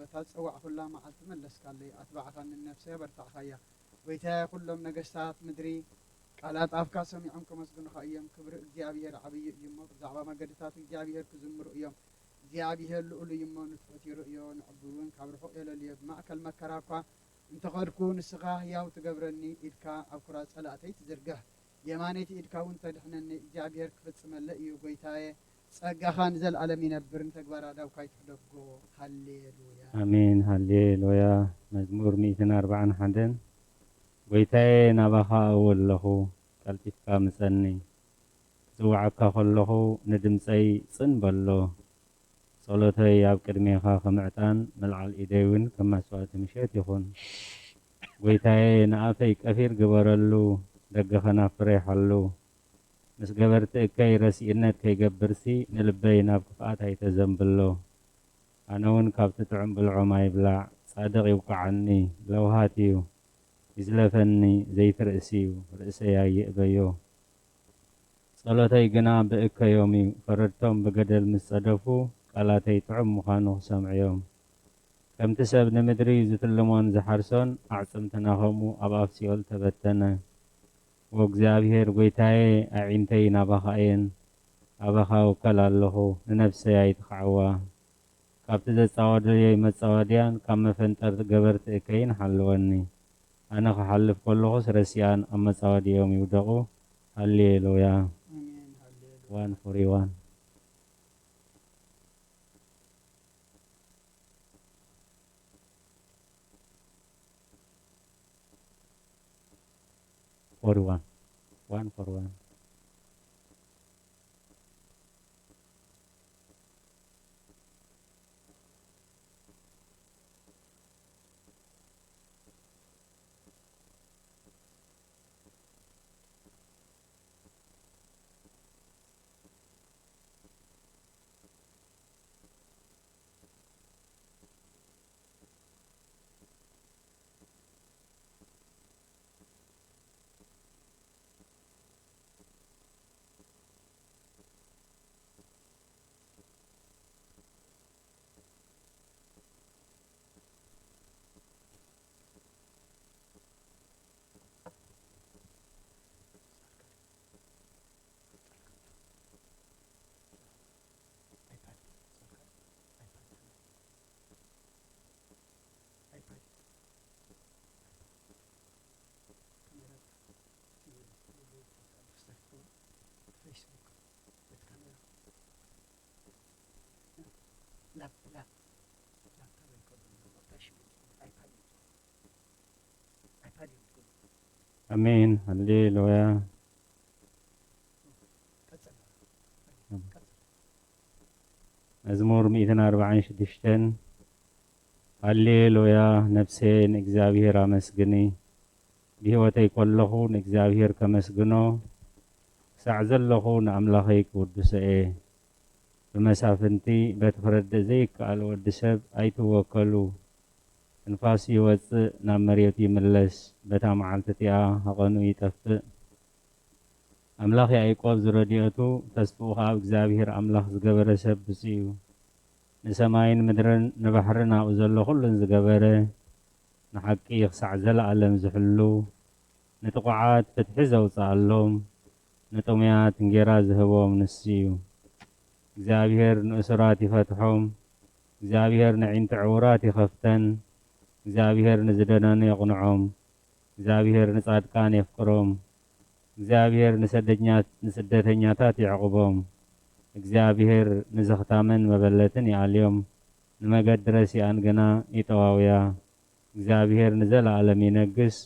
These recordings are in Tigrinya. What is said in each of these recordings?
እታ ዝጸዋዕኹላ መዓልቲ መለስካለይ፣ ኣትባዕኻኒ፣ ንነፍሰይ ኣበርታዕኻያ። ጐይታየ፣ ኵሎም ነገስታት ምድሪ ቃላት ኣፍካ ሰሚዖም ከመስግኑኻ እዮም። ክብሪ እግዚኣብሄር ዓብዪ እዩ እሞ፣ ብዛዕባ መገድታቱ እግዚኣብሄር ክዝምሩ እዮም። እግዚኣብሄር ልኡል እዩ እሞ፣ ንትሑት ይርእዮ፣ ንዕቡይ እውን ካብ ርሑቕ የለልዮ። ብማእከል መከራ እኳ እንተ ኸድኩ፣ ንስኻ ህያው ትገብረኒ ኢድካ ኣብ ኩራ ጸላእተይ ትዝርግሕ፣ የማነይቲ ኢድካ እውን ተድሕነኒ። እግዚኣብሄር ክፍጽመለይ እዩ፣ ጐይታየ፣ ጸጋኻ ንዘለኣለም ይነብር፣ ንተግባር ኣእዳውካ ኣይትሕደጎ። ሃሌሉያ። ኣሜን፣ ሃሌሉያ። መዝሙር ሚእትን ኣርባዓን ሓደን። ጐይታየ፣ ናባኻ እእዊ ኣለኹ፣ ቀልጢፍካ ምጸኒ። ክጽውዓካ ከለኹ ንድምጸይ ጽን በሎ። ጸሎተይ ኣብ ቅድሜኻ ከም ዕጣን፣ ምልዓል ኢደይ እውን ከም መስዋእቲ ምሸት ይኹን። ጐይታየ፣ ንኣፈይ ቀፊር ግበረሉ፣ ደገ ኸናፍረይ ሓሉ። ምስ ገበርቲ እከይ ረሲእነት ከይገብርሲ፣ ንልበይ ናብ ክፍኣት ኣይተዘንብሎ። ኣነ እውን ካብቲ ጥዑም ብልዖም ኣይብላዕ፣ ጻድቕ ይውቅዓኒ፣ ለውሃት እዩ፣ ይዝለፈኒ፣ ዘይትርእሲ እዩ፣ ርእሰይ ኣይእበዮ። ጸሎተይ ግና ብእከዮም እዩ፣ ፈረድቶም ብገደል ምስ ጸደፉ፣ ቃላተይ ጥዑም ምዃኑ ክሰምዑ እዮም። ከምቲ ሰብ ንምድሪ ዝትልሞን ዝሓርሶን፣ ኣዕጽምትና ኸምኡ ኣብ ኣፍ ሲኦል ተበተነ። ዎ እግዚኣብሄር ጐይታየ፣ ኣዒንተይ ናባኻ እየን፣ ኣባኻ እውከል ኣለኹ፣ ንነፍሰይ ኣይትኽዓዋ። ካብቲ ዘጻወደዮይ መጻወድያን ካብ መፈንጠርቲ ገበርቲ እከይን ሓልወኒ። ኣነ ክሓልፍ ከለኹስ ረሲኣን ኣብ መጻወድያኦም ይውደቑ። ሃሌሉያ። ኣሜን። ሃሌሉያ። ዋን ፎሪ ዋን። ፎሪ ዋን። ዋን ፎሪ ዋን። ኣሜን። ሃሌሉያ። መዝሙር ሚእትን ኣርባዓን ሽዱሽተን። ሃሌሉያ፣ ነፍሰየ ንእግዚኣብሔር ኣመስግኒ። ብህይወተይ ከለኹ ንእግዚኣብሔር ከመስግኖ፣ ክሳዕ ዘለኹ ንኣምላኸይ ክውድሶ እየ። ብመሳፍንቲ በቲ ክረድእ ዘይከኣል ወዲ ሰብ ኣይትወከሉ። ትንፋሱ ይወጽእ፣ ናብ መሬቱ ይምለስ፣ በታ መዓልቲ እቲኣ ሃቐኑ ይጠፍእ። ኣምላኽ ያዕቆብ ዝረድኤቱ፣ ተስፍኡ ኸኣ ኣብ እግዚኣብሄር ኣምላኽ ዝገበረ ሰብ ብፁዕ እዩ። ንሰማይን ምድርን ንባሕርን ኣብኡ ዘሎ ኹሉን ዝገበረ፣ ንሓቂ ኽሳዕ ዘለኣለም ዝሕሉ፣ ንጥቑዓት ፍትሒ ዘውጽኣሎም፣ ንጥሙያት እንጌራ ዝህቦም ንሱ እዩ። እግዚኣብሄር ንእሱራት ይፈትሖም፣ እግዚኣብሄር ነዒንቲ ዕዉራት ይኸፍተን፣ እግዚኣብሄር ንዝደነኑ የቕንዖም፣ እግዚኣብሄር ንጻድቃን የፍቅሮም፣ እግዚኣብሄር ንሰደኛ-፣ ንስደተኛታት የዕቑቦም፣ እግዚኣብሄር ንዘኽታምን መበለትን ይኣልዮም፣ ንመገዲ ረሲኣን ግና ይጠዋውያ። እግዚኣብሄር ንዘለኣለም ይነግስ፣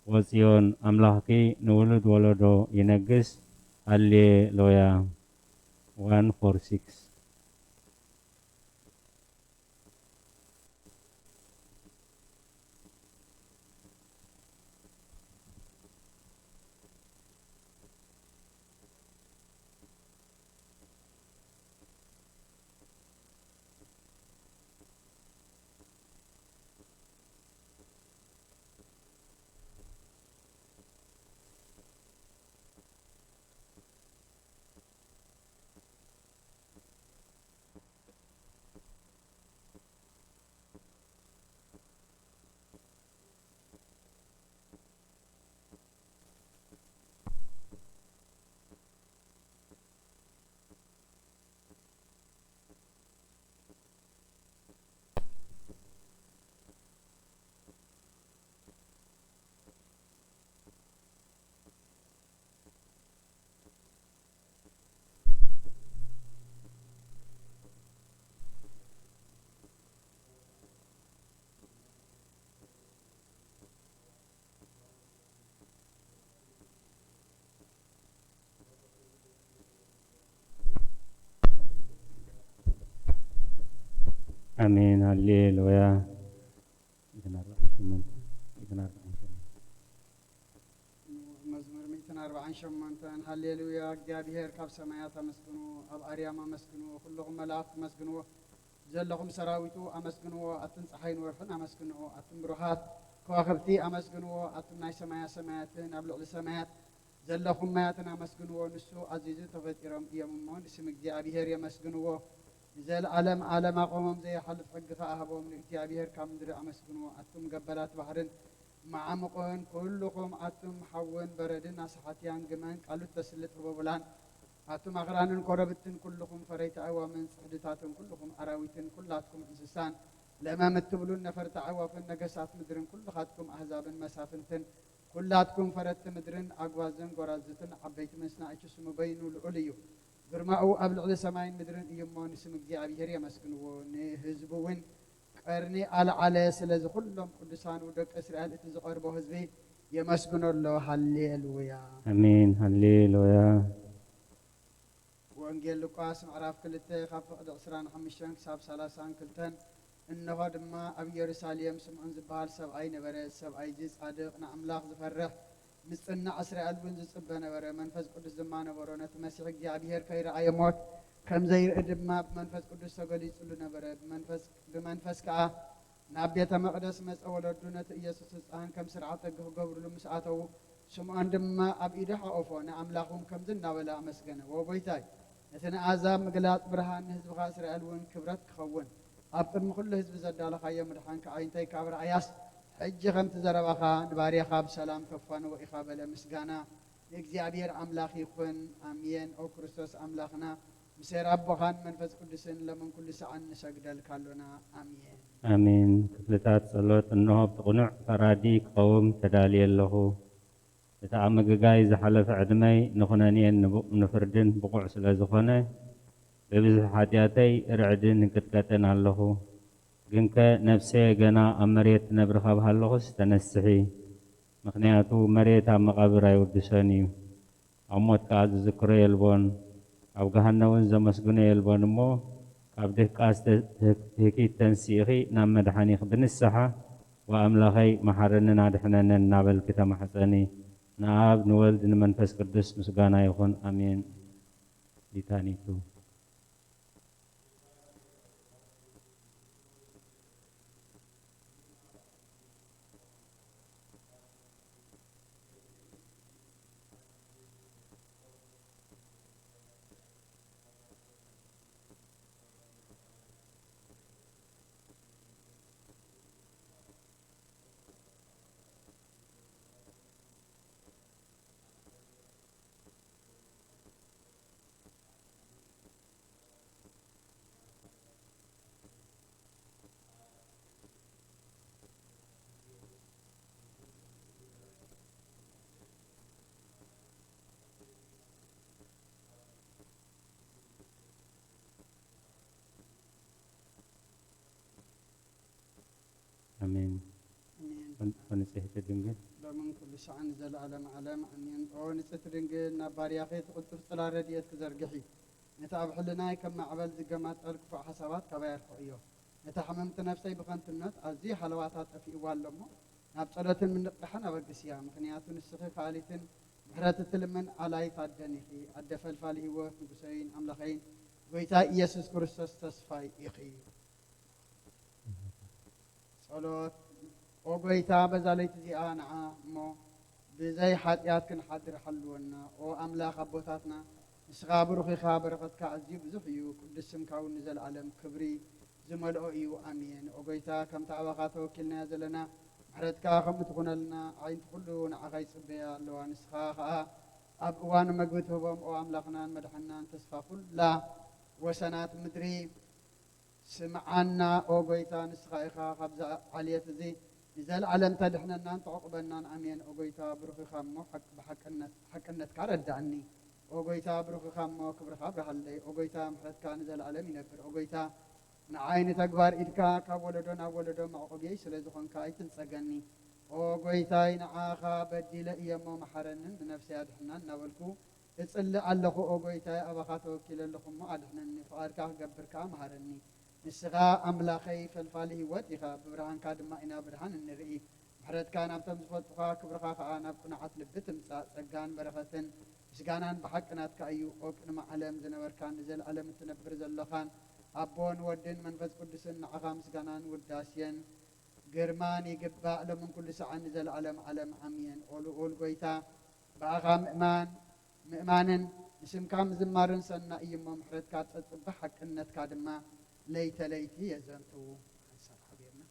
ወጽዮን ኣምላኽኪ ንውሉድ ወለዶ ይነግስ። ሃሌሉያ። ዋን ፎር ሲክስ። ኣሜን። ሃሌሉያ። ሚእትን ኣርባዓን ሸሞንተ፣ ሚእትን ኣርባዓን ሸሞንተ። መዝሙር ሚእትን ኣርባዓን ሸሞንተን። ሃሌሉያ። እግዚኣብሔር ካብ ሰማያት ኣመስግንዎ፣ ኣብ ኣርያም ኣመስግንዎ፣ ኩልኹም መላእኽቲ ኣመስግንዎ፣ ዘለኹም ሰራዊቱ ኣመስግንዎ፣ ኣቱም ጸሓይን ወርሕን ኣመስግንዎ፣ ኣቱም ብሩሃት ከዋኽብቲ ኣመስግንዎ፣ ኣቱም ናይ ሰማያ ሰማያትን ኣብ ልዕሊ ሰማያት ዘለኹም ማያትን ኣመስግንዎ፣ ንሱ ኣዚዙ ተፈጢሮም እዮም እሞ ንስም እግዚኣብሔር የመስግንዎ። ንዘለዓለም ዓለም ኣቆሞም፣ ዘይሓልፍ ሕጊ ኸኣ ሃቦም። ንእግዚኣብሔር ካብ ምድሪ ኣመስግንዎ፣ ኣቱም ገበላት ባሕርን መዓሙቕን፣ ኩልኹም ኣቱም ሓውን በረድን ኣሳሓትያን ግመን ቃሉ እተስልጥ ህቦብላን፣ ኣቱም ኣኽራንን ኮረብትን፣ ኩልኹም ፈረይቲ ኣእዋምን ጽሕድታትን፣ ኩልኹም ኣራዊትን ኩላትኩም እንስሳን፣ ለመም እትብሉን ነፈርቲ ኣዕዋፍን፣ ነገሳት ምድርን ኩልኻትኩም ኣህዛብን መሳፍንትን፣ ኩላትኩም ፈረድቲ ምድርን ኣግባዝን ጐራዙትን ዓበይቲ ምስ ንኣሽቱ ስሙ በይኑ ልዑል እዩ። ግርማኡ ኣብ ልዕሊ ሰማይን ምድርን እዩ እሞ ንስም እግዚኣብሔር የመስግንዎ። ንህዝቡ እውን ቀርኒ ኣልዓለ። ስለዚ ኩሎም ቅዱሳኑ ደቂ እስራኤል እቲ ዝቐርቦ ህዝቢ የመስግኖ ኣሎ። ሃሌሉያ። ኣሜን። ሃሌሉያ። ወንጌል ሉቃስ ምዕራፍ ክልተ ካብ ፍቕዲ ዕስራን ሓሙሽተን ክሳብ ሰላሳን ክልተን። እንሆ ድማ ኣብ ኢየሩሳሌም ስምዖን ዝበሃል ሰብኣይ ነበረ። ሰብኣይ እዚ ጻድቕ፣ ንኣምላኽ ዝፈርሕ፣ ምጽናዕ እስራኤል እውን ዝጽበ ነበረ። መንፈስ ቅዱስ ድማ ነበሮ። ነቲ መሲሕ እግዚኣብሔር ከይረኣየ ሞት ከም ዘይርኢ ድማ ብመንፈስ ቅዱስ ተገሊጹሉ ነበረ። ብመንፈስ፣ ብመንፈስ ከኣ ናብ ቤተ መቕደስ መጸ። ወለዱ ነቲ ኢየሱስ ህጻን ከም ስርዓት ሕጊ ክገብሩሉ ምስ ኣተዉ፣ ስምዖን ድማ ኣብ ኢዱ ሓቖፎ፣ ንኣምላኽ እውን ከምዚ እናበለ ኣመስገነ። "ወ ጎይታይ፣ ነቲ ንኣሕዛብ ምግላጽ ብርሃን፣ ንህዝብኻ እስራኤል እውን ክብረት ክኸውን፣ ኣብ ቅድሚ ኩሉ ህዝቢ ዘዳለኻዮ ምድሓን ከዓይንተይ ካብ ረኣያስ፣ ሕጂ ከምቲ ዘረባኻ ንባርያኻ ብሰላም ተፋንዎ ኢኻ" በለ። ምስጋና ንእግዚኣብሔር ኣምላኽ ይኹን። ኣሜን። ኦ ክርስቶስ ኣምላኽና፣ ምስ ኣቦኻን መንፈስ ቅዱስን ለምን ኩሉ ሰዓን ንሰግደልካ ኣሎና። ኣሜን። ኣሜን። ክፍልታት ጸሎት። እንሆ ብቲ ቅኑዕ ፈራዲ ክቐውም ተዳልየ ኣለኹ። እቲ ኣብ ምግጋይ ዝሓለፈ ዕድመይ ንኹነኔን ንቡ-፣ ንፍርድን ብቑዕ ስለ ዝኾነ፣ ብብዝሒ ሓጢኣተይ ርዕድን እንቅጥቀጥን ኣለኹ። ግንከ ነፍሰየ ገና ኣብ መሬት ትነብር ካብ ሃለኹስ ተነስሒ፣ ምኽንያቱ መሬት ኣብ መቓብር ኣይውድሶን እዩ። ኣብ ሞት ከኣ ዝዝክሮ የልቦን፣ ኣብ ገሃነም እውን ዘመስግኖ የልቦን እሞ፣ ካብ ድቃስ ተ-፣ ትህኪት ተንሲእኺ ናብ መድሓኒኺ ብንስሓ፣ "ወኣምላኸይ መሓረንን ኣድሕነንን" እናበልኪ ተማሕጸኒ። ንኣብ ንወልድ ንመንፈስ ቅዱስ ምስጋና ይኹን፣ ኣሜን። ሊታኒቱ። ኣሜን። ኣሜን። ኦ ንጽሕቲ ድንግል። ሎምን ኩሉ ሰዓን ንዘለዓለም ዓለም ኣሜን። ኦ ንጽሕቲ ድንግል፣ ናብ ባርያኺ እቲ ቅልጡፍ ጽላል ረድኤት ክዘርግሒ፣ ነቲ ኣብ ሕልናይ ከም ማዕበል ዝገማጠል ክፉእ ሓሳባት ካባይ ኣርሕቕዮ። ነታ ሕምምቲ ነፍሰይ ብኸንቱነት ኣዝዩ ሃለዋታ ጠፊእዋ ኣሎ እሞ፣ ናብ ጸሎትን ምንቕቓሕን ኣበግስያ። ምኽንያቱ ንስኺ ከኣሊትን ምሕረት እትልምን ኣላይት ኣደን ኢኺ። ኣደ ፈልፋሊ ህይወት፣ ንጉሰይን ኣምላኸይን፣ ጐይታ ኢየሱስ ክርስቶስ ተስፋይ ኢኺ። ጸሎት። ኦ ጐይታ፣ በዛ ለይቲ እዚኣ ንዓ እሞ ብዘይ ሓጢኣት ክንሓድር ሓልወና። ኦ ኣምላኽ ኣቦታትና፣ ንስኻ ብሩኽ ኢኻ፣ በረኸትካ ኣዝዩ ብዙሕ እዩ፣ ቅዱስ ስምካ እውን ንዘለኣለም ክብሪ ዝመልኦ እዩ። ኣሜን። ኦ ጐይታ፣ ከምታ ኣባኻ ተወኪልናያ ዘለና ምሕረትካ ከምኡ ትኹነልና። ኣዒንቲ ኩሉ ንዓኻ ይጽበያ ኣለዋ። ንስኻ ኸኣ ኣብ እዋኑ መግቢ ትህቦም። ኦ ኣምላኽናን መድሓንናን፣ ተስፋ ኩላ ወሰናት ምድሪ፣ ስምዓና ኦ ጐይታ፣ ንስኻ ኢኻ ካብዚ ዓልየት እዚ ንዘለኣለም ተድሕነናን ተዕቑበናን። ኣሜን። ኦ ጐይታ፣ ብሩኽ ኢኻ እሞ ሓቅ-፣ ብሓቅነት-፣ ሓቅነትካ ረዳእኒ። ኦ ጐይታ፣ ብሩኽ ኢኻ እሞ ክብርኻ ኣብርሃለይ። ኦ ጐይታ፣ ምሕረትካ ንዘለኣለም ይነብር። ኦ ጐይታ፣ ንዓይ ንተግባር ኢድካ ካብ ወለዶ ናብ ወለዶ መዕቆብየይ ስለ ዝኾንካ ኣይትንጸገኒ። ኦ ጐይታይ፣ ንዓኻ በዲለ እየ እሞ መሓረንን ንነፍሰይ ኣድሕናን እናበልኩ እጽሊ ኣለኹ። ኦ ጐይታይ፣ ኣባኻ ተወኪለ ኣለኹ እሞ ኣድሕነኒ፣ ፍቓድካ ክገብር ከኣ መሃረኒ። ንስኻ ኣምላኸይ ፈልፋሊ ህይወት ኢኻ፣ ብብርሃንካ ድማ ኢና ብርሃን እንርኢ። ምሕረትካ ናብቶም ዝፈልጡኻ፣ ክብርኻ ኸኣ ናብ ቅኑዓት ልቢ ትምጻእ። ጸጋን በረኸትን ምስጋናን ብሓቂ ናትካ እዩ። ኦ ቅድሚ ዓለም ዝነበርካን ንዘለኣለም እትነብር ዘለኻን ኣቦን ወድን መንፈስ ቅዱስን፣ ንዓኻ ምስጋናን ውዳሴን ግርማን ይግባእ፣ ሎምን ኩሉ ሰዓን ንዘለኣለም ዓለም ኣሜን። ኦ ልኡል ጐይታ፣ ብኣኻ ምእማን ምእማንን ንስምካ ምዝማርን ሰናይ እዩ እሞ፣ ምሕረትካ ጸጽብ፣ ሓቅነትካ ድማ ለይተ ለይቲ የዘንቱ። ሓንሳብ ሓቢርና።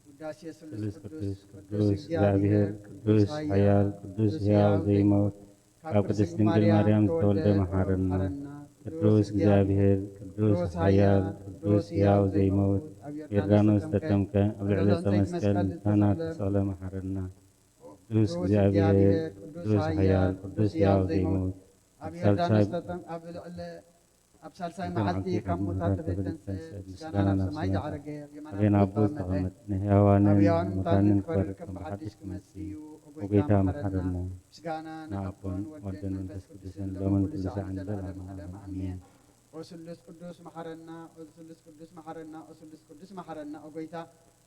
ውዳሴ ስሉስ ስሉስ ቅዱስ፣ ቅዱስ ቅዱስ እግዚኣብሔር፣ እግዚኣብሔር፣ ቅዱስ ቅዱስ ኃያል፣ ኃያል፣ ቅዱስ ቅዱስ ሕያው ሕያው ዘይመውት፣ ዘይመውት፣ ካብ ካብ ቅድስት ድንግል ማርያም ዝተወልደ መሓረና። ቅዱስ ቅዱስ እግዚኣብሔር፣ እግዚኣብሔር፣ ቅዱስ ቅዱስ ኃያል፣ ኃያል፣ ቅዱስ ቅዱስ ሕያው ሕያው ዘይመውት፣ ዘይመውት፣ ኣብ ዮርዳኖስ ዮርዳኖስ ተጠምቀ፣ ተጠምቀ፣ ኣብ ልዕሊ ዕፀ መስቀል ንስኻና ተሰቕለ መሓረና። ቅዱስ እግዚኣብሔር፣ ቅዱስ ኃያል፣ ቅዱስ ሕያው ዘይመውት፣ ኣብ ኣብ ሳልሳይ ዮርዳኖስ ተጠም-፣ ኣብ ልዕሊ፣ ኣብ ሳልሳይ መዓልቲ ካብ ሙታን ተፈልጠ፣ ምስጋና ናብ ሰማይ ዝዓረገ፣ ኣብ የማን ኣቦ ዝተቐመጠ፣ ንሕያዋንን ኣብ ሕያዋንን ሙታንን ሙታንን ክፈርድ ከም ብሓድሽ ክመጽእ እዩ። ኦ ጐይታ መሓረና። ምስጋና ንኣቦን ወልድን መንፈስ ቅዱስን ሎምን ኩሉ ሰዓትን ንዘለዓለመ ዓለም ኣሜን። ኦ ስሉስ ቅዱስ መሓረና፣ ኦ ስሉስ ቅዱስ መሓረና፣ ኦ ስሉስ ቅዱስ መሓረና፣ ኦ ጐይታ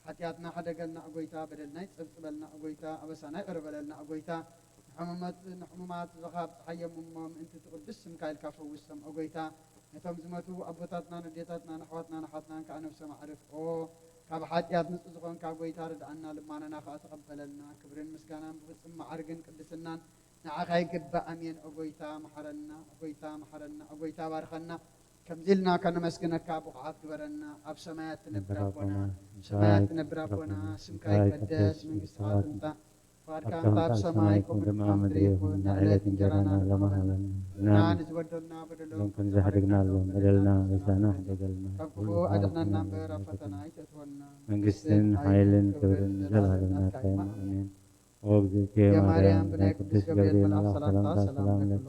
ሓጢኣትና ሕደገልና፣ ኦ ጐይታ በደልና ይጸብጽበልና፣ ኦ ጐይታ ኣበሳና ይቕረ በለልና፣ ኦ ጐይታ ንሕሙማት፣ ንሕሙማት ዝኻብ ጸሓዮም እሞ ምእንቲ እቲ ቅዱስ ስምካ ኢልካ ፈውሶም፣ ኦ ጐይታ ነቶም ዝመቱ ኣቦታትናን ኣዴታትናን ኣሕዋትናን ኣሓትናን ከኣ ነብሶም ኣዕርፍ። ኦ ካብ ሓጢኣት ንጹህ ዝኾንካ ጐይታ ርድኣና፣ ልማናና ከኣ ተቐበለልና። ክብርን ምስጋናን ብፍጹም መዓርግን ቅድስናን ንዓኻ ይግባእ። ኣሜን። ኦ ጐይታ መሓረና፣ ኦ ጐይታ መሓረና፣ ኦ ጐይታ ባርኸና። ከምዚ ኢልና ከነመስግነካ ብቑዓት ግበረና። ኣብ ሰማያት ትነብር ኣቦና፣ ኣብ ሰማያት ትነብር ኣቦና፣ ስምካ ይቀደስ፣ መንግስትኻ ትምጻእ፣ ፍቓድካ ከምቲ ኣብ ሰማይ ከምኡ ድማ ኣብ ምድሪ ይኹን። ናይ ዕለት እንጀራና ሎሚ ሃበና። ንሕና ንዝበደሉና በደሎም ከም ዝሕደግናሎም በደልና ኣበሳና ሕደገልና። ካብ ክፉእ ኣድሕነና እምበር ኣብ ፈተና ኣይተእትወና። መንግስትን ሓይልን ክብርን ንዘለኣለም ናትካ እዩ። ኣሜን። ኦ እግዝእትየ ማርያም፣ ብናይ ቅዱስ ገብርኤል መልኣኽ ሰላምታ ሰላም እብለኪ።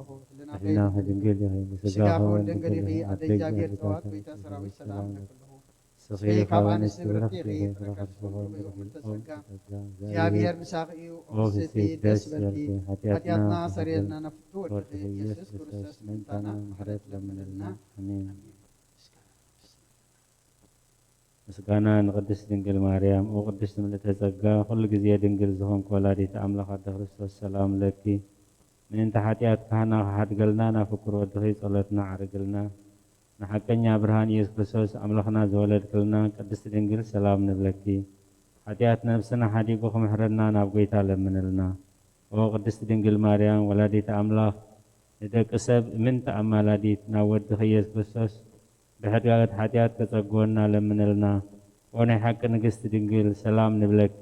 ሕሊናኺ ድንግል ኢኺ፣ ስጋኺ እውን ድንግል ኢኺ። ኣደ እግዚኣብሔር ጸባኦት፣ ጐይታ ሰራዊት ሰላም እብለኪ ኣለኹ። ንስኺ ካብ ኣንስቲ ብርኽቲ ኢኺ፣ ፍረ ከርስኺ እውን ብሩኽ እዩ። ኦ ጸጋ፣ እግዚኣብሔር ምሳኺ እዩ። ኦ ፍስሕቲ ደስ ይበልኪ፣ ሓጢኣትና ኣስተሰርየልና ናብ ፍትው ወድኺ ኢየሱስ ክርስቶስ ምእንታና ምሕረት ለምንልና። ኣሜን። ምስጋና ንቅድስት ድንግል ማርያም። ኦ ቅድስት ምልእተ ጸጋ፣ ኩሉ ግዜ ድንግል ዝኾንኪ ወላዲተ ኣምላኽ ኣደ ክርስቶስ፣ ሰላም ለኪ። ምእንቲ ሓጢኣት ካህና ክሓድገልና፣ ናብ ፍቁር ወድኺ ጸሎትና ዓርግልና። ንሓቀኛ ብርሃን ኢየሱስ ክርስቶስ ኣምላኽና ዝወለድክልና ቅድስት ድንግል፣ ሰላም ንብለኪ። ሓጢኣት ነብስና ሓዲጉ ክምሕረና ናብ ጐይታ ለምንልና። ኦ ቅድስት ድንግል ማርያም፣ ወላዲተ ኣምላኽ፣ ንደቂ ሰብ እምንቲ ኣማላዲት፣ ናብ ወድኺ ኢየሱስ ክርስቶስ ብሕድጋገት ሓጢኣት ከጸግወና ለምንልና። ኦ ናይ ሓቂ ንግስቲ ድንግል፣ ሰላም ንብለኪ።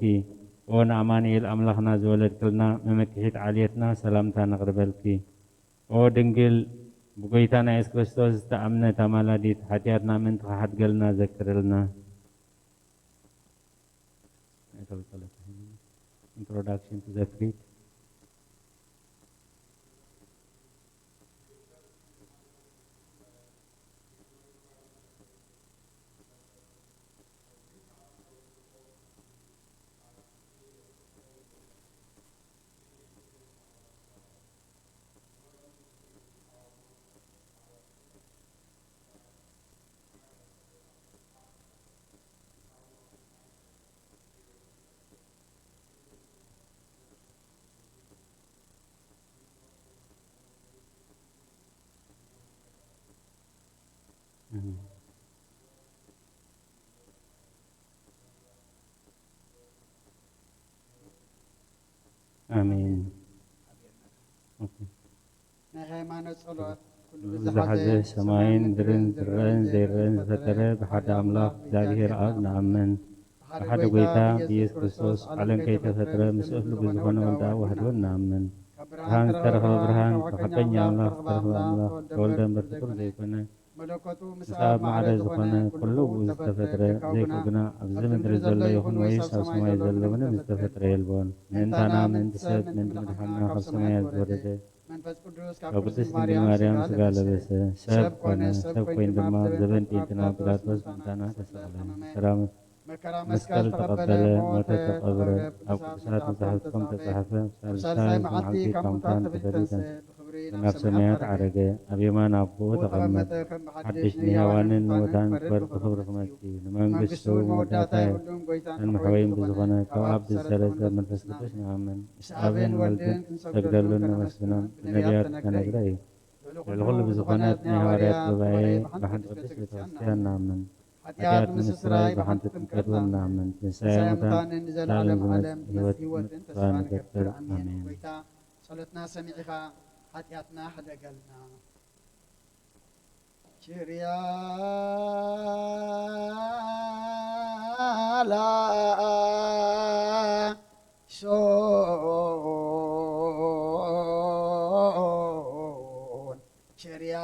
ኦ ንኣማኑኤል ኣምላኽና ዝወለድክልና መመክሒት ዓልየትና፣ ሰላምታ ነቕርበልኪ። ኦ ድንግል፣ ብጐይታና የሱስ ክርስቶስ ዝተኣምነት ኣማላዲት፣ ሓጢኣትና ምእንቲ ኽሓድገልና ዘክርልና። Introduction to the Creed. ኣሜን። ናይ ሃይማኖት ጸሎት። ኩሉ ዝሓዘ ሰማይን ምድርን ዝረአን ዘይረአን ዝፈጠረ ብሓደ ኣምላኽ እግዚኣብሔር ኣብ ንኣምን። ብሓደ ጐይታ ብኢየሱስ ክርስቶስ ዓለም ከይተፈጥረ ምስ እህሉ ብዝኾነ ወልደ ኣብ ዋህዶ ንኣምን። ብርሃን ዝተረኸበ ብርሃን፣ ካብ ሓቀኛ ኣምላኽ ዝተረኸበ ኣምላኽ፣ ተወልደ እምበር ፍጡር ዘይኮነ፣ ምስ ኣብ ማዕረ ዝኾነ ኩሉ ብኡ ዝተፈጥረ፣ ዘይኮነ ግና ኣብዚ ምድሪ ዘሎ ይኹን ወይስ ኣብ ሰማይ ዘሎ ምንም ዝተፈጥረ የልቦን። ምእንታና፣ ምእንቲ ሰብ፣ ምእንቲ ምድሓንና ካብ ሰማያት ዝወረደ፣ ካብ ቅድስት ድንግል ማርያም ሥጋ ለበሰ፣ ሰብ ኮነ። ሰብ ኮይኑ ድማ ኣብ ዘበን ጴንጤና ጲላጦስ ምእንታና ተሰቕለ። መከራ መስቀል ተቐበለ፣ ሞተ፣ ተቐብረ። ኣብ ቅዱሳት መጻሕፍቲ ከም ተጻሕፈ፣ ኣብ ሳልሳይ መዓልቲ ካብ ሙታን ተፈልዩ ተንሥአ። ናብ ሰማያት ዓረገ፣ ኣብ የማን ኣቦኡ ተቐመጠ። ሓድሽ ንህያዋንን ንሙታን ክፈርድ ብኽብሪ ክመጽእ እዩ። ንመንግስቱ እውን መወዳእታ የብሉን። ጎይታን መሕወይን ብዝኾነ ካብ ኣብ ብዝሰረጸ መንፈስ ቅዱስ ንኣምን። ምስ ኣብን ወልድን ክንሰግደሉን ነመስግኖን ብነቢያት ዝተነግረ እዩ። ልዕሊ ኩሉ ብዝኾነት ናይ ሃዋርያት ጉባኤ ብሓንቲ ቅድስት ቤተክርስትያን ንኣምን። ሓጢኣት ምስትስራይ ብሓንቲ ጥምቀት ንኣምን። ትንሳኤ ሙታን ንዘለዓለም ዓለም ህይወት ተስፋ ንገብር። ኣሜን። ጎይታ ጸሎትና ሰሚዕኻ ሓጢኣትና ሕደገልና። ችርያ ላይሶን፣ ችርያ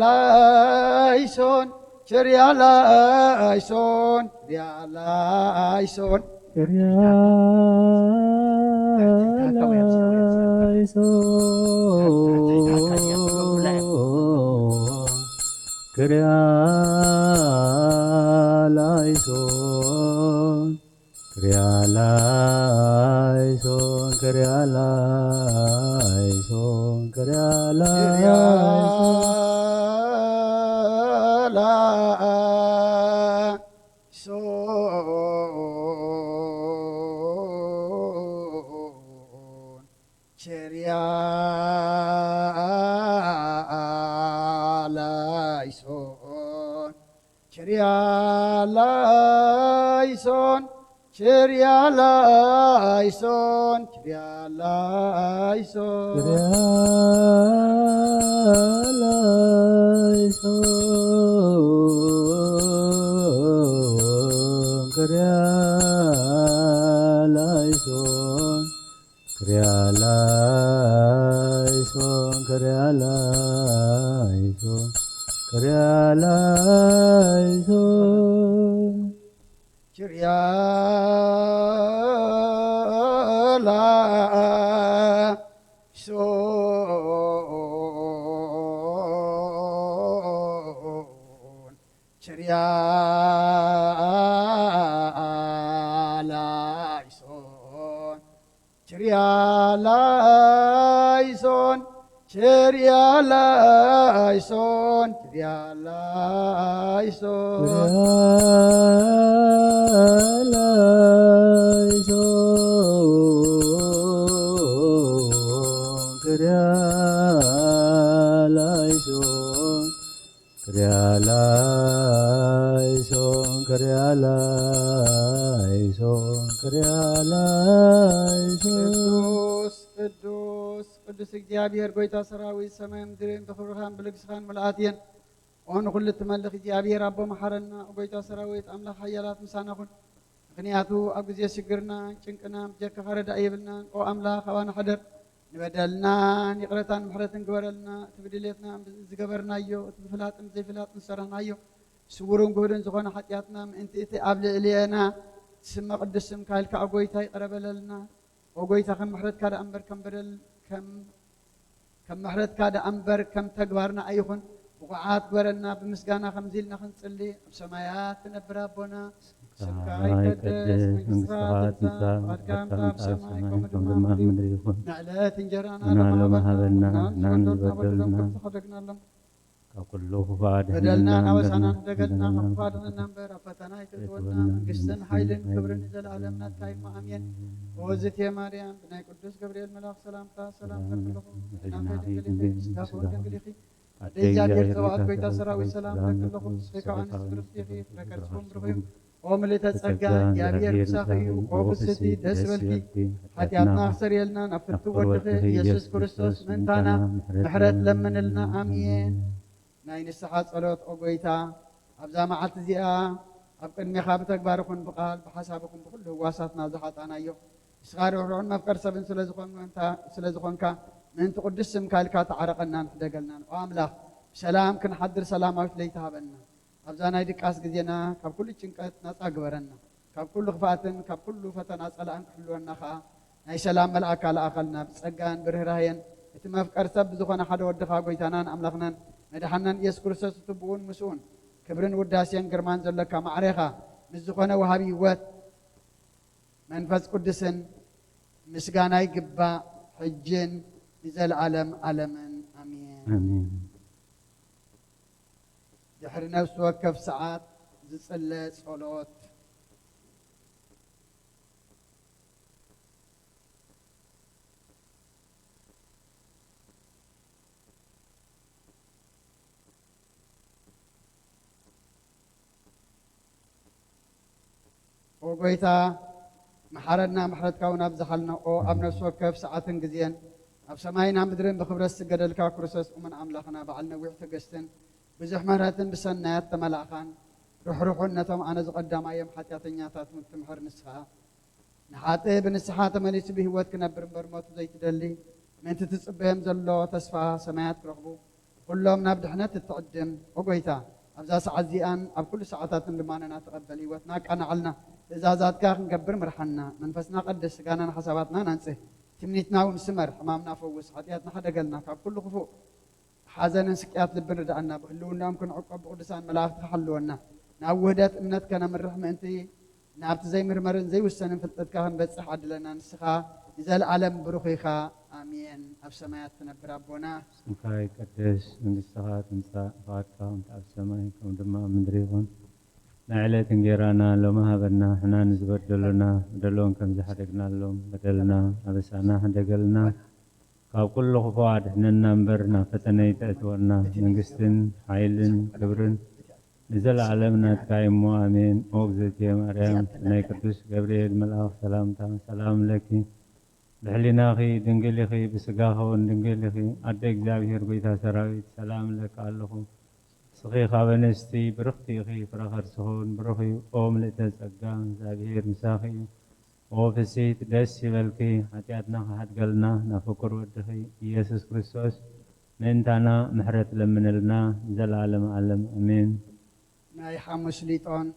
ላይሶን፣ ችርያ ላይሶን፣ ችርያ ላይሶን፣ ችርያ ላይሶን። ክርያ ላይሶን፣ ክርያ ላይሶን፣ ክርያ ላይሶን፣ ክርያ ላይሶን፣ ክርያ ላይሶን። ሶን፣ ችርያ ላይሶን፣ ችርያ ላይሶን፣ ችርያ ላይሶን፣ ችርያ ላይሶን። ክርያ ላይሶን፣ ክርያ ላይሶን፣ ክርያ ላይሶን፣ ክርያ ላይሶን፣ ክርያ ላይሶን። ችርያ ላይሶን፣ ችርያ ላይሶን፣ ችርያ ላይሶን፣ ችርያ ላይሶን፣ ችርያ ላይሶን። ክርያ ላይሶን፣ ክርያ ላይሶን፣ ክርያ ላይሶን፣ ክርያ ላይሶን። ቅዱስ፣ ቅዱስ፣ ቅዱስ እግዚኣብሔር ጎይታ ሰራዊት፣ ሰማይ ምድርን ብኽብርኻን ብልግስኻን ምልኣት እየን። ኦ ንኹሉ እትመልኽ እግዚኣብሔር ኣቦ፣ መሓረና። ኦ ጎይታ ሰራዊት ኣምላኽ ሓያላት፣ ምሳና ኩን። ምኽንያቱ ኣብ ግዜ ሽግርናን ጭንቅናን ብጀካኻ ረዳኢ የብልናን። ኦ ኣምላኽ፣ ኣባና ሕደር። ንበደልናን ይቕረታን ምሕረትን ግበረልና። እቲ ብድሌትና ዝገበርናዮ፣ እቲ ብፍላጥን ብዘይፍላጥን ዝሰራሕናዮ፣ ስውርን ግሁድን ዝኾነ ሓጢኣትና፣ ምእንቲ እቲ ኣብ ልዕሌና ትስመ ቅዱስ ስምካ ኢልካ፣ ኦ ጎይታ፣ ይቕረ በለልና። ኦ ጎይታ፣ ከም ምሕረትካ ደኣ እምበር ከም በደል፣ ከም፣ ከም ምሕረትካ ደኣ እምበር ከም ተግባርና ኣይኹን። ብቑዓት ግበረና፣ ብምስጋና ከምዚ ኢልና ክንጽሊ። ኣብ ሰማያት ትነብር ኣቦና፣ ስምካ ይቀደስ፣ መንግስትኻ ትምጻእ፣ ፍቓድካ ትምጻእ፣ ኣብ ሰማይ ከምኡ ድማ ኣብ ምድሪ ይኹን። ንዕለት እንጀራና ንሃበና ሎማዓንትና ሃበና፣ ንሕናን ንበደልና፣ ንበደልና፣ ከም ዝኸደግናሎም። ካብ ኩሉ ክፉእ ኣድሕነና በደልና ኣበሳና እምበር፣ ንደገልና ካብ ክፉእ ኣድሕነና እምበር፣ ኣብ ፈተና ኣይተእትወና። ኣይተእትወና። መንግስትን ሓይልን ክብርን ንዘለኣለም ናትካ ይኹን። ኣሜን። ኦ ዝቴ ማርያም፣ ብናይ ቅዱስ ገብርኤል መልኣኽ ሰላምታ ሰላም ሰላም፣ ንብለኹ። ሕልና ሕልና ድንግል ኢኺ፣ ስጋኹ ድንግል ኢኺ። ኣደ ኣደ እግዚኣብሔር እግዚኣብሔር ጸባኦት ጎይታ ጎይታ ሰራዊት ሰራዊት ሰላም ሰላም ንብለኹ። ንብለኹ። ንስኺ ከዓ ንስፍርትኺ ፍረ ከርስኹም ብሩኽ እዩ። ኦ ምልእተ ጸጋ፣ ጸጋ፣ እግዚኣብሔር ምሳኺ እዩ። ኦ ፍስቲ ደስ በልኪ። ሓጢኣትና ክሰርየልና ናብ ፍርቱ ወድኺ ኢየሱስ ክርስቶስ ምእንታና ምሕረት ለምንልና። ኣሜን። ናይ ንስሓ ጸሎት። ኦ ጎይታ፣ ኣብዛ መዓልቲ እዚኣ ኣብ ቅድሜኻ ብተግባር ይኹን ብቓል ብሓሳብ ይኹን ብኹሉ ህዋሳትና ዝሓጣናዮ፣ ንስኻ ርሕሩሕን መፍቀር ሰብን ስለ ዝኾንካ፣ ስለ ዝኾንካ፣ ምእንቲ ቅዱስ ስምካ ኢልካ ተዓረቐናን ሕደገልናን። ኦ ኣምላኽ፣ ብሰላም ክንሓድር ሰላማዊት ለይቲ ሃበና። ኣብዛ ናይ ድቃስ ግዜና ካብ ኩሉ ጭንቀት ናጻ ግበረና። ካብ ኩሉ ክፍኣትን ካብ ኩሉ ፈተና ጸላእን ክሕልወና ኸኣ ናይ ሰላም መልኣካ ለኣኸልና። ብጸጋን ብርህራሄን እቲ መፍቀር ሰብ ብዝኾነ ሓደ ወድኻ ጎይታናን ኣምላኽናን መድሓናን ኢየሱስ ክርስቶስ እቲ ብኡን ምስኡን ክብርን ውዳሴን ግርማን ዘሎካ ማዕሬኻ ምስ ዝኾነ ወሃቢ ህይወት መንፈስ ቅዱስን ምስጋና ይግባእ፣ ሕጅን ንዘለዓለም ዓለምን። ኣሜን። ኣሜን። ድሕሪ ነፍሲ ወከፍ ሰዓት ዝጽለ ጸሎት። ኦ ጎይታ፣ መሓረና፣ ምሕረትካ እውን ኣብዝሓልና። ኦ ኣብ ነፍሲ ወከፍ ሰዓትን ግዜን ኣብ ሰማይን ኣብ ምድርን ብኽብረት ዝስገደልካ ክርስቶስ እሙን ኣምላኽና፣ በዓል ነዊሕ ትዕግስትን ብዙሕ ምሕረትን ብሰናያት ተመላእኻን፣ ርሕሩሕን ነቶም ኣነ ዝቐዳማዮም ሓጢኣተኛታት እውን ትምሕር ንስኻ፣ ንሓጥእ ብንስሓ ተመሊሱ ብህይወት ክነብር እምበር ሞቱ ዘይትደሊ፣ ምእንቲ ትጽበዮም ዘሎ ተስፋ ሰማያት ክረኽቡ፣ ኩሎም ናብ ድሕነት እትዕድም። ኦ ጎይታ፣ ኣብዛ ሰዓት እዚኣን ኣብ ኩሉ ሰዓታትን ልማኖና ተቐበል፣ ህይወትና ኣቃናዓልና፣ ትእዛዛትካ ክንገብር ምርሓና፣ መንፈስና ቀድስ፣ ስጋናን ሓሳባትናን ኣንጽህ፣ ትምኒትና እውን ስመር፣ ሕማምና ፈውስ፣ ሓጢኣትና ሓደገልና፣ ካብ ኩሉ ክፉእ ሓዘንን ስቅያት ልብን ርድኣና፣ ብህልውናኦም ክንዕቆብ ብቅዱሳን መላእኽትኻ ሓልወና፣ ናብ ውህደት እምነት ከነምርሕ ምእንቲ ናብቲ ዘይምርመርን ዘይውሰንን ፍልጠትካ ክንበጽሕ ዓድለና። ንስኻ ንዘለኣለም ብሩኽ ኢኻ። ኣሜን። ኣብ ሰማያት ትነብር ኣቦና። ስምካ ይቀደስ፣ መንግስትኻ ትምጻእ፣ ፍቓድካ ከምቲ ኣብ ሰማይ ከምኡ ድማ ኣብ ምድሪ ይኹን። ናይ ዕለት እንጌራና ሎሚ ሃበና፣ ንሕና ንዝበደሉና በደሎም ከም ዝሓደግናሎም፣ በደልና ኣበሳና ሕደገልና፣ ካብ ኩሉ ክፉእ ኣድሕነና እምበር ናብ ፈተነ ኣይተእትወና። መንግስትን ሓይልን ክብርን ንዘለኣለም ናትካ እዩ እሞ፣ ኣሜን። ኦ እግዝእትየ ማርያም፣ ናይ ቅዱስ ገብርኤል መልኣኽ ሰላምታ ሰላም ለኪ፣ ብሕሊናኺ ድንግል ኢኺ፣ ብስጋኺ እውን ድንግል ኢኺ። ኣደ እግዚኣብሔር፣ ጎይታ ሰራዊት፣ ሰላም እለኪ ኣለኹ። ንስኺ ካብ ኣንስቲ ብርኽቲ ኢኺ፣ ፍረ ከርስኺ እውን ብሩኽ እዩ። ኦ ምልእተ ጸጋ፣ እግዚኣብሔር ምሳኺ እዩ። ኦ ፍስሂት፣ ደስ ይበልኪ፣ ሓጢኣትና ክሓድገልና ናብ ፍቁር ወድኺ ኢየሱስ ክርስቶስ ምእንታና ምሕረት ለምነልና፣ ንዘለኣለም ዓለም ኣሜን። ናይ ሓሙስ ሊጦን።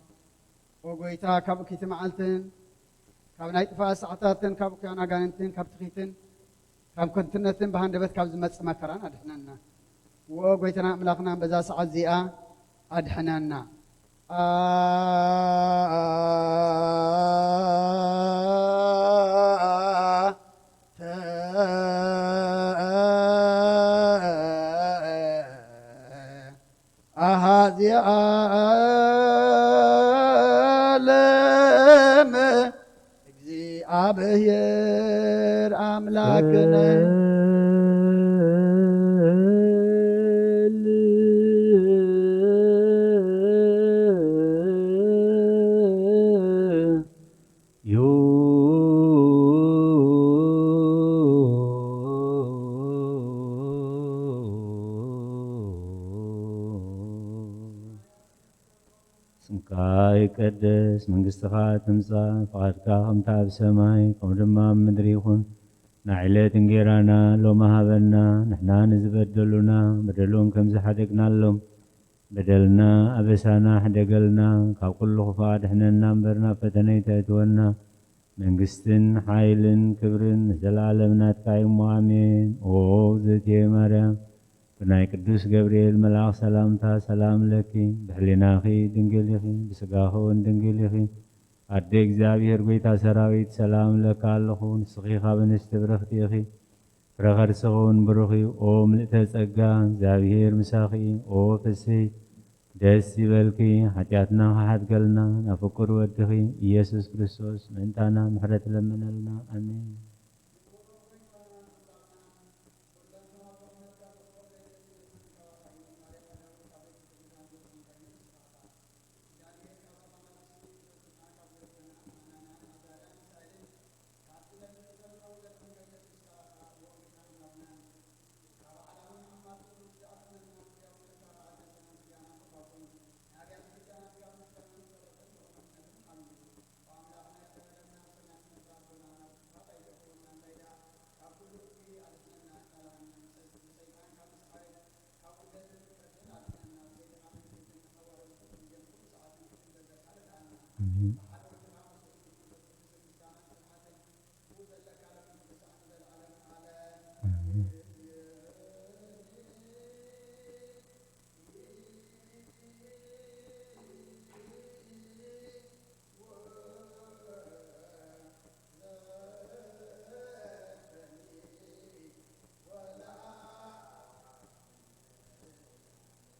ኦ ጎይታ፣ ካብ እኪቲ መዓልትን ካብ ናይ ጥፋኣት ሰዓታትን ካብ እኩያን ኣጋንንትን ካብ ትኺትን ካብ ከንቱነትን ብሃንደበት ካብ ዝመጽእ መከራን ኣድሕነና። ዎ ጎይታና ኣምላኽና፣ በዛ ሰዓት እዚኣ ኣድሕነና። ኣተ ኣሃዚ ዓለም እግዚኣብሔር ኣምላክነ። ስምካ ይቀደስ፣ መንግስትኻ ትምጻእ፣ ፍቓድካ ከምቲ ኣብ ሰማይ ከምኡ ድማ ኣብ ምድሪ ይኹን። ናይ ዕለት እንጌራና ሎሚ ሃበና፣ ንሕና ንዝበደሉና በደሎም ከም ዝሓደግናሎም፣ በደልና ኣበሳና ሕደገልና፣ ካብ ኩሉ ክፉእ ኣድሕነና እምበር ናብ ፈተነ ኣይተእትወና። መንግስትን ሓይልን ክብርን ንዘለኣለም ናትካ እዩ እሞ ኣሜን። ኦ እግዝእትየ ማርያም፣ ብናይ ቅዱስ ገብርኤል መልኣኽ ሰላምታ ሰላም ለኪ፣ ብሕሊናኺ ድንግል ኢኺ፣ ብስጋኺ እውን ድንግል ኢኺ። ኣደ እግዚኣብሔር፣ ጎይታ ሰራዊት፣ ሰላም እለካ ኣለኹ። ንስኺ ካብ ኣንስቲ ብርኽቲ ኢኺ፣ ፍረ ከርስኺ እውን ብሩኽ እዩ። ኦ ምልእተ ጸጋ፣ እግዚኣብሔር ምሳኺ እዩ። ኦ ፍስሕቲ፣ ደስ ይበልኪ፣ ሓጢኣትና ክሓድገልና ናብ ፍቁር ወድኺ ኢየሱስ ክርስቶስ ምእንታና ምሕረት ለምነልና። ኣሜን።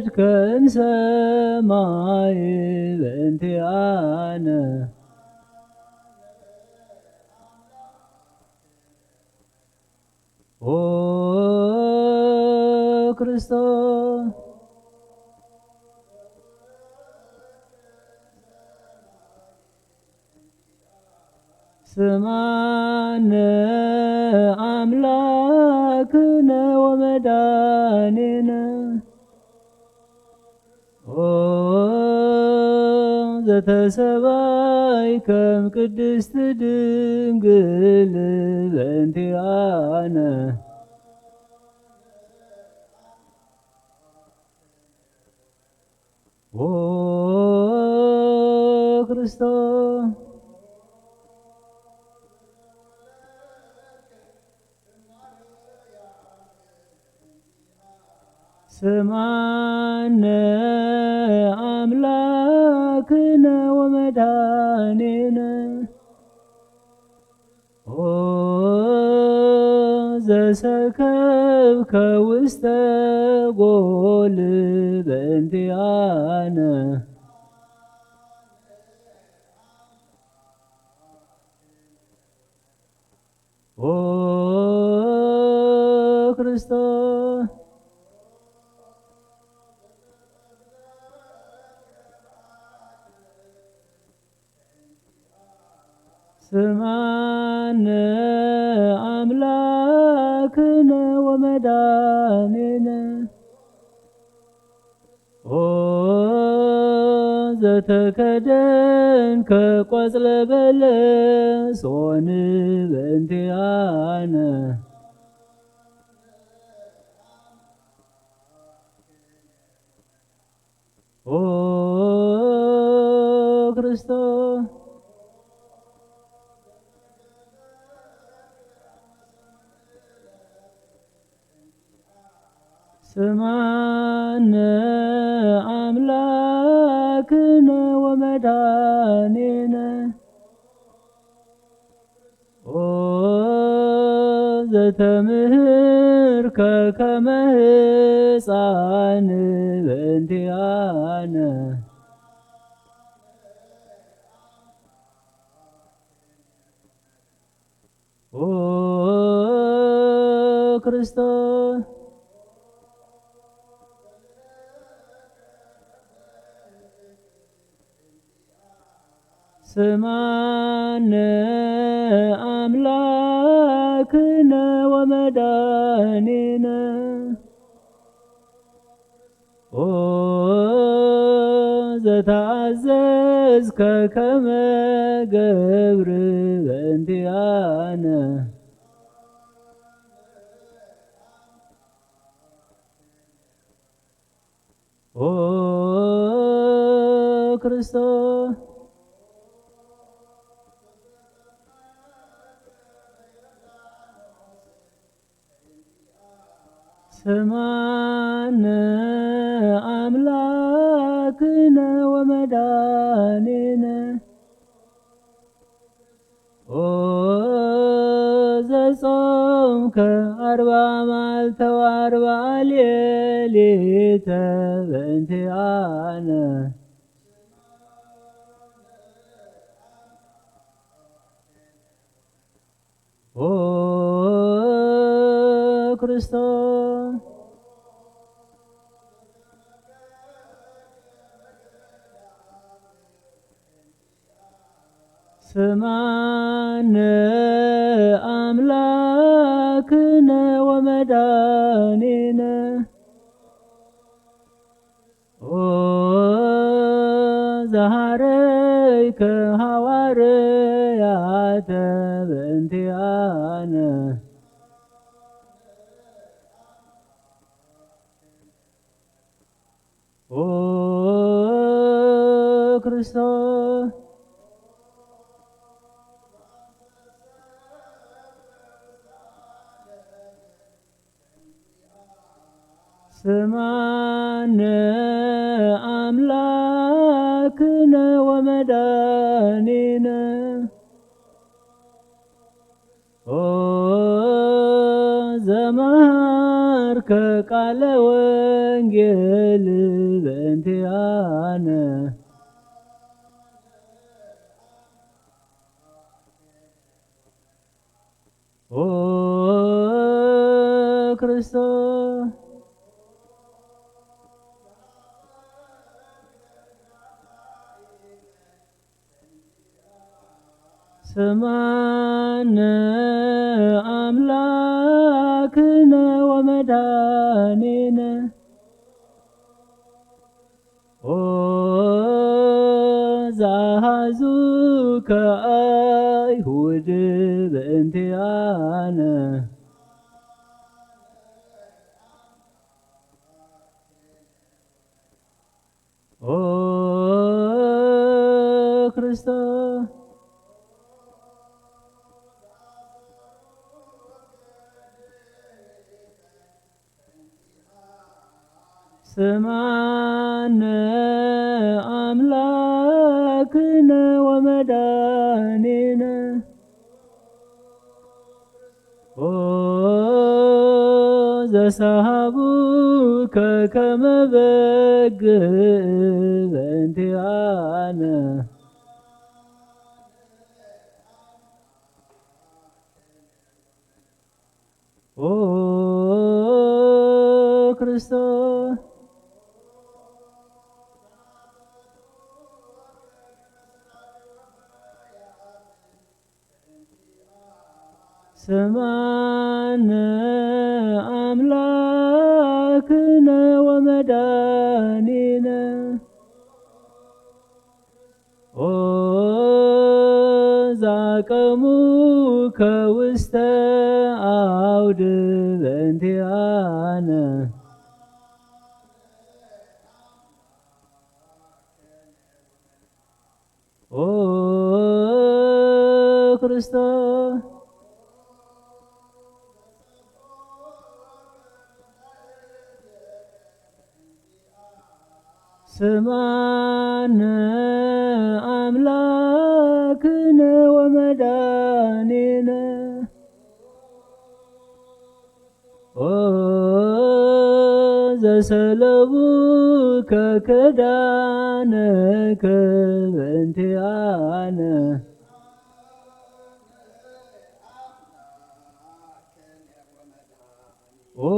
ወረድከ እምሰማይ በእንቲኣነ። ኦ ክርስቶስ ስማነ አምላክነ ወመድኃኒነ። ኦ ዘተሰባይ ከም ቅድስት ድንግል በእንቲኣነ። ኦ ክርስቶስ ስማነ አምላክነ ወመድኃኒነ። ኦ ዘሰከብከ ውስተ ጎል በእንቲኣነ። ኦ ክርስቶስ ስማነ አምላክነ ወመድኃኒነ። ኦ ዘተከደንከ ቆጽለ በለስ ኦን በእንቲኣነ። ኦ ክርስቶስ ስማነ አምላክነ ወመድኃኒነ። ኦ ዘተምህርከ ከመ ሕፃን በእንቲኣነ። ኦ ክርስቶስ ስማነ አምላክነ ወመድኃኒነ። ኦ ዘተአዘዝከ ከመ ገብር በእንቲኣነ። ኦ ክርስቶስ ስማነ አምላክነ ወመድኃኒነ። ኦ ዘጾምከ አርባ መዓልተ ወአርባ ሌሊተ በእንቲኣነ። ኦ ክርስቶስ ስማነ አምላክነ ወመድኃኒነ። ኦ ዘሃረይከ ሐዋርያተ በእንቲኣነ። ኦ ክርስቶስ ስማነ አምላክነ ወመድኃኒነ። ኦ ዘመሃርከ ከቃለ ወንጌል በእንቲኣነ። ኦ ክርስቶስ ስማነ አምላክነ ወመድኃኒነ። ኦ ዛሃዙከ አይሁድ በእንቲአነ። ኦ ክርስቶስ ስማነ አምላክነ ወመድኃኒነ። ኦ ዘሰሃቡከ ከመ በግ በእንቲአነ። ኦ ክርስቶስ ስማነ አምላክነ ወመድኃኒነ። ኦ ዛቀሙከ ውስተ አውድ በእንቲአነ። ኦ ክርስቶስ ስማነ አምላክነ ወመድኃኒነ። ኦ ዘሰለቡከ ክዳነከ በእንቲአነ። ኦ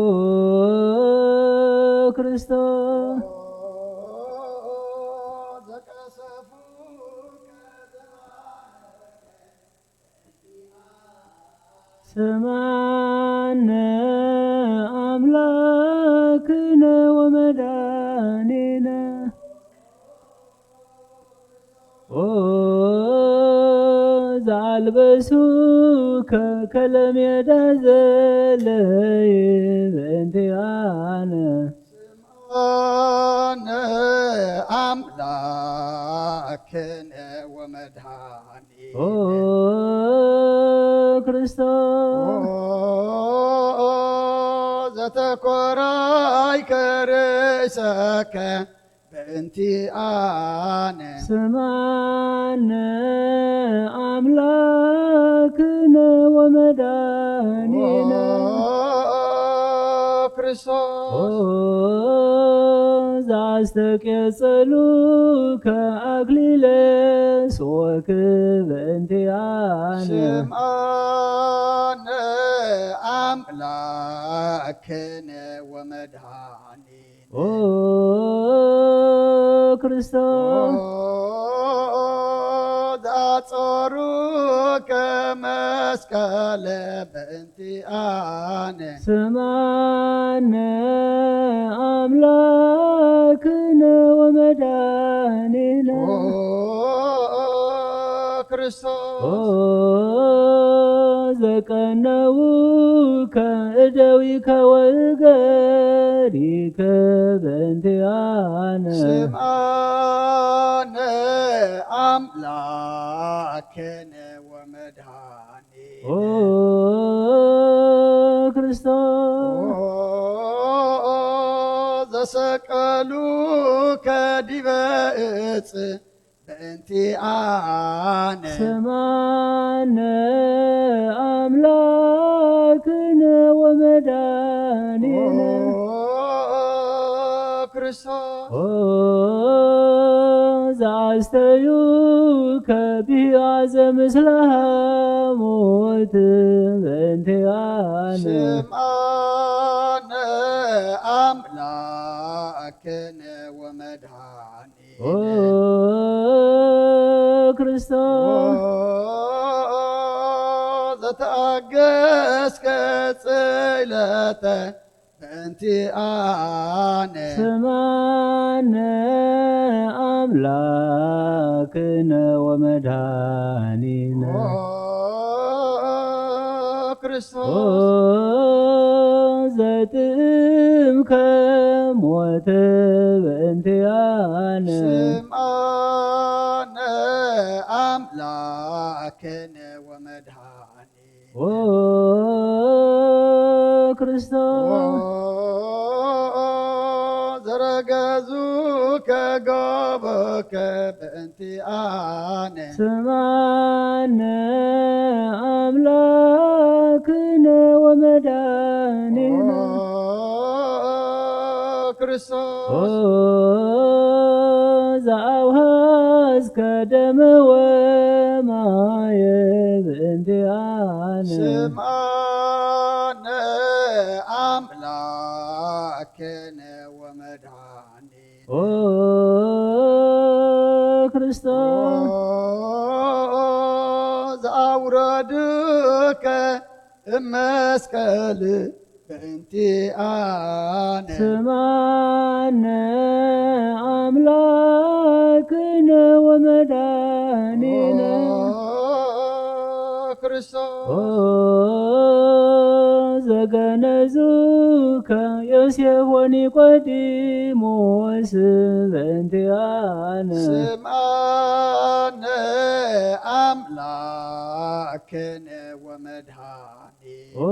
ክርስቶስ ስማነ አምላክነ ወመድኃኒነ። ኦ ዘአልበሱከ ከለሜዳ ዘለይ በእንቲአነ። ስማነ አምላክነ ወመድኃኒነ። ኦ ክርስቶስ ኦ ዘተኮራይከ ርእሰከ በእንቲአነ። ስማነ አምላክነ ወመድኃኒነ። ኦ ክርስቶስ ኦ ዘአስተቄጸሉከ አክሊለ ሶክ በእንቲአነ። ስምዓነ አምላክነ ወመድኃኒነ። ኦ ክርስቶስ ኦ ዘአጾሩከ መስቀለ በእንቲአነ። ስምዓነ አምላክነ ወመድኃኒነ። ኦ ክርስቶስ ኦ ዘቀነውከ እደዊከ ወእገሪከ በእንቲአነ። ስምዓነ አምላክነ ወመድኃኒነ። ኦ ክርስቶስ ኦ ዘሰቀሉከ ዲበ እጽ በእንቲአነ። ስምዓነ አምላክነ ወመድኃኒነ። ኦ ክርስቶስ ኦ ዘኣስተዩ ከቢያ ዘምስለ ሃሞት በእንቲኣነ ስምዓነ ኣምላክነ ወመድኃኒ ኦ ክርስቶስ ዘተኣገስከ ጽለተ በእንቲኣነ ስምዓነ ኣምላክነ ወመድኃኒነ ኦ ክርስቶስ ዘጥእምከ ሞት በእንቲኣነ ስምዓነ ኣምላክነ ወመድኃኒ ኦ ክርስቶስ ዘረገዙ ከገበከ በእንቲኣነ ስምዓነ ኣምላክነ ወመድኃኒነ ኦ ክርስቶስ ዘኣውሃዝከ ደመ ወማየ በእንቲኣነ ስምዓነ ኣምላክነ ወመድኃኒ ኦ ክርስቶስ ዘኣውረድከ እመስቀል በእንቲኣነ ስምዓነ ኣምላክነ ወመድኃኒነ ክርስቶስ ኦ ዘገነዙከ ዮሴፍ ወኒቆዲሞስ በእንቲኣነ ስምዓነ ኣምላክነ ወመድኃኒ ኦ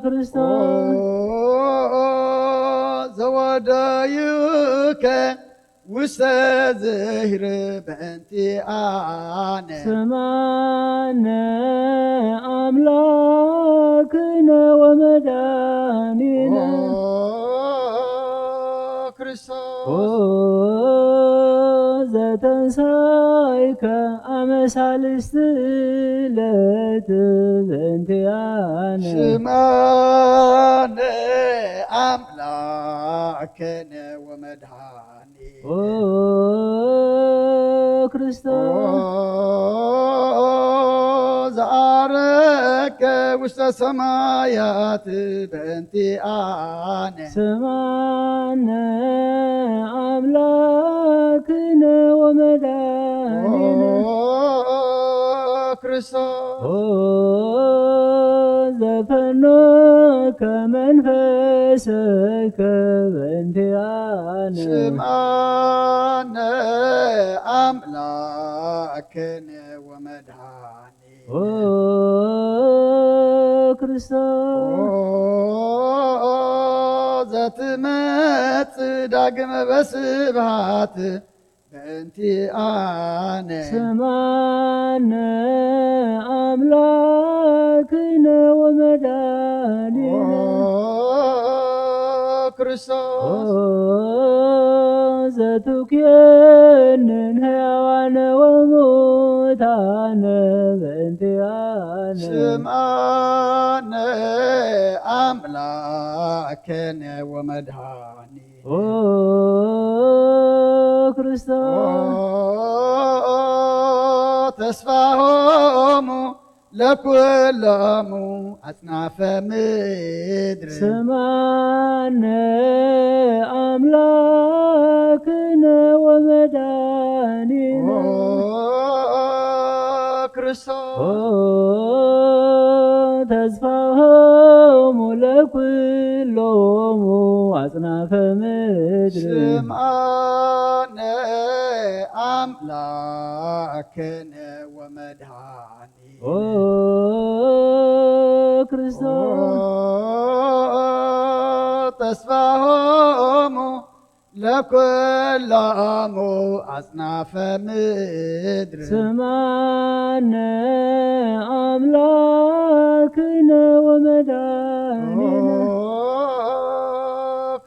ክርስቶስ ዘወደዩከ ውስተ ዝህር በእንቲኣነ ስምዓነ ኣምላክነ ወመድኃኒነ ክርስቶስ ኦ ዘተንሳይከ ኣመ ሳልስቲ ዕለት በእንቲኣነ ስምዓነ ኣምላክነ ወመድኃኒ ኦ ክርስቶስ ዘዓረከ ውስተ ሰማያት በእንቲኣነ ስምዓነ ኣምላክነ ወመድኃኒነ ክርስቶስ ኦ ዘፈኖከ መንፈሰከ በእንቲኣነ ስምዓነ ኣምላክነ ወመድኃኒ ኦ ክርስቶስ ዘትመጽእ ዳግመ በስብሃት በእንቲኣነ ስምዓነ ኣምላክነ ወመድኃኒነ ክርስቶስ ኦ ዘትኩየንን ሕያዋነ ወሙታነ በእንቲኣነ ስምዓነ ኣምላክነ ወመድኃኒ ኦ ክርስቶስ ተስፋሆሙ ለኩሎሙ ኣጽናፈ ምድር ስምዓነ ኣምላክነ ወመድኃኒነ ክርስቶስ ኦ ተስፋሆሙ ለኩሎሙ ኣጽናፈ ምድር ስምዓነ ኣምላክነ ወመድኃኒ ኦ ክርስቶስ ተስፋሆሙ ለኩሎሙ ኣጽናፈ ምድር ስምዓነ ኣምላክነ ወመድኃኒነ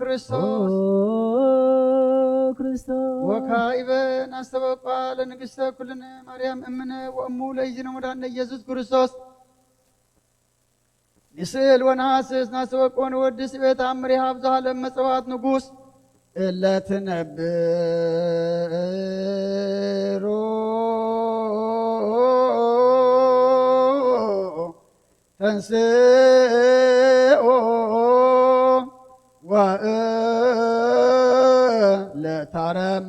ክርስቶስ ክርስቶስ ወካኢበ ናስተበቋ ለንግስተ ኩልነ ማርያም እምነ ወእሙ ለይዝነ ሙዳነ ኢየሱስ ክርስቶስ ንስእል ወነሃስስ ናስተበቆ ንወድስ ቤት ኣምር ይሃብ ዝሃለ መጸዋት ንጉስ እለ ትነብር ተንስኦ ወእለ ታረም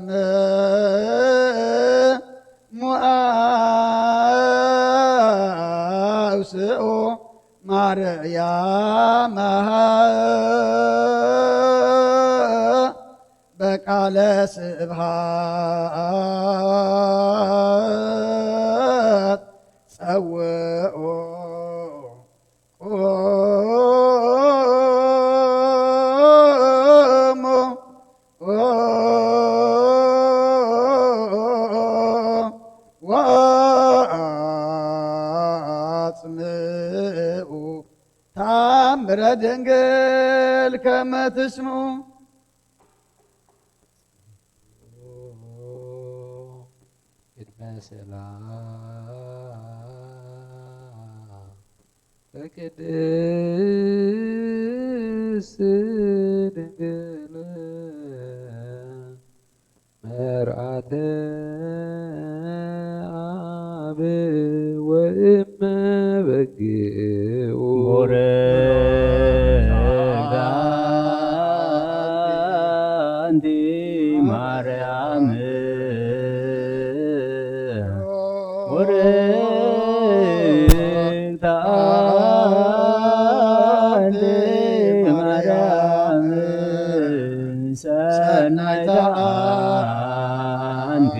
ሙአውስኦ ማርያም በቃለ ስብሃት ጸውኦ ቆሞ ወአጽምኡ ታምረ ድንግል ከመ ትስምኡ። ቅድመ ስእላ ለቅድስት ድንግል መርዓተ አብ ወእመ በግኡ። ቡርክት አንቲ ማርያም ቡርክት አንቲ ማርያም ሰናይት አንቲ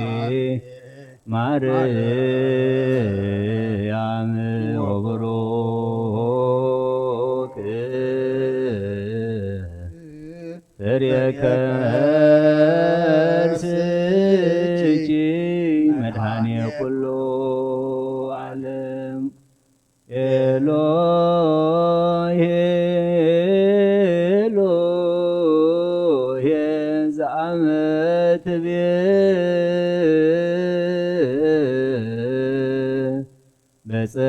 ማርያም ወቡሩክ ፍሬ ከርስኪ መድኃኔ ኩሉ ዓለም። ኤሎሄ ኤሎሄ ዘአመትቤ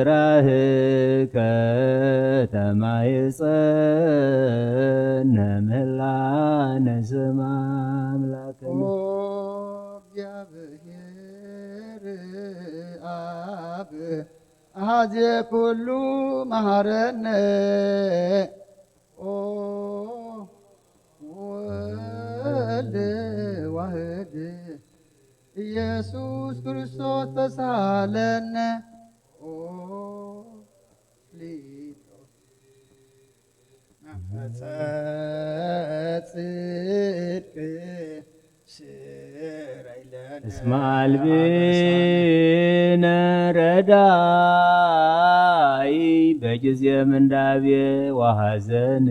በጽራህከ ተማይጸነ ምህላነ ስማ አምላክነ። ኦ እግዚአብሔር አብ አሐዜ ኩሉ መሐረነ። ኦ ወልድ ዋህድ ኢየሱስ ክርስቶስ ተሳለነ። ኦ ሊቶ መንፈሰ ጽድቅ ስረይ ለነ። እስመ አልብነ ረዳኢ በጊዜ ምንዳቤ ወሐዘን።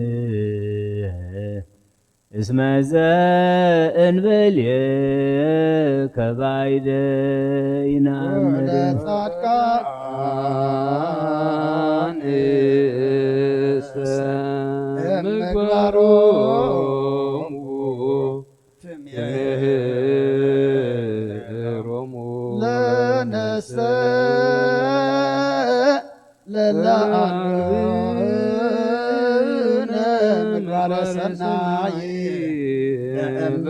እስመ ዘእንበሌከ ባይደ ይነአምን። ወለጻድቃንሰ ምግባሮሙ ትምህሮሙ ለነሰ ለለአንብነ ምግባረ ሰናይ ለእመ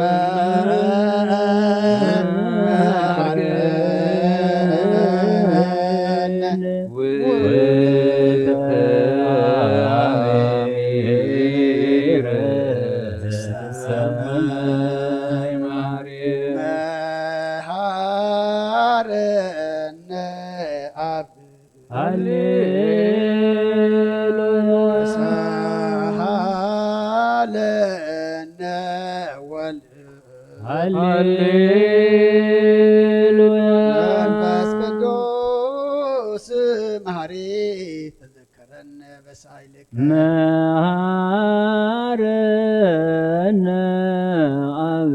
ሰማይ ማርያም መሐረነ አብ ሃሌሉያ። ሰሃለነ ወልድ ሃሌሉያ። መንፈስ ቅዱስ መሐሪ ተዘከረነ በሳይልከ መሐረነ አብ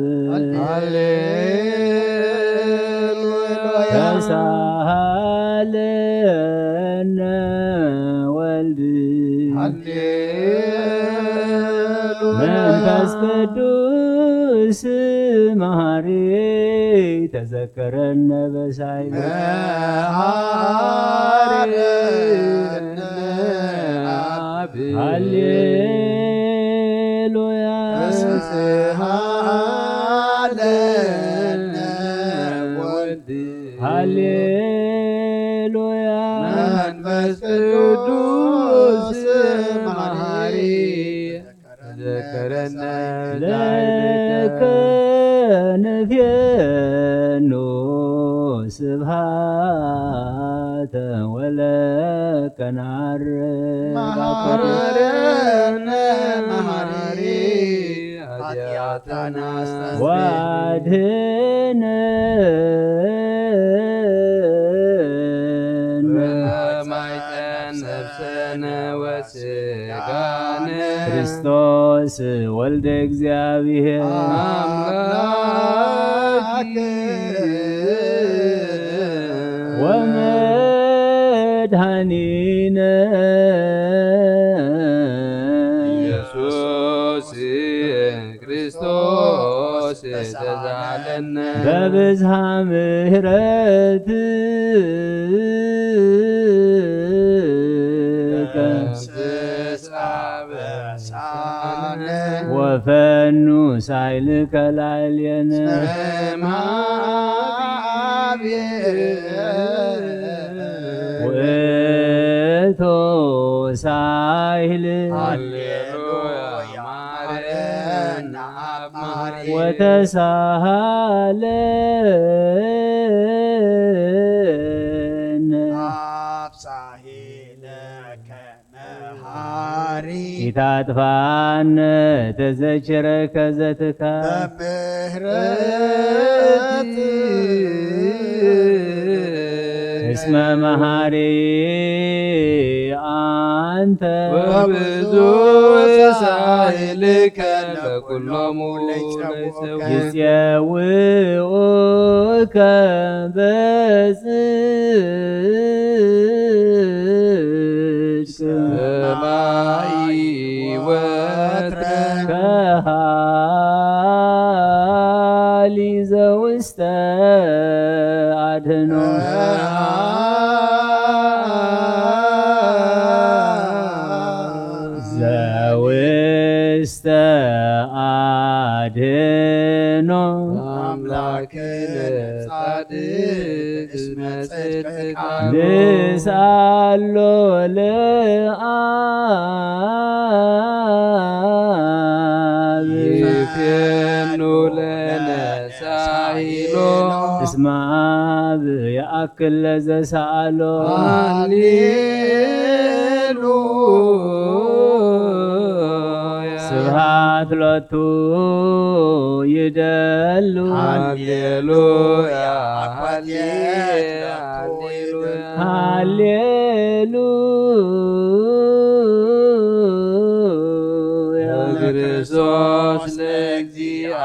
ሃሌሉያ። ተሳሃለነ ወልድ ሃሌሉያ። መንፈስ ቅዱስ መሐሪ ተዘከረነ በሳይል መሐረነ አብ ሃሌሉያ። ሃሌሉያ። መንፈስ ቅዱስ መሐሪ ተዘከረነ ለከ ንፌኑ ስብሃተ ወለከ ነዓርግ መሐረነ መሐሪ ኃጢአተነ አስተስሪ ወአድኅነነ በማይፀን ነፍሰነ ወስጋነ ክርስቶስ ወልደ እግዚአብሔር አምላክ ወመድኃኒነ ኢየሱስ ክርስቶስ ተሳለነ በብዝሃ ምሕረትከ ደምስስ አበሳነ ወፈኑ ሳይልከ ላዕሌነ ስማ አብየ ውእቱ ሳይል ሃሌሉያ ማረና አብ መሐሪ ወተሳሃለነ አብ ሳሂለከ መሐሪ ኢታጥፋነ ተዘችረከ ዘትካ በምህረት እስመ መሐሪ አንተ ወብዙ ሳይልከ ለኩሎሙ ለይጸውዑከ ይጼውኡከ በጽድቅ ሰማይ ወትረ ከሃሊ ዘውስተ አድህኖ ዘውስተ አድህኖ አምላክነ ጻድቅ እስመ ጽድቅ ቃሉ ንስአሎ ለአብ ይፌኑ ለነ ሳይሎ እስመ አብ የአክል ለዘሰአሎ ሃሌሉያ ስብሐት ሎቱ ይደሉ ሃሌሉያ ሃሌሉያ ሃሌሉያ ክርስቶስ ለእግዚአ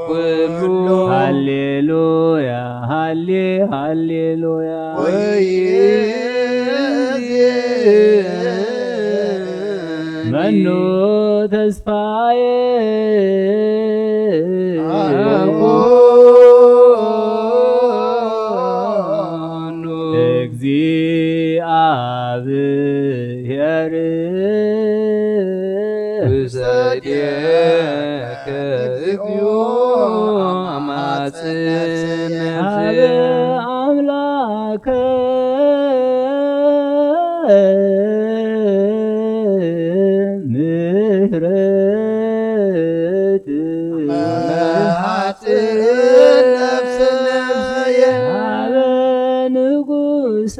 ኩሉ ሃሌሉያ ሃሌ ሃሌሉያ ወይዜ መኑ ተስፋዬ አኮኑ እግዚአብሔር ውሰዴከ እግዚኦ አማጽን ነፍሴ አምላከ ምህረት ለኃጥእ ነፍስ ነፍስየ ሀበ ንጉሰ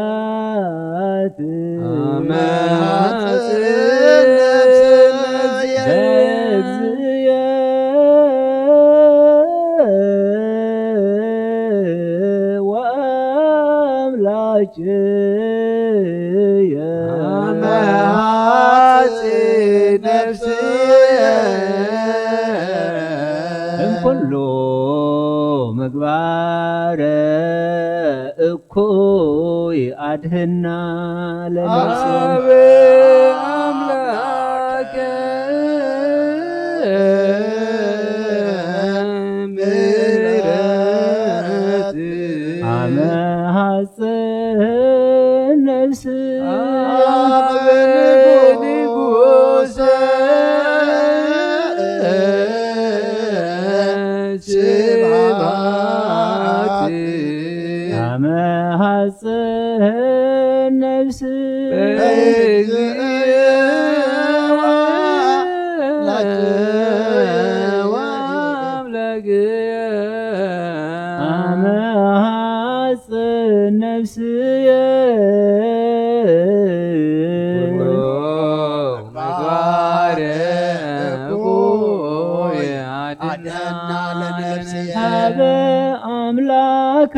ስብሐት አመ ኃጥእ ነፍስ ነፍስየ በእግዚእየ ወአምላክየ አመ ኃጥእ ነፍስየ እምኩሉ ምግባረ እኩ ኩይ ኣድህና ለነፍስና። አብ አምላከ ምሕረት አመ ሐጽን ነፍስ አብ ንጉሰ ስብሐት አመ ሐጽን ነፍስ በእግዚእ ወአምላክየ አመ ሐጽን ነፍስየ ኩሎ ምግባረ እኩይ አድህና ለነፍስየ ሀበ አምላከ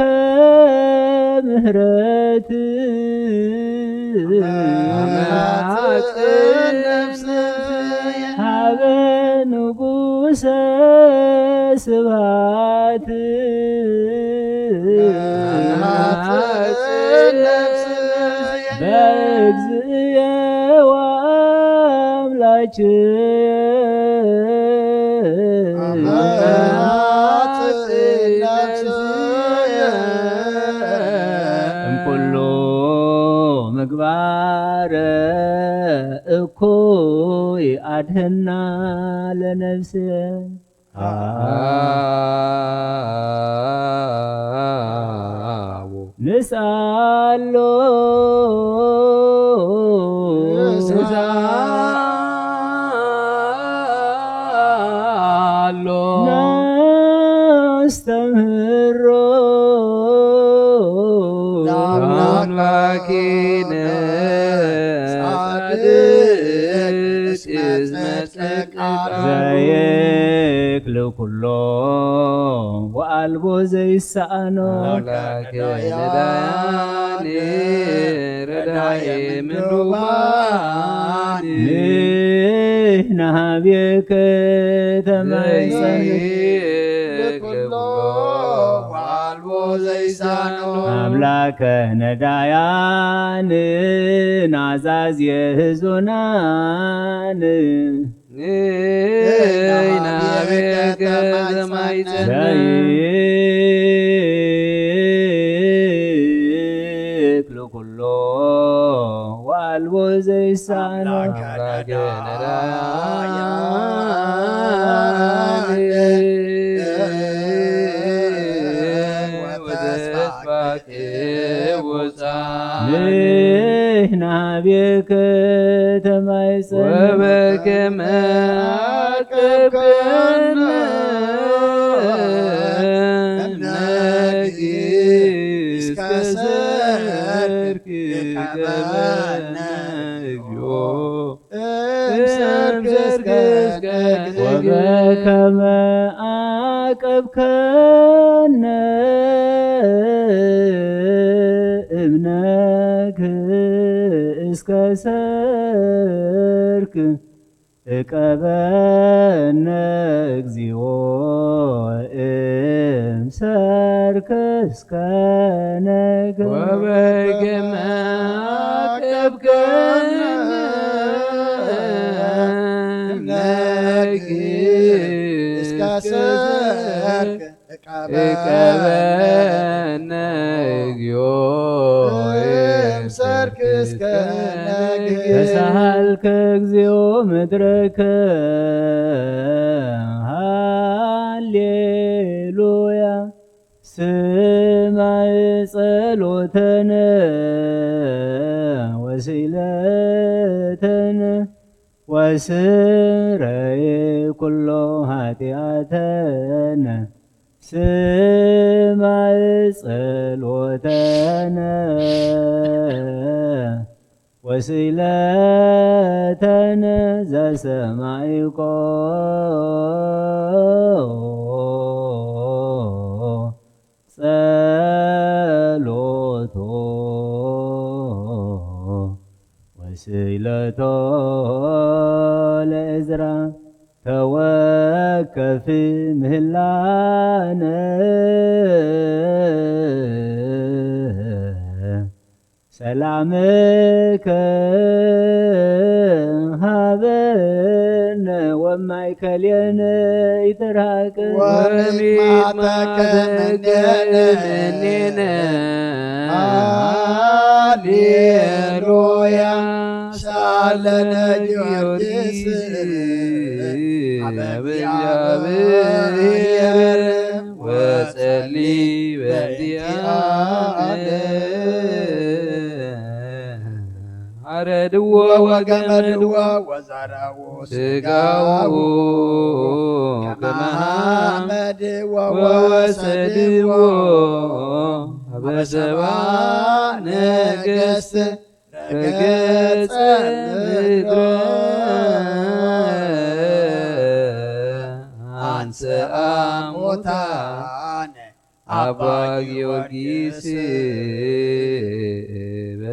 ምህረት አመ ሐጽን ነፍስየ ሀበ ንጉሰ ስብሐት አመ ሐጽን ነፍስየ በእግዚእየ ወአምላክየ አመ ሐጽን ነፍስየ እምኩሉ ምግባረ እኩይ አድህና ለነፍስየ። አዎ ንስኣሎ ንስኣሎ ነስተምህሮ ለአምላኪነ ጻድቅ እስመ ጸድቅ ቃሉ ዘይክል ኩሎ ወአልቦ ዘይሰኣኖ አምላከ ነዳያኒ ረዳየ ምንዱባኒ ንሕና ሀቤከ ተማይጸን ዘይክል ኩሎ ወአልቦ ዘይሳኖ አምላከ ነዳያን ናዛዝ የህዞናን ንሕና ሀቤከ ተማይጸን ዘይክል ኩሎ ወአልቦ ዘይሳኖ አምላከ ነዳያን ወተስፋከ ውፃን ንሕና ሀቤከ ተማይጸን ወበከመ አቀብከነ እምነኪ እስከ ሰርክ ይቀበነ እግዚኦ እምሰርክ እስከ ወበከመ አቀብከነ እምነክ እስከ ሰርክ እቀበነ እግዚኦ እምሰርክ እስከ ነግህ ወበከመ አቀብከነ እምነኪ እስከ ሰርክ እቀበነ እግዚኦ እምሰርክ እስከ ነግህ ተሳሃልከ እግዚኦ ምድረከ ሃሌሉያ ስማዕ ጸሎተነ ወስእለተነ ወስረይ ኩሎ ኃጢአተነ ስማዕ ጸሎተነ ወስእለተነ ዘሰማዕኮ ጸሎቶ ወስእለቶ ለእዝራ ተወከፍ ምህላነ ሰላምከ ሃበነ ወማእከሌነ ይትርሃቅ። ወሚማተከ ምኔነ። ሃሌሉያ። ሳለነ ጊዮርጊስ። አበ እግዚአብሔር ወጸሊ በእንቲአነ። አረድዎ ወገመድዎ ወዘረዎ ስጋው ከመ አሐመድ ወወሰድዎ አበ ሰብአ ነገሥት ረገጸ ምድረ አንሰአ ሙታነ አባ ጊዮርጊስ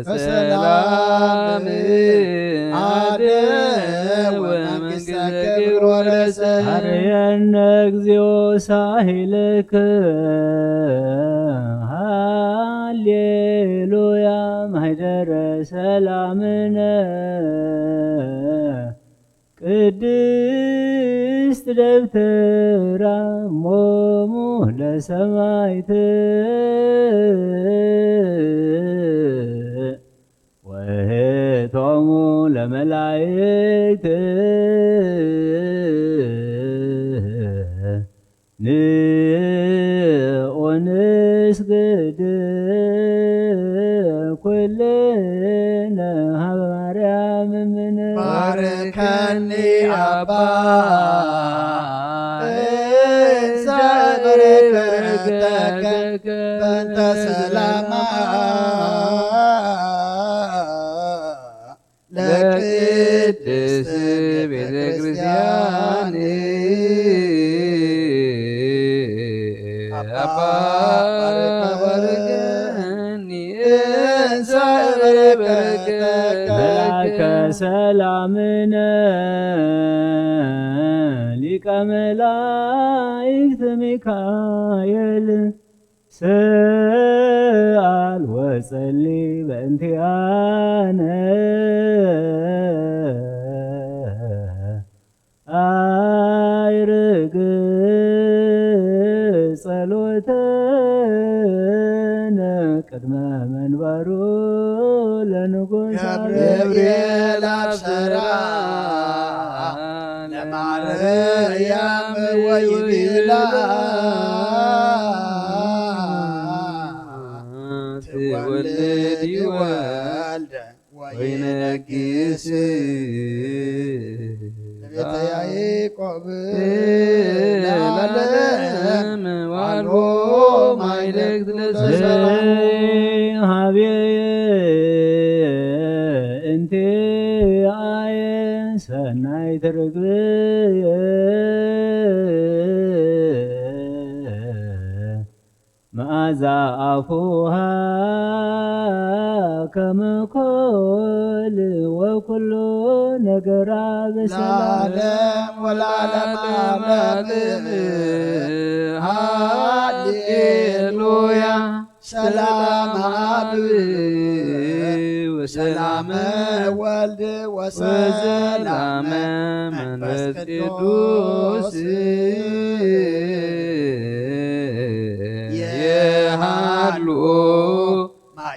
በሰላም አደወ መንግሥተ ክብር ወረሰ። አርየነ እግዚኦ ሳሂልክ ሃሌሉያ ማህደረ ሰላምነ። ቅድስት ደብተራ እሞሙ ለሰማዕት ወእህቶሙ ለመላእክት። ንዑ ንስግድ ኩልነ ሀበ ማርያም እምነ። ባርከኒ አባ እንዘ በረከተከ በእንተ ሰላማ ለቅድስት ቤተ ክርስቲያን አባ ባርከኒ እንዘ በረከተከ። መልአከ ሰላምነ ሊቀ መላእክት ሚካኤል ስአል ወጸሊ በእንቲአነ። አይርግ ጸሎተነ ቅድመ መንበሩ ለንጉሥ ገብርኤል አብሰራ ለማርያም ወይቤላ ትወልድ ወልደ ወይነግስ ለቤተ ያዕቆብ ለዓለም ዋልቦ ማይለግት ለዘሰራ ዘይሃቤ እንቲአየ ሰናይት ርግብየ መዓዛ አፉሃ ከመ ኮል ወኩሉ ነገራ በሰላም ለዓለም ወለዓለም ዓለም። ሃሌሉያ። ሰላም አብ ወሰላም ወልድ ወሰላም መንፈስ ቅዱስ የሃሉ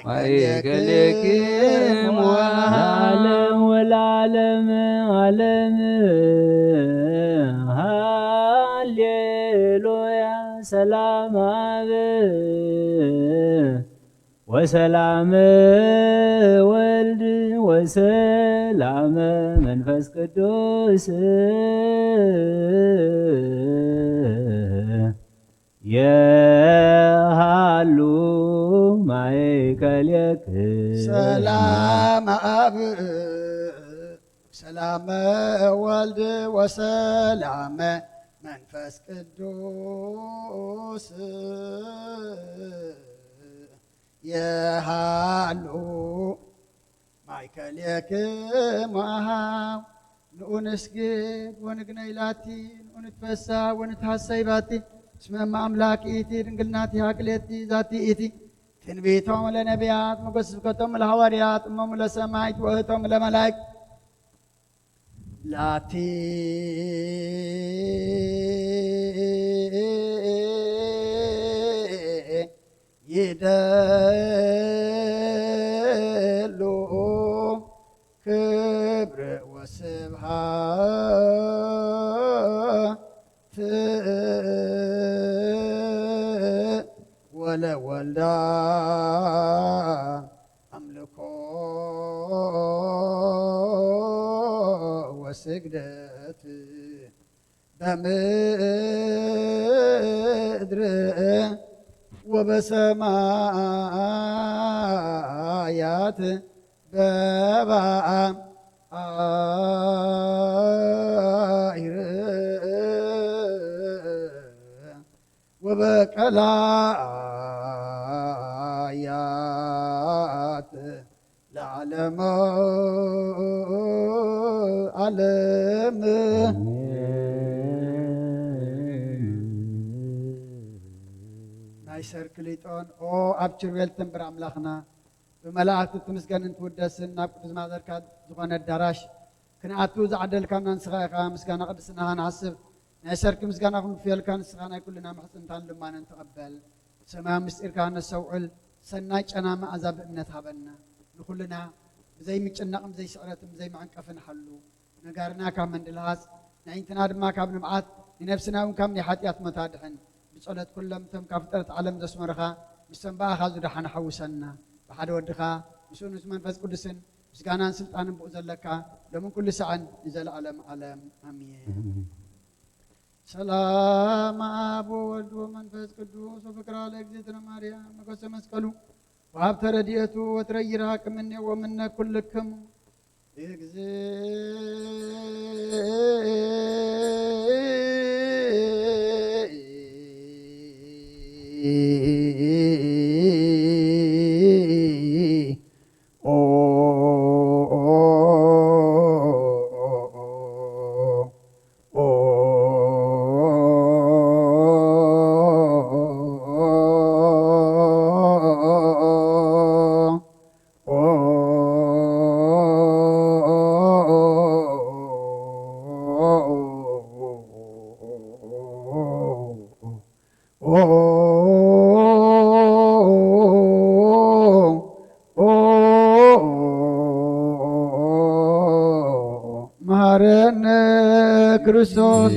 ማእከሌክሙ ለዓለም ወለዓለም ዓለም። ሃሌሉያ። ሰላም አብ ወሰላም ወልድ ወሰላም መንፈስ ቅዱስ የሃሉ ማእከሌክሙ። ሰላም አብ ሰላም ወልድ ወሰላም መንፈስ ቅዱስ የሃሉ ማእከሌክሙ አሃው። ንዑ ንስግድ ወንግነይ ላቲ፣ ንዑ ንትፈሳ ወንትሃሰይ ባቲ፣ እስመ እመ አምላክ ይእቲ ድንግል ናቲሃ ክልኤቲ ዛቲ ይእቲ። ትንቢቶም ለነቢያት፣ ሞገስ ስብከቶም ለሃዋርያት፣ እሞም ለሰማይት፣ ወእህቶም ለመላእክት። ላቲ ይደሉ ክብር ወስብሃት ወለወልዳ ኣምልኮ ወስግደት በምድር ወበሰማያት በባኣ ኣይር ወበቀላያት ለዓለመ ዓለም። ናይ ሰርክሊጦን ኦ ኣብ ችርቤል ትንብር ኣምላኽና ብመላእክቲ ትምስገንን ትውደስን ናብ ቅዱስ ማሕደርካ ዝኾነ ኣዳራሽ ክንኣቱ ዝዓደልካና ንስኻ ኢኻ። ምስጋና ቅድስናኻ ንሓስብ ናይ ሰርክ ምስጋና ክንክፍየልካ ንስኻ ናይ ኩልና ምሕጽንታን ልማንን ተቐበል። ሰማያዊ ምስጢርካ ነስተውዕል ሰናይ ጨና መኣዛ ብእምነት ሃበና። ንኹልና ብዘይ ምጭናቕን ብዘይ ስዕረትን ብዘይ መዕንቀፍን ሓሉ። ነጋርና ካብ መንድልሃስ ንኣዒንትና ድማ ካብ ንብዓት ንነፍስና እውን ካብ ናይ ሓጢኣት ሞት ኣድሕን። ብጸሎት ኩሎም እቶም ካብ ፍጥረት ዓለም ዘስመሩኻ ምስቶም ብኣኻ ዝደሓኑ ሓውሰና። ብሓደ ወድኻ ምስኡ ምስ መንፈስ ቅዱስን ምስጋናን ስልጣንን ብኡ ዘለካ ሎምን ኩሉ ሳዕን ንዘለኣለም ዓለም ኣሜን። ሰላም ኣብ ወወልድ ወመንፈስ ቅዱስ ወፍቅራ ለእግዝእትነ ማርያም መገሰ መስቀሉ ወሃብተ ረድኤቱ ወትረይራ ቅምኔ ወምነ ኩልክሙ። እግዝእ መሃረነ ክርስቶስ።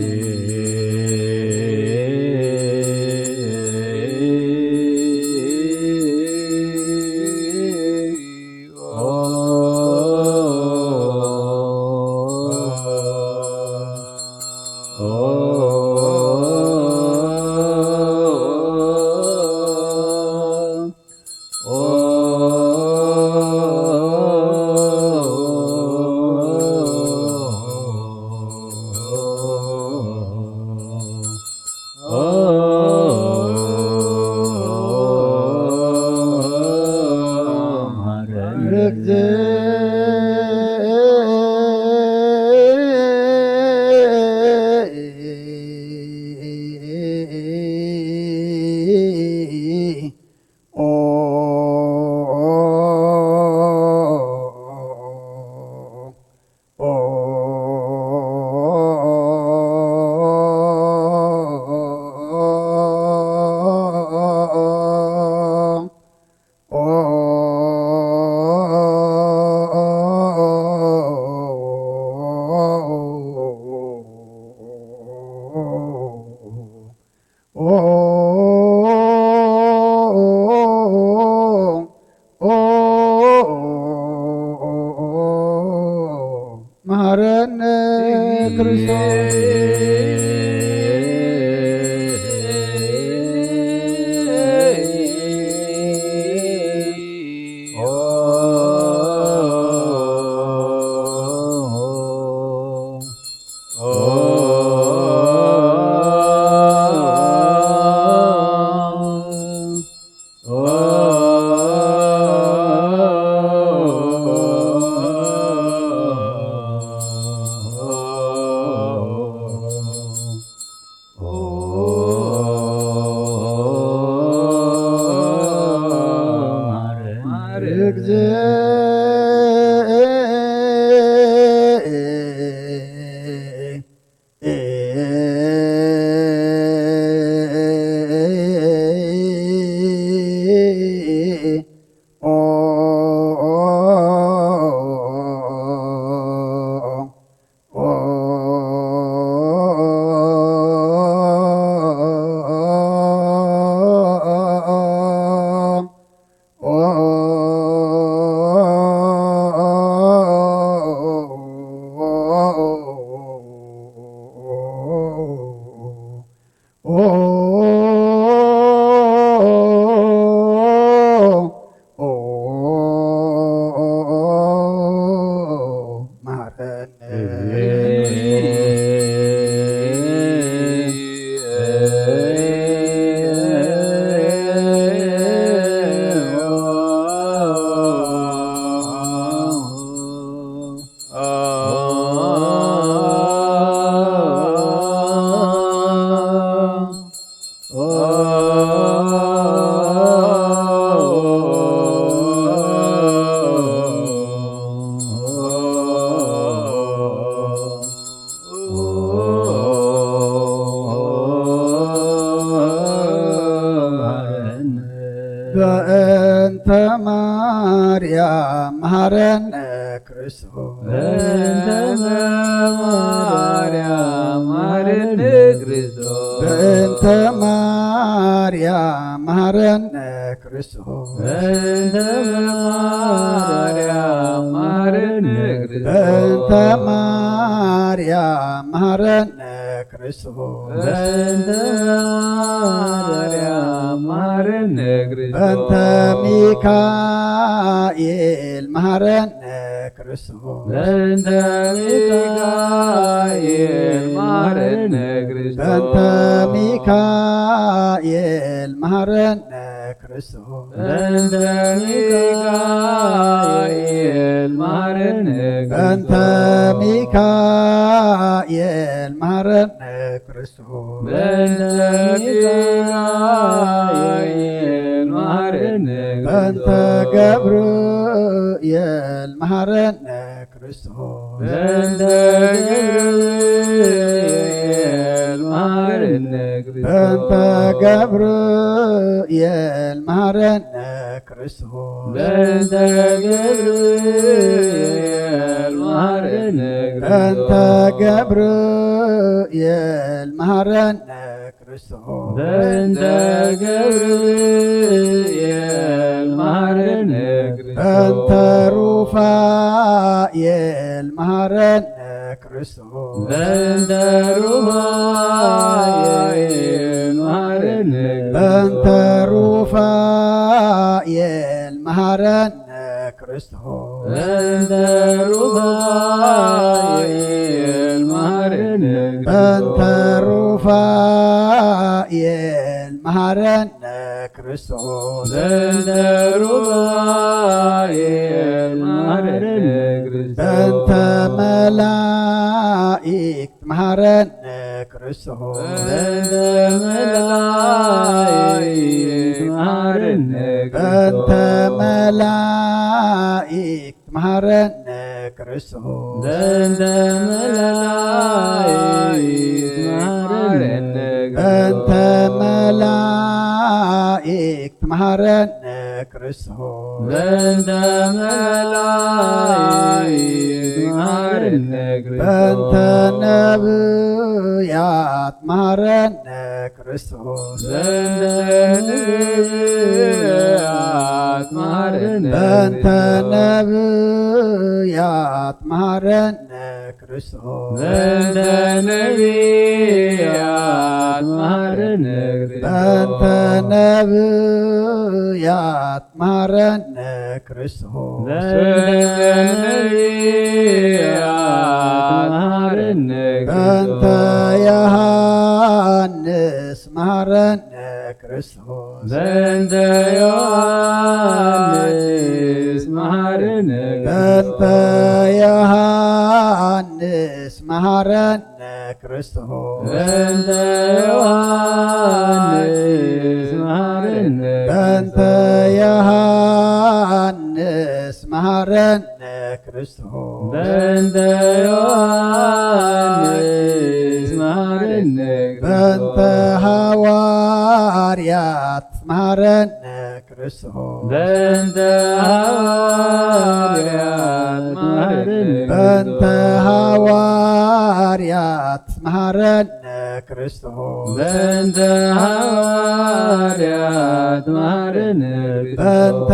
መሃረነ ክርስቶስ። እግዚእ በእንተ ማርያም መሃረነ ክርስቶስ። በእንተ ማርያም መሃረነ ክርስቶስ። በእንተ ማርያም መሃረነ ክርስቶስ። በእንተ ማርያም መሃረነ ክርስቶስ። በእንተ ማርያም መሃረነ ክርስቶስ። በእንተ ማርያም መሃረነ ክርስቶስ። በእንተ ሚካኤል መሃረነ ክርስቶስ። በእንተ ሚካኤል መሃረነ ክርስቶስ። በእንተ ሚካኤል መሃረነ ክርስቶስ። በእንተ ሚካኤል መሃረነ በእንተ ክርስቶስ። ሚካኤል መሃረነ ክርስቶስ። በእንተ ሚካኤል መሃረነ በእንተ ክርስቶስ። ገብርኤል መሃረነ ክርስቶስ። በእንተ ገብርኤል መሃረነ ክርስቶስ። በእንተ ገብርኤል መሃረነ ክርስቶስ። በእንተ ገብርኤል መሃረነ በእንተ ክርስቶስ። ገብርኤል መሃረነ ክርስቶስ። በእንተ ገብርኤል መሃረነ ክርስቶስ። በእንተ ሩፋኤል መሃረነ ክርስቶስ። በእንተ ሩፋኤል መሃረነ በእንተ ሩፋኤል መሃረነ ክርስቶስ። በእንተ ሩፋኤል መሃረነ በእንተ ሩፋኤል መሃረነ ክርስቶስ። በእንተ ሩፋኤል መሃረነ ክርስቶስ። በእንተ መላእክት መሃረነ ክርስቶስ። በእንተ መላእክት መሃረነ በእንተ ክርስቶስ። መላእክት መሃረነ ክርስቶስ። በእንተ መላእክት መሃረነ በእንተ መላእክት መሃረነ ክርስቶስ። በእንተ መላእክት መሃረነ በእንተ ክርስቶስ። ነብያት መሃረነ ክርስቶስ። በእንተ ነብያት መሃረነ በእንተ ነብያት መሃረነ ክርስቶስ። በእንተ ነብያት መሃረነ በእንተ ነብያት መሃረነ ክርስቶስ። በእንተ ነብያት መሃረነ በእንተ ክርስቶስ። ዮሐንስ መሃረነ ክርስቶስ። በእንተ ዮሐንስ መሃረነ በእንተ ዮሐንስ መሃረነ ክርስቶስ። በእንተ ዮሐንስ መሃረነ በእንተ ዮሐንስ ዮሐንስ መሃረነ ክርስቶስ። በእንተ ዮሐንስ መሃረነ ክርስቶስ። በእንተ ሃዋርያት መሃረነ ክርስቶስ። በእንተ ሃዋርያት መሃረነ በእንተ ክርስቶስ። ሃዋርያት መሃረነ ክርስቶስ። በእንተ ሃዋርያት መሃረነ ክርስቶስ። በእንተ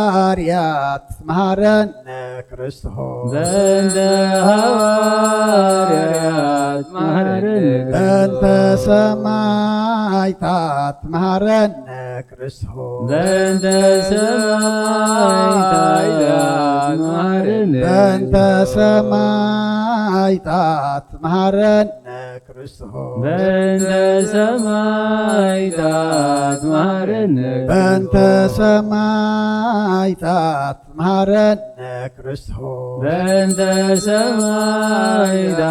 ሃዋርያት መሃረነ ክርስቶስ። በእንተ ሃዋርያት መሃረነ ክርስቶስ። በእንተ ሰማዕታት መሃረነ ክርስቶስ። በእንተ ሰማዕታት መሃረነ በእንተ ሰማዕታት መሃረነ ክርስቶስ። በእንተ ሰማዕታት መሃረነ በእንተ ሰማዕታት መሃረነ ክርስቶስ። በእንተ ሰማዕታት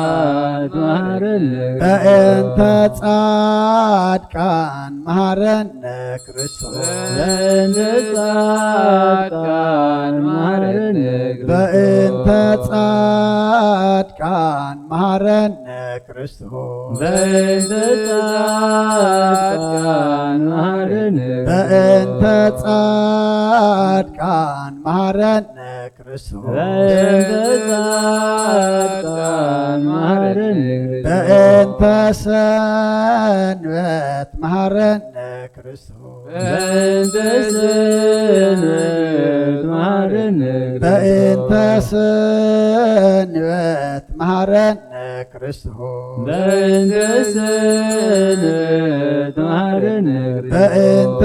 መሃረነ በእንተ ጻድቃን መሃረነ ክርስቶስ። በእንተ ጻድቃን መሃረነ ክርስቶስ። በእንተ ጻድቃን መሃረነ ክርስቶስ። በእንተ ጻድቃን መሃረነ በእንተ ጻድቃን መሃረነ ክርስቶስ። በእንተ ጻድቃን መሃረነ ክርስቶስ። በእንተ ሰንበት መሃረነ ክርስቶስ። በእንተ ሰንበት መሃረነ ክርስቶስ። በእንተ ሰንበት መሃረነ ክርስቶስ። በእንተ ሰንበት መሃረነ ክርስቶስ። በእንተ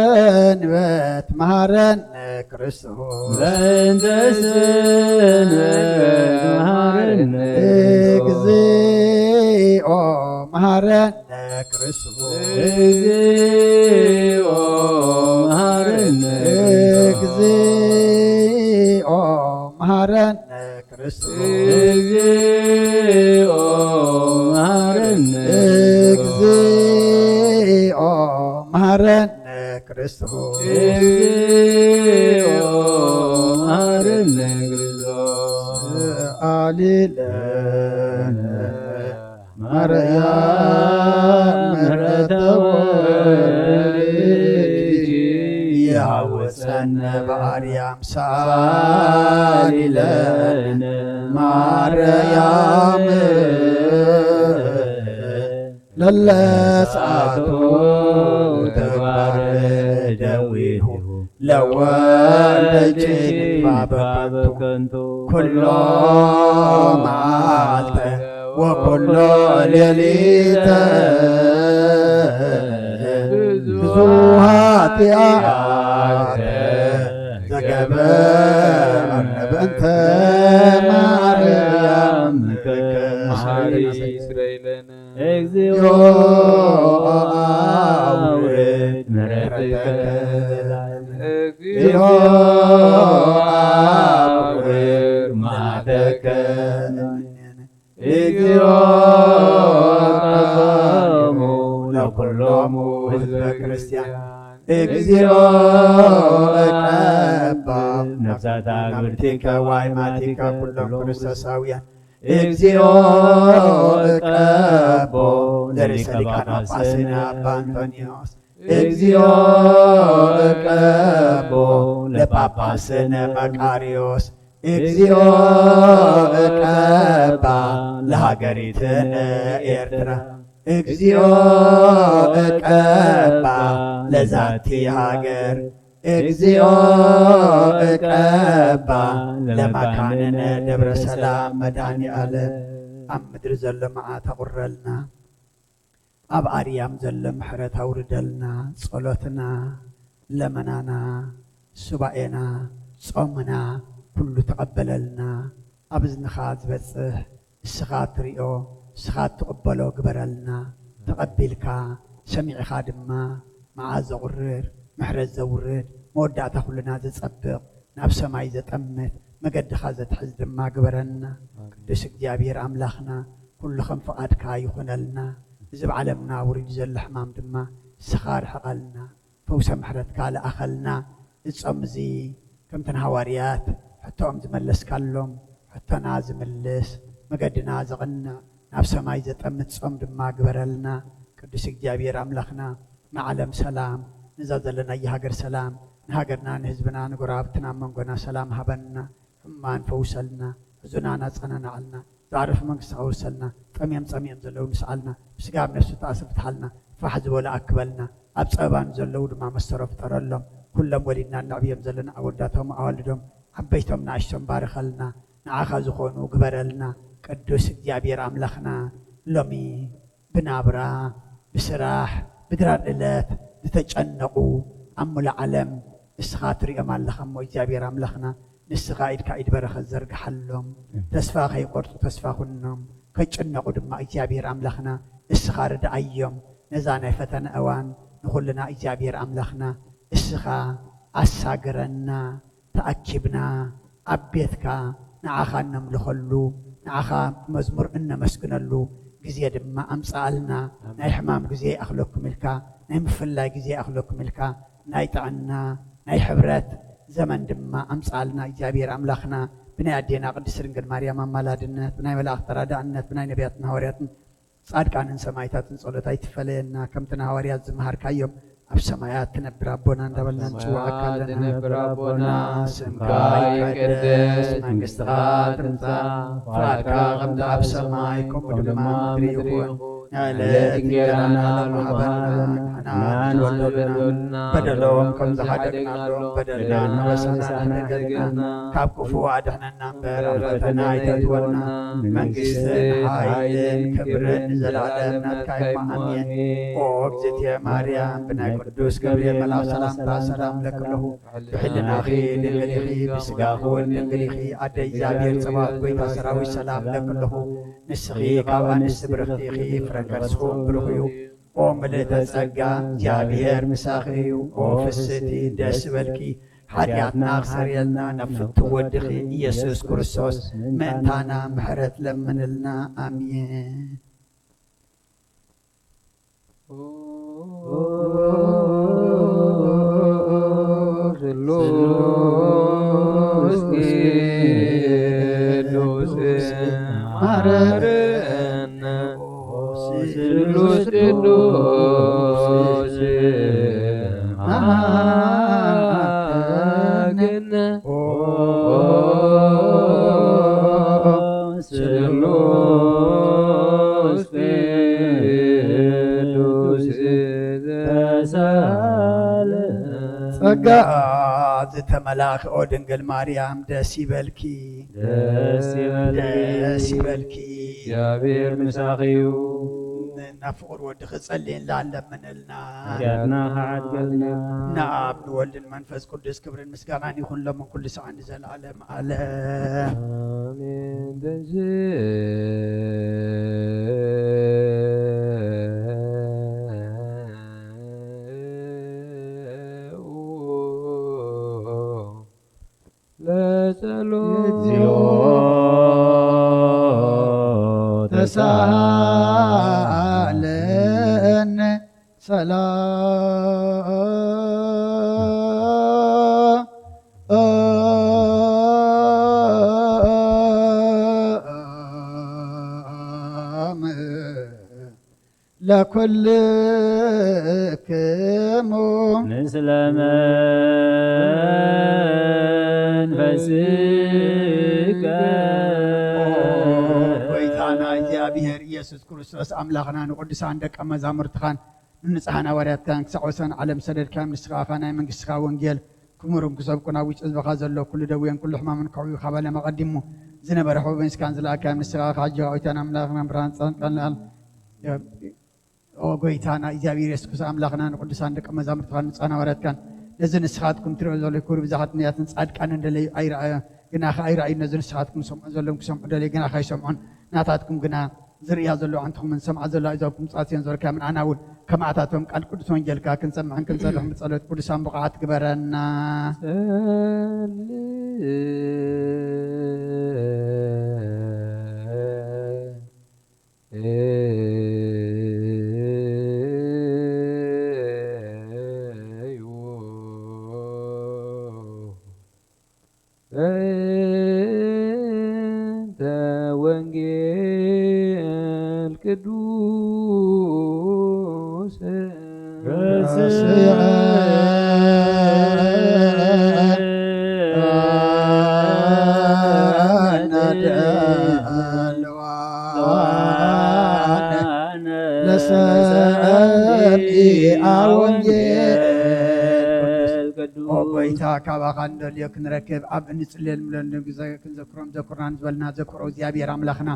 ሰንበት መሃረነ ክርስቶስ። በእንተ ሰንበት መሃረነ ክርስቶስ። እግዚኦ መሃረነ ክርስቶስ። እግዚኦ መሃረነ ክርስቶስ። እግዚኦ መሃረነ ክርስቶስ። እግዚኦ መሃረነ። እግዚኦ መሃረነ ክርስቶስ። እግዚኦ መሃረነ ክርስቶስ። ሰአሊ ለነ ማርያም ምሕረተ ወልድኪ ይሃወፀነ በአርያም ሰአሊ ለነ ማርያም ለለ ሰዓቱ ተግባር ደዊሁ ለወልደኪ ንግባ በከንቱ ኩሎ መዓልተ ወኩሎ ሌሊተ ብዙ ኃጢአተ ዘገበርነ በእንተ ማርያም መሐሪ ይስረይ ለነ። እግዚኦ አውርድ ምሕረትከ። እግዚኦ አውርድ መዓተከ። እግዚኦ እቀቦሙ ለኩሎሙ ህዝበ ክርስቲያን። እግዚኦ እቀባ ነፍሳተ አግብርቲከ ወአይማቲከ ኩሎም ክርስቶሳውያን። እግዚኦ እቀቦ ለርእሰ ሊቃነ ጳጳስነ አባ እንጦንዮስ። እግዚኦ እቀቦ ለጳጳስነ መቃርዮስ። እግዚኦ እቀባ ለሃገሪትነ ኤርትራ። እግዚኦ እቀባ ለዛቲ ሃገር። እግዚኦ እቀባ ለመካንነ ደብረ ሰላም መድኃኔ ዓለም። ኣብ ምድሪ ዘሎ መዓት ኣቑረልና። ኣብ ኣርያም ዘሎ ምሕረት ኣውርደልና። ጸሎትና፣ ለመናና፣ ሱባኤና፣ ጾምና ኩሉ ተቐበለልና። ኣብ እዝንኻ ዝበጽሕ እስኻ እትሪኦ፣ እስኻ እትቕበሎ ግበረልና። ተቐቢልካ፣ ሰሚዕኻ ድማ መዓት ዘቑርር፣ ምሕረት ዘውርድ፣ መወዳእታ ኩልና ዘጸብቕ፣ ናብ ሰማይ ዘጠምት፣ መገድኻ ዘትሕዝ ድማ ግበረና። ኣሜን። ቅዱስ እግዚኣብሔር ኣምላኽና፣ ኩሉ ከም ፍቓድካ ይኹነልና። እዚ ኣብ ዓለምና ውሪዱ ዘሎ ሕማም ድማ ንስኻ ርሕቐልና። ፈውሰ ምሕረትካ ልኣኸልና። ጾም እዚ ከምቲ ንሃዋርያት ሕቶኦም ዝመለስካሎም፣ ሕቶና ዝምልስ፣ መገድና ዘቕንዕ፣ ናብ ሰማይ ዘጠምት ጾም ድማ ግበረልና። ቅዱስ እግዚኣብሔር ኣምላኽና፣ ንዓለም ሰላም፣ ነዛ ዘለናያ ሃገር ሰላም፣ ንሃገርና፣ ንህዝብና፣ ንጎረባብትና፣ ኣብ መንጎና ሰላም ሃበና። ሕሙማን ፈውሰልና፣ ሕዙናን ኣጸናንዓልና፣ ዝዓረፉ መንግስቲ ኣውርሰልና፣ ጠምዮም ጸሚኦም ዘለዉ ንስዓልና፣ ብስጋ ኣብ ነፍሲ ተኣስር ፍትሓልና፣ ፋሕ ዝበሉ ኣክበልና፣ ኣብ ጸበባ ንዘለዉ ድማ መስተሮ ፍጠረሎም። ኩሎም ወሊድና እነዕብዮም ዘለና ኣወዳቶም ኣዋልዶም፣ ዓበይቶም ንኣሽቶም ባርኸልና፣ ንዓኻ ዝኾኑ ግበረልና። ቅዱስ እግዚኣብሔር ኣምላኽና፣ ሎሚ ብናብራ፣ ብስራሕ፣ ብድራር ዕለት ዝተጨነቑ ኣብ ሙሉእ ዓለም ንስኻ ትሪኦም ኣለኻ እሞ እግዚኣብሔር ኣምላኽና፣ ንስኻ ኢድካ ኢድ በረኸት ዘርግሓሎም። ተስፋ ከይቆርጹ ተስፋ ኩኖም፣ ከይጭነቑ ድማ እግዚኣብሔር ኣምላኽና እስኻ ርድኣዮም። ነዛ ናይ ፈተነ እዋን ንኹልና እግዚኣብሔር ኣምላኽና እስኻ ኣሳግረና። ተኣኪብና ኣብ ቤትካ ንዓኻ እነምልኸሉ፣ ንዓኻ ብመዝሙር እነመስግነሉ ግዜ ድማ ኣምጽኣልና። ኣሜን። ናይ ሕማም ግዜ ይኣኽለኩም ኢልካ፣ ናይ ምፍልላይ ግዜ ይኣኽለኩም ኢልካ፣ ናይ ጥዕና፣ ናይ ሕብረት ዘመን ድማ ኣምጽኣልና። እግዚኣብሔር ኣምላኽና፣ ብናይ ኣዴና ቅድስት ድንግል ማርያም ኣማላድነት፣ ብናይ መላእኽቲ ተራዳእነት፣ ብናይ ነቢያትን ሃዋርያትን ጻድቃንን ሰማዕታትን ጸሎት ኣይትፈለየና። ከምቲ ንሃዋርያት ዝመሃርካዮም፣ ኣብ ሰማያት ትነብር ኣቦና እንዳበልና ኣብ ንጽውዓካ ሰማያት ኣለና። ትነብር ኣቦና፣ ስምካ ይቀደስ፣ መንግስትኻ ትምጻእ፣ ፍቓድካ ከምቲ ኣብ ሰማይ ከምኡ ድማ ኣብ ምድሪ ይኹን። ንዕለት እንጀራና ሎሚ ሃበና፣ ንሕና ንበደሎና በደሎም ከም ዝሓደግናሎም በደልና ንበሳና ንሕደገልና፣ ካብ ክፉእ ኣድሕነና እምበር ኣብ ፈተና ኣይተእትወና። መንግስትን ሓይልን ክብርን ንዘለኣለም ናትካ እዩ። ኣሜን። ኦ እግዝእትየ ማርያም፣ ብናይ ቅዱስ ገብርኤል መልኣኽ ሰላምታ ሰላም እብለኪ ኣለኹ። ብሕልናኺ ድንግል ኢኺ፣ ብስጋኺ እውን ድንግል ኢኺ። ኣደ እግዚኣብሔር ጸባኦት፣ ጎይታ ሰራዊት ሰላም እብለኪ ኣለኹ። ንስኺ ካብ ኣንስቲ ብርኽቲ ኢኺ፣ ፍረ ከርስኺ እውን ብሩኽ እዩ። ኦ ምልእተ ጸጋ፣ እግዚኣብሔር ምሳኺ እዩ። ኦ ፍስቲ፣ ደስ ይበልኪ፣ ሓጢኣትና ክሰርየልና ናብ ፍቱው ወድኺ ኢየሱስ ክርስቶስ ምእንታና ምሕረት ለምንልና። ኣሜን። ስሉስ ቅዱስ ማረነ። ስሉስ ቅዱስ መሃገነ። ስሉስ ቅዱስ ተሳለ። ጸጋ ዝተመላእኺ ኦ ድንግል ማርያም ደስ ይበልኪ። ደስ ይበልኪ። ደስ ይበልኪ። እግዚኣብሔር ምሳኺ እዩ። ናብ ፍቑር ወድኺ ጸልይና ለምንልና። ሓጢኣትና ክሓድገልና። ንኣብ ንወልድን መንፈስ ቅዱስ ክብርን ምስጋናን ይኹን ሎምን ኩሉ ሰዓት ንዘለዓለም ዓለም። ኣሜን። ተንሥኡ ለጸሎት። እግዚኦ ተሳሃለነ ሰላም ለኩልክሙ። ምስለ መንፈስከ። ኦ ጎይታና እግዚኣብሔር ኢየሱስ ክርስቶስ ኣምላኽና ንቅዱሳን ደቀ መዛሙርትኻን ንንጹሓን ሃዋርያትካን ክሳዕ ወሰን ዓለም ሰደድካዮም። ንስኻ ኸኣ ናይ መንግስትኻ ወንጌል ክምህሩን ክሰብኩን ኣብ ውሽጢ ህዝብኻ ዘሎ ኩሉ ደዌን ኩሉ ሕማምን ከሕውዩ ካብ ዓለም ኣቐዲሙ ዝነበረ ሕቡብን ስካን ዝለኣካዮም ንስኻ ኸኣ ሕጂ ኸኣ ጎይታን ኣምላኽናን ብርሃን ጻድቃን ለዓል ኦ ጎይታና እግዚኣብሔር የሱስ ክርስቶስ ኣምላኽና ንቅዱሳን ደቀ መዛሙርትኻን ንጹሓን ሃዋርያትካን ነዚ ንስኻትኩም ትሪኦ ዘለኹም ክብሪ ብዙሓት ነቢያትን ጻድቃንን ደለዩ ኣይረኣዮን ግና ኸኣ ኣይረኣዩን። ነዚ ንስኻትኩም ትሰምዑ ዘለኹም ክሰምዑ ደለዩ ግና ኸኣ ኣይሰምዑን። ናታትኩም ግና ዝርእያ ዘለዋ ኣዕንትኹምን ዝሰምዓ ዘለዋ ኣእዛንኩም ጻስየን ዝበልካዮም ንዓና እውን ከማእታቶም ቃል ቅዱስ ወንጌልካ ክንሰምዕን ክንሰርሕን ብጸሎት ቅዱሳን ብቑዓት ግበረና። በእንተ ወንጌል ቅዱስ ረስዐ ለሰሚዐ ወንጌል ቅዱስ። ኦ ጎይታ፣ ካባኻ እንደልዮ ክንረክብ፣ ኣብ እንጽልየሉ ግዜ ክንዘክሮም ዘኩርና ንዝበልና ዘክሮ እግዚኣብሔር ኣምላኽና፣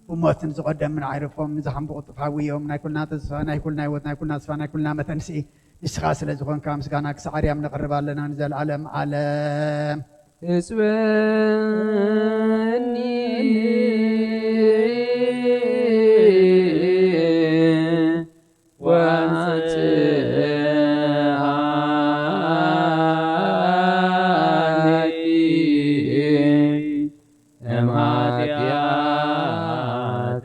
ብሞትን ዝቐደምን ኣይርፎም፣ ንዝሓምቡ ቅጡፍ ሓውዮም፣ ናይ ኩልና ተስፋ፣ ናይ ኩልና ህይወት፣ ናይ ኩልና ተስፋ፣ ናይ ኩልና መተንስኢ፣ ንስኻ ስለ ዝኾንካ ምስጋና ክሳዕ ኣርያም ነቕርብ ኣለና ንዘለዓለም ዓለም። እጽበኒ ወአንጽሃኒ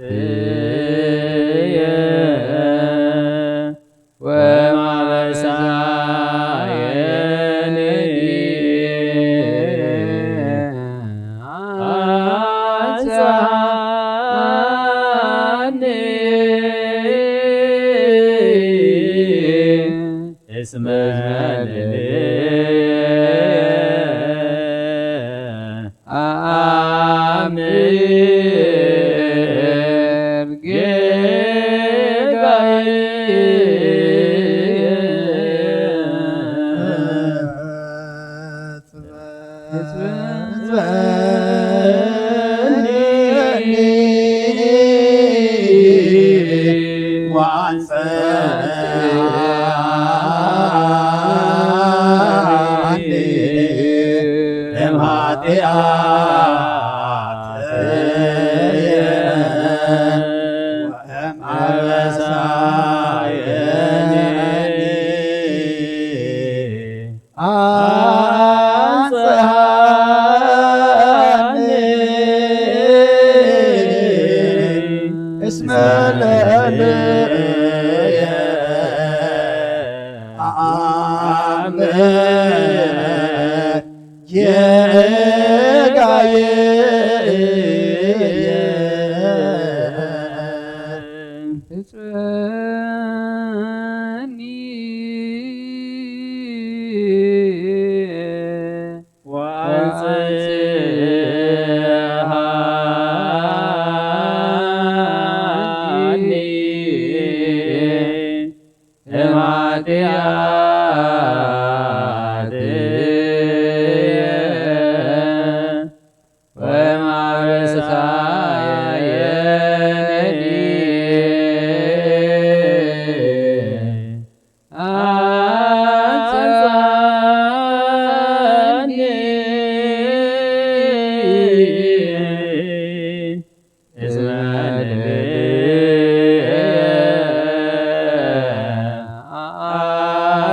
እምኃጢአትየ ወማበሳየኒ አንጽሃኒ እስመ አምር ጌጋየ። አንጽሃኒ እስመ ለልየ አምር ጌጋየ። እጽበኒ ወአንጽሃኒ እምኃጢአትየ ወእምአበሳየኒ አንጽሃኒ እስመ ለልየ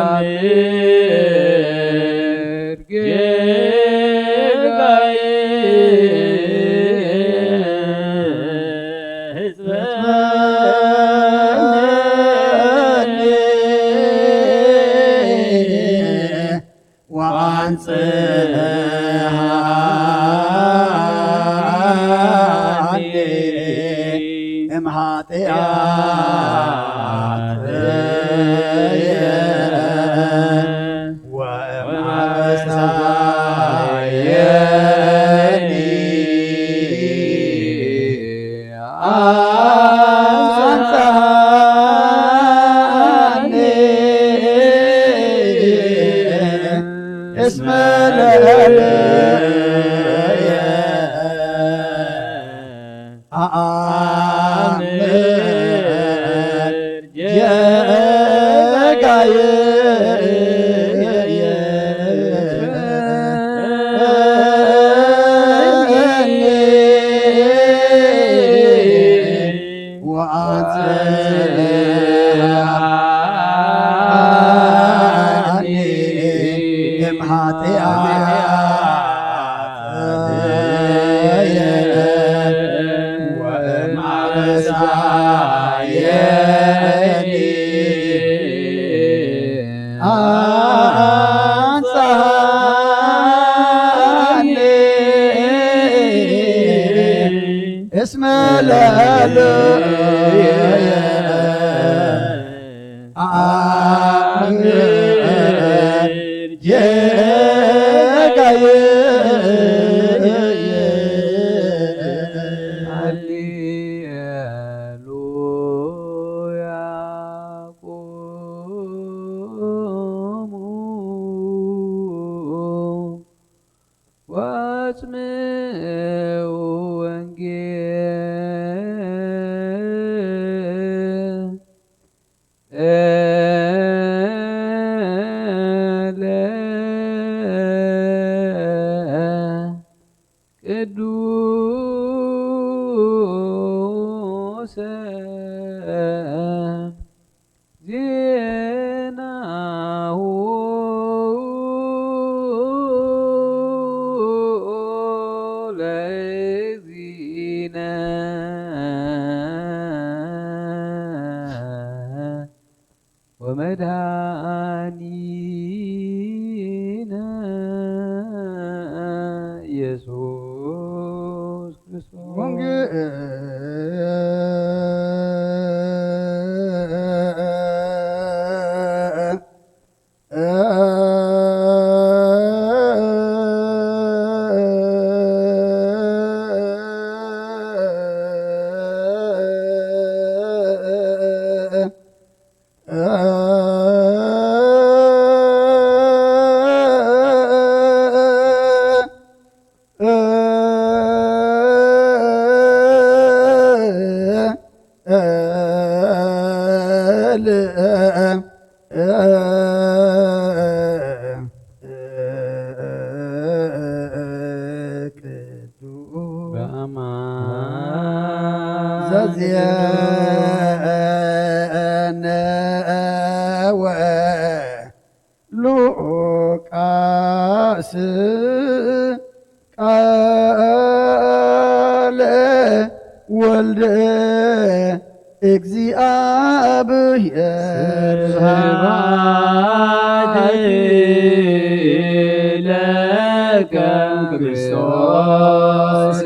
አምር ጌጋየ። ወአንጽሃኒ እምኃጢአትየ ወእምአበሳየኒ አንጽሃኒ እስመ ለልየ አምር ጌጋየ። ወአንጽሃኒ እምኃጢአትየ ወእምአበሳየኒ አንጽሃኒ እስመ ለልዑል አሜን። ጌጋዬ። ሃሌሉያ ቁሙ ወአጽምዑ ወንጌለ ቅዱሰ ዜናሁ ለእግዚእነ ወመድኃኒነ ኢየሱስ ክርስቶስ። ወንጌል በአማን ዘዜነወ ሉቃስ ቃለ ወልደ እግዚአብሔር። ስብሐት ለከ ክርስቶስ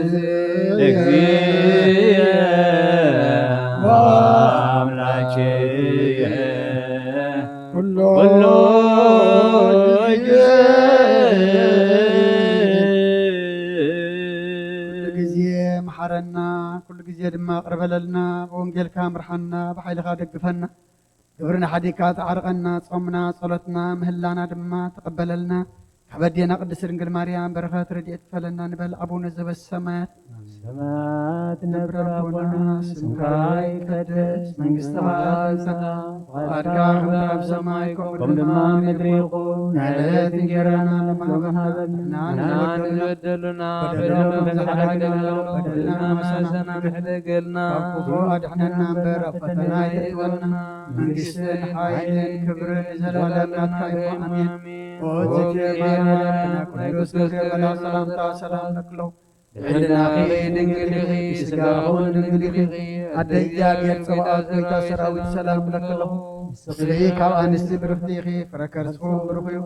እግዚእ ወአምላክየ ኩሎ ኩሎ ጊዜ። ኩሉ ግዜ መሓረና፣ ኩሉ ግዜ ድማ ቅርበለልና። ብወንጌልካ ምርሓና፣ ብሓይልኻ ደግፈና። ግብርና ሓዲግካ ተዓርቐና፣ ጾምና፣ ጸሎትና፣ ምህላና ድማ ተቐበለልና። ካብ ኣዴና ቅድስት ድንግል ማርያም በረኸት ረድኤት ይክፈለና ንበል። ኣቡነ ዘበሰማያት ሰማያት ትነብር ኣቦና፣ ስምካ ይቀደስ፣ መንግስትኻ ትምጻእ፣ ፍቓድካ ከም ኣብ ሰማይ ከምኡ ድማ ምድሪ ይኹን። ናይ ዕለት እንጀራና ሎሚ ሃበና፣ ንሕና ንበደሉና በደሎም ከም ዝሓደገና በደልና መሰና ንሕደገልና፣ ካብ ክፉ ኣድሕነና እምበር ኣብ ፈተና ኣይተእትወና። መንግስትን ሓይልን ክብርን ንዘለኣለም ናትካ እዩ። ኣሜን። ኦ እግዝእትየ ማርያም፣ ናይ ቅዱስ ገብርኤል መልኣክ ሰላምታ ሰላም ለክሎ። ብሕልናኺ ድንግል ኢኺ፣ ስጋኹን ድንግል ኢኺ። ኣደ እግዚኣብሔር ጸባኦት፣ ጎይታ ሰራዊት ሰላም ለክሎ። ንስኺ ካብ ኣንስቲ ብርኽቲ ኢኺ፣ ፍረ ከርስኹም ብሩኽ እዩ።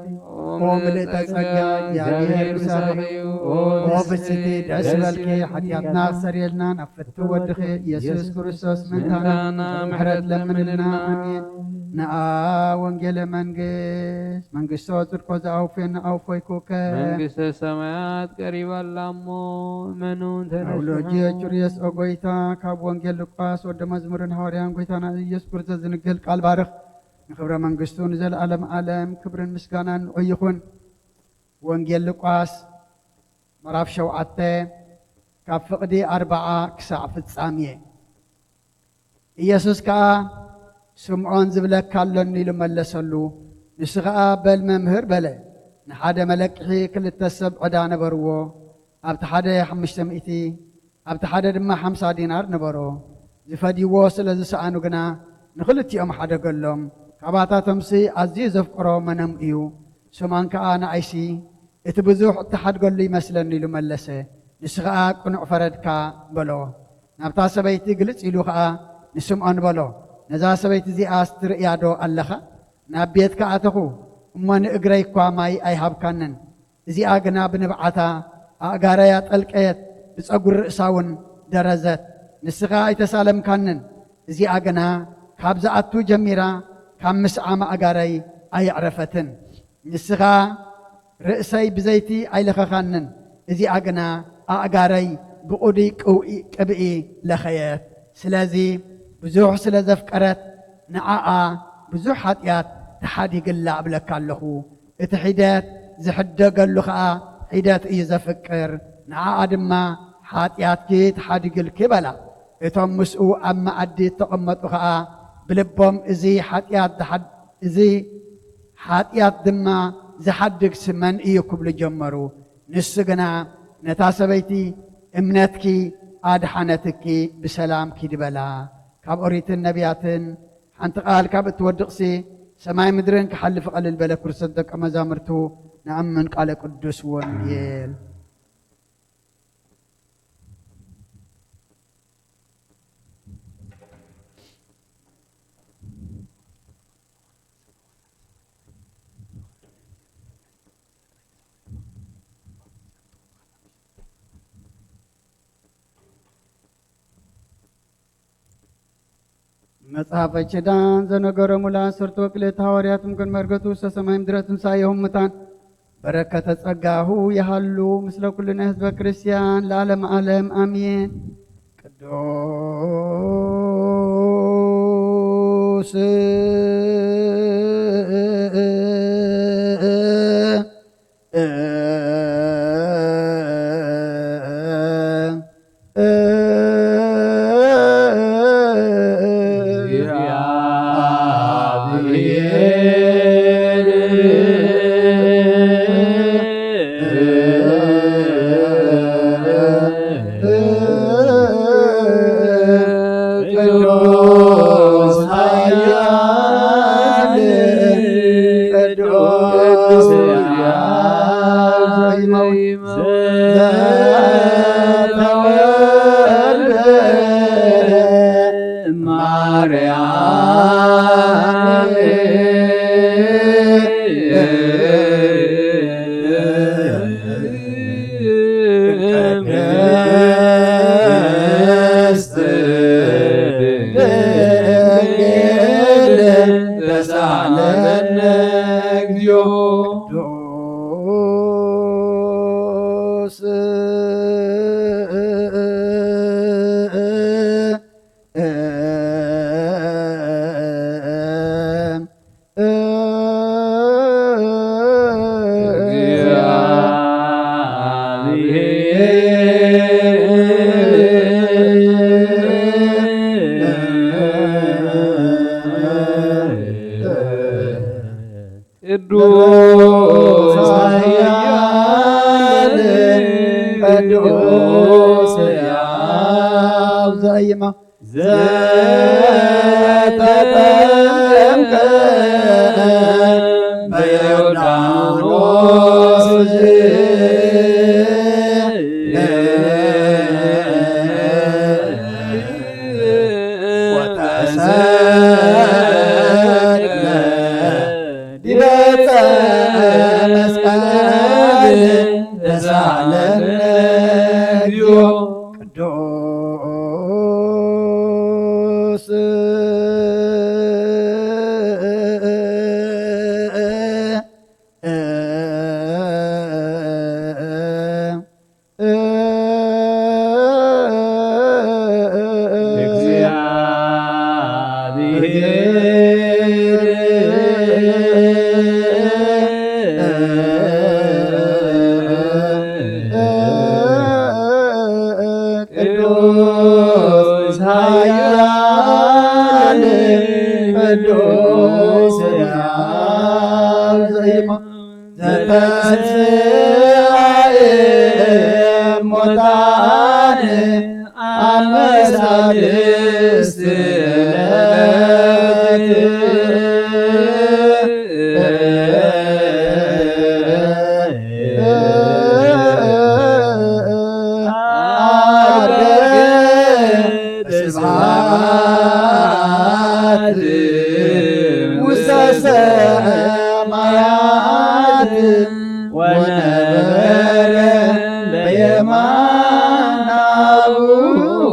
ኦ ምልእተ ጸጋ፣ እግዚኣብሔር ምሳኺ እዩ። ኦ ብስቲ ደስ በልኪ፣ ሓጢኣትና ክሰርየልና ናብ ፍቱ ወድኺ ኢየሱስ ክርስቶስ ምእንታና ምሕረት ለምንልና። ኣሜን። ነኣ ወንጌለ መንግስት መንግስቶ ጽድቆ ዘኣውፌ ነኣውፎይኩከ። መንግስተ ሰማያት ቀሪባ ኣላ እሞ እመኑ ተነስሑ። ኣውሎጂ ቹርየስ ኦ ጎይታ፣ ካብ ወንጌል ሉቃስ ወደ መዝሙርን ሃዋርያን ጎይታና ኢየሱስ ክርስቶስ ዝንገል ቃል ባርኽ። ንክብረ መንግስቱ ንዘለዓለም ዓለም ክብርን ምስጋናን ንዑ ይኹን። ወንጌል ሉቃስ ምዕራፍ ሸውዓተ ካብ ፍቕዲ ኣርብዓ ክሳዕ ፍጻሜ። ኢየሱስ ከኣ፣ ስምዖን ዝብለካ ኣሎኒ ኢሉ መለሰሉ። ንሱ ኸኣ፣ በል መምህር፣ በለ። ንሓደ መለቅሒ ክልተ ሰብ ዕዳ ነበርዎ። ኣብቲ ሓደ ሓሙሽተ ሚእቲ፣ ኣብቲ ሓደ ድማ ሓምሳ ዲናር ነበሮ። ዝፈድይዎ ስለ ዝሰኣኑ ግና፣ ንኽልቲኦም ሓደገሎም። ካባታቶምሲ ኣዝዩ ዘፍቅሮ መኖም እዩ። ስምዖን ከኣ፣ ንኣይሲ እቲ ብዙሕ እትሓድገሉ ይመስለኒ ኢሉ መለሰ። ንሱ ኸኣ ቅኑዕ ፈረድካ በሎ። ናብታ ሰበይቲ ግልጽ ኢሉ ኸኣ ንስምዖን በሎ፣ ነዛ ሰበይቲ እዚኣስ ትርእያ ዶ ኣለኻ? ናብ ቤትካ ኣተኹ፣ እሞ ንእግረይ እኳ ማይ ኣይሃብካንን። እዚኣ ግና ብንብዓታ ኣእጋረይ ኣጠልቀየት፣ ብጸጉሪ ርእሳ እውን ደረዘት፣ ንስኻ ኣይተሳለምካንን። እዚኣ ግና ካብ ዝኣቱ ጀሚራ ካብ ምስዓም ኣእጋረይ ኣየዕረፈትን። ንስኻ ርእሰይ ብዘይቲ ኣይለኸኻንን፣ እዚኣ ግና ኣእጋረይ ብቕዱይ ቅውኢ-፣ ቅብኢ ለኸየት። ስለዚ ብዙሕ ስለ ዘፍቀረት ንዓኣ ብዙሕ ሓጢኣት ተሓዲግላ እብለካ ኣለኹ። እቲ ሒደት ዝሕደገሉ ኸኣ ሒደት እዩ ዘፍቅር፣ ንዓኣ ድማ ሓጢኣትኪ ተሓዲግልኪ በላ። እቶም ምስኡ ኣብ መኣዲ እተቐመጡ ኸኣ ብልቦም፣ እዚ ሓጢኣት ዝሓድ-፣ እዚ ሓጢኣት ድማ ዝሓድግሲ መን እዩ? ክብሉ ጀመሩ። ንሱ ግና ነታ ሰበይቲ፣ እምነትኪ ኣድሓነትኪ፣ ብሰላም ኪዲ በላ። ካብ ኦሪትን ነቢያትን ሓንቲ ቃል ካብ እትወድቕሲ፣ ሰማይ ምድርን ክሓልፍ ቀልል በለ። ክርስቶስ ደቀ መዛሙርቱ ንኣምን ቃለ ቅዱስ ወንጌል። መጽሓፈ ኪዳን ዘነገሮም ለዐሰርቱ ወክልኤተ ሃዋርያት እምክን መርገቱ ውስተ ሰማይ ምድረ ትንሳኤሁ እሙታን በረከተ ጸጋሁ ይሃሉ ምስለ ኩልነ ህዝበ ክርስቲያን ለዓለመ ዓለም ኣሜን። ቅዱስ ቅዱስ ኃያል ቅዱስ ሕያው ዘኢይመውት ዘተወልደ ማርያም ቅድስት ድንግል ተሳለነ እግዚኦ። ቅዱስ ቅዱስ ኃያል ቅዱስ ሕያው ዘኢይመውት ዘተጠምቀ በዮርዳኖስ ወተሰቅለ ዲበ ዕፀ መስቀል ተሳለነ እግዚኦ። ቅዱስ ቅዱስ ኃያል ቅዱስ ሕያው ዘኢይመውት ዘተንሥአ እሙታን አመ ሳልስት ዕለት ዐርገ በስብሐት ውስተ ሰማያት ወነበረ በየማነ አቡሁ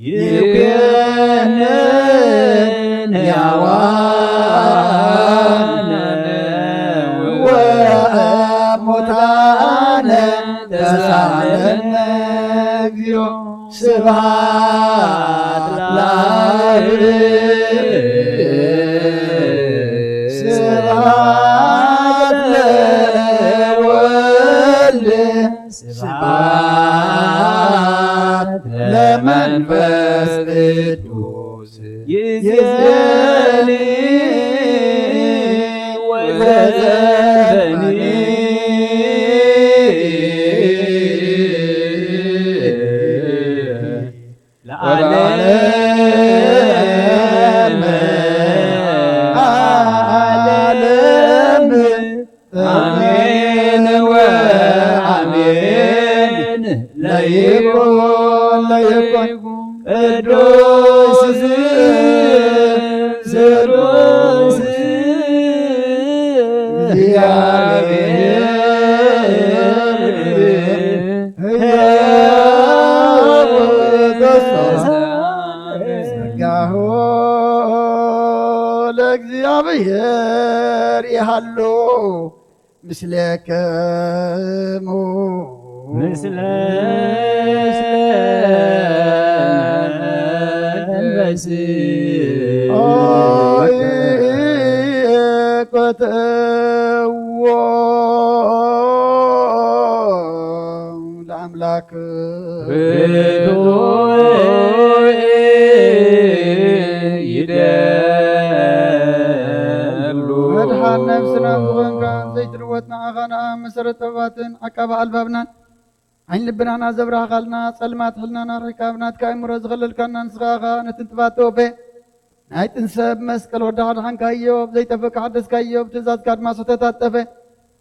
ይኩነን ሕያዋን ወሙታን ተሳለነ እግዚኦ። ስብሐት ለአብ፣ ስብሐት ለወልድ፣ ስብሐት ለመንፈስ ቅዱስ። ይእዜኒ ወዘልፈኒ ለዓለመ ዓለም። አሜን ወአሜን። ለይኩን ለይኩን ቅዱስ ስሉስ እግዚአብሔር ሕያው ተስፋ ጸጋሁ ለእግዚአብሔር ይሃሉ ምስሌክሙ። ምስለ መንፈስ ኦይ ኮተዎ ለአምላክ ርቱዕ ይደሉ። መድሓን ነፍስናን ዝኾንካ ዘይትልወጥ ንዓኻ ንኣ መሰረት ጥበባትን ዓቃቢ ኣልባብናን ዓይን ልብናና ዘብራህኻልና ጸልማት ሕልናና ርሒቃ ብናትካ ኣእምሮ ዝኸለልካና ንስኻ ኢኻ። ነቲ እንትባት ተወፈ ናይ ጥንሰብ መስቀል ወድኻ ኣድሓንካዮ፣ ብዘይጠፍእ ሓደስካዮ፣ ብትእዛዝካ ድማ ስሕተት ኣጠፈ።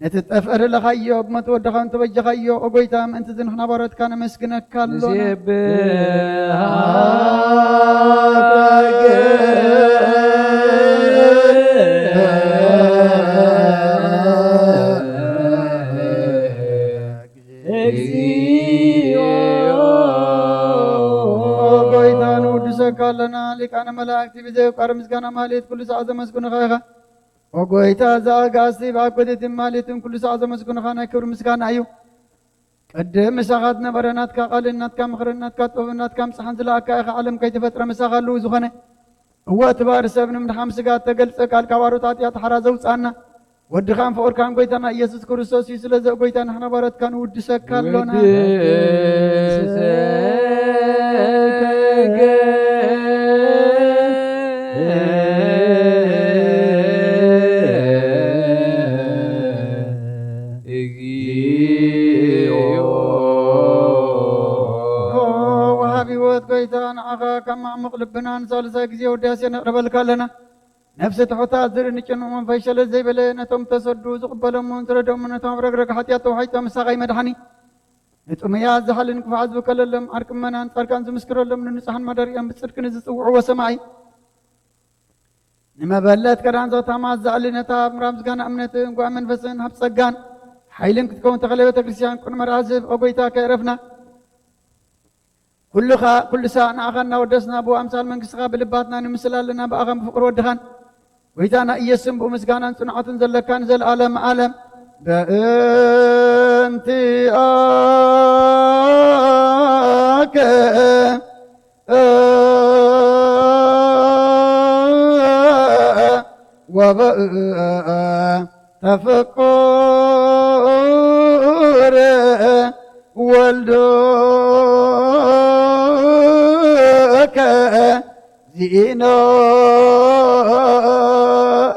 ነቲ ዝጠፍአ ደለኻዮ፣ ብሞት ወድኻ እንተበጀኻዮ። ኦ ጎይታ፣ ምእንቲ እዚ ንሕና ባሮትካ ነመስግነካ ኣሎና። ንሴብሐካ እግዚኦ። ኦ ጎይታ፣ ንውድሰካ ኣለና። ሊቃነ መላእክቲ ብዘየቋርጽ ምስጋና ማህሌት ኩሉ ሰዓት ዘመስግኑኻ ኢኻ። ኦ ጎይታ፣ እዚ ኣጋእዝቲ ብኣብ ጐዲትን ማህሌትን ኩሉ ሰዓት ዘመስግኑኻ ናይ ክብሪ ምስጋና እዩ። ቅድም ምሳኻ ዝነበረ ናትካ ቃልን ናትካ ምኽርን ናትካ ጥበብን ናትካ ምጽሓን ዝለኣካ ኢኻ። ዓለም ከይተፈጥረ ምሳኻ ህልው ዝኾነ። እወ፣ እቲ ባህሪ ሰብ ንምድሓን ስጋ እተገልጸ ቃል ካብ ኣሮት ሓጢኣት ሓራ ዘውጽኣና ወድኻን ፍቑርካን ጎይታና ኢየሱስ ክርስቶስ እዩ። ስለዚ ኦ ጎይታ፣ ንሕና ባሮትካ ንውድሰካ ኣሎና። ንውድሰካ እግዚኦ። ኦ ወሃቢ ህይወት ጎይታ፣ ንዓኻ ካብ ማዕሙቕ ልብና ንሳልሳይ ግዜ ውዳሴ ነቕርበልካ ኣለና። ነፍሲ ትሑታት ዝርኢ ንጭኑቕ መንፈስ ሸለል ዘይበለ፣ ነቶም ተሰዱ ዝቕበሎምን ዝረድኦምን፣ ነቶም ኣብ ረግረግ ሓጢኣት ተዋሒጦም ምሳኻ ይመድሓኒ። ንጥሙያት ዝሓልን ክፉዓት ዝብከለሎም፣ ዓርቂ ምእመናን ጻድቃን ዝምስክረሎም፣ ንንጹሓን ማደሪኦም ብጽድቂ ንዝጽውዕዎ ሰማይ። ንመበለት ከዳን ዘኽታማት ዘኣሊ ነታ ምራ ምስጋና እምነትን ጓዕ መንፈስን ሃብ ጸጋን ሓይልን ክትከውን ተኽለ ቤተ ክርስቲያን ቅኑዕ መርሃ ዝህብ ኦ ጎይታ ከየዕረፍና ኩልኻ ኩሉ ሳዕ ንኣኻ እናወደስና ብኡ ኣምሳል መንግስትኻ ብልባትና ንምስል ኣለና ብኣኻን ብፍቕሪ ወድኻን ጎይታና ኢየሱስን ብኡ ምስጋናን ጽንዓትን ዘለካ ንዘለኣለም ዓለም። በእንቲኣከ ወበእንተ ፍቁር ወልድከ ዚኢኖ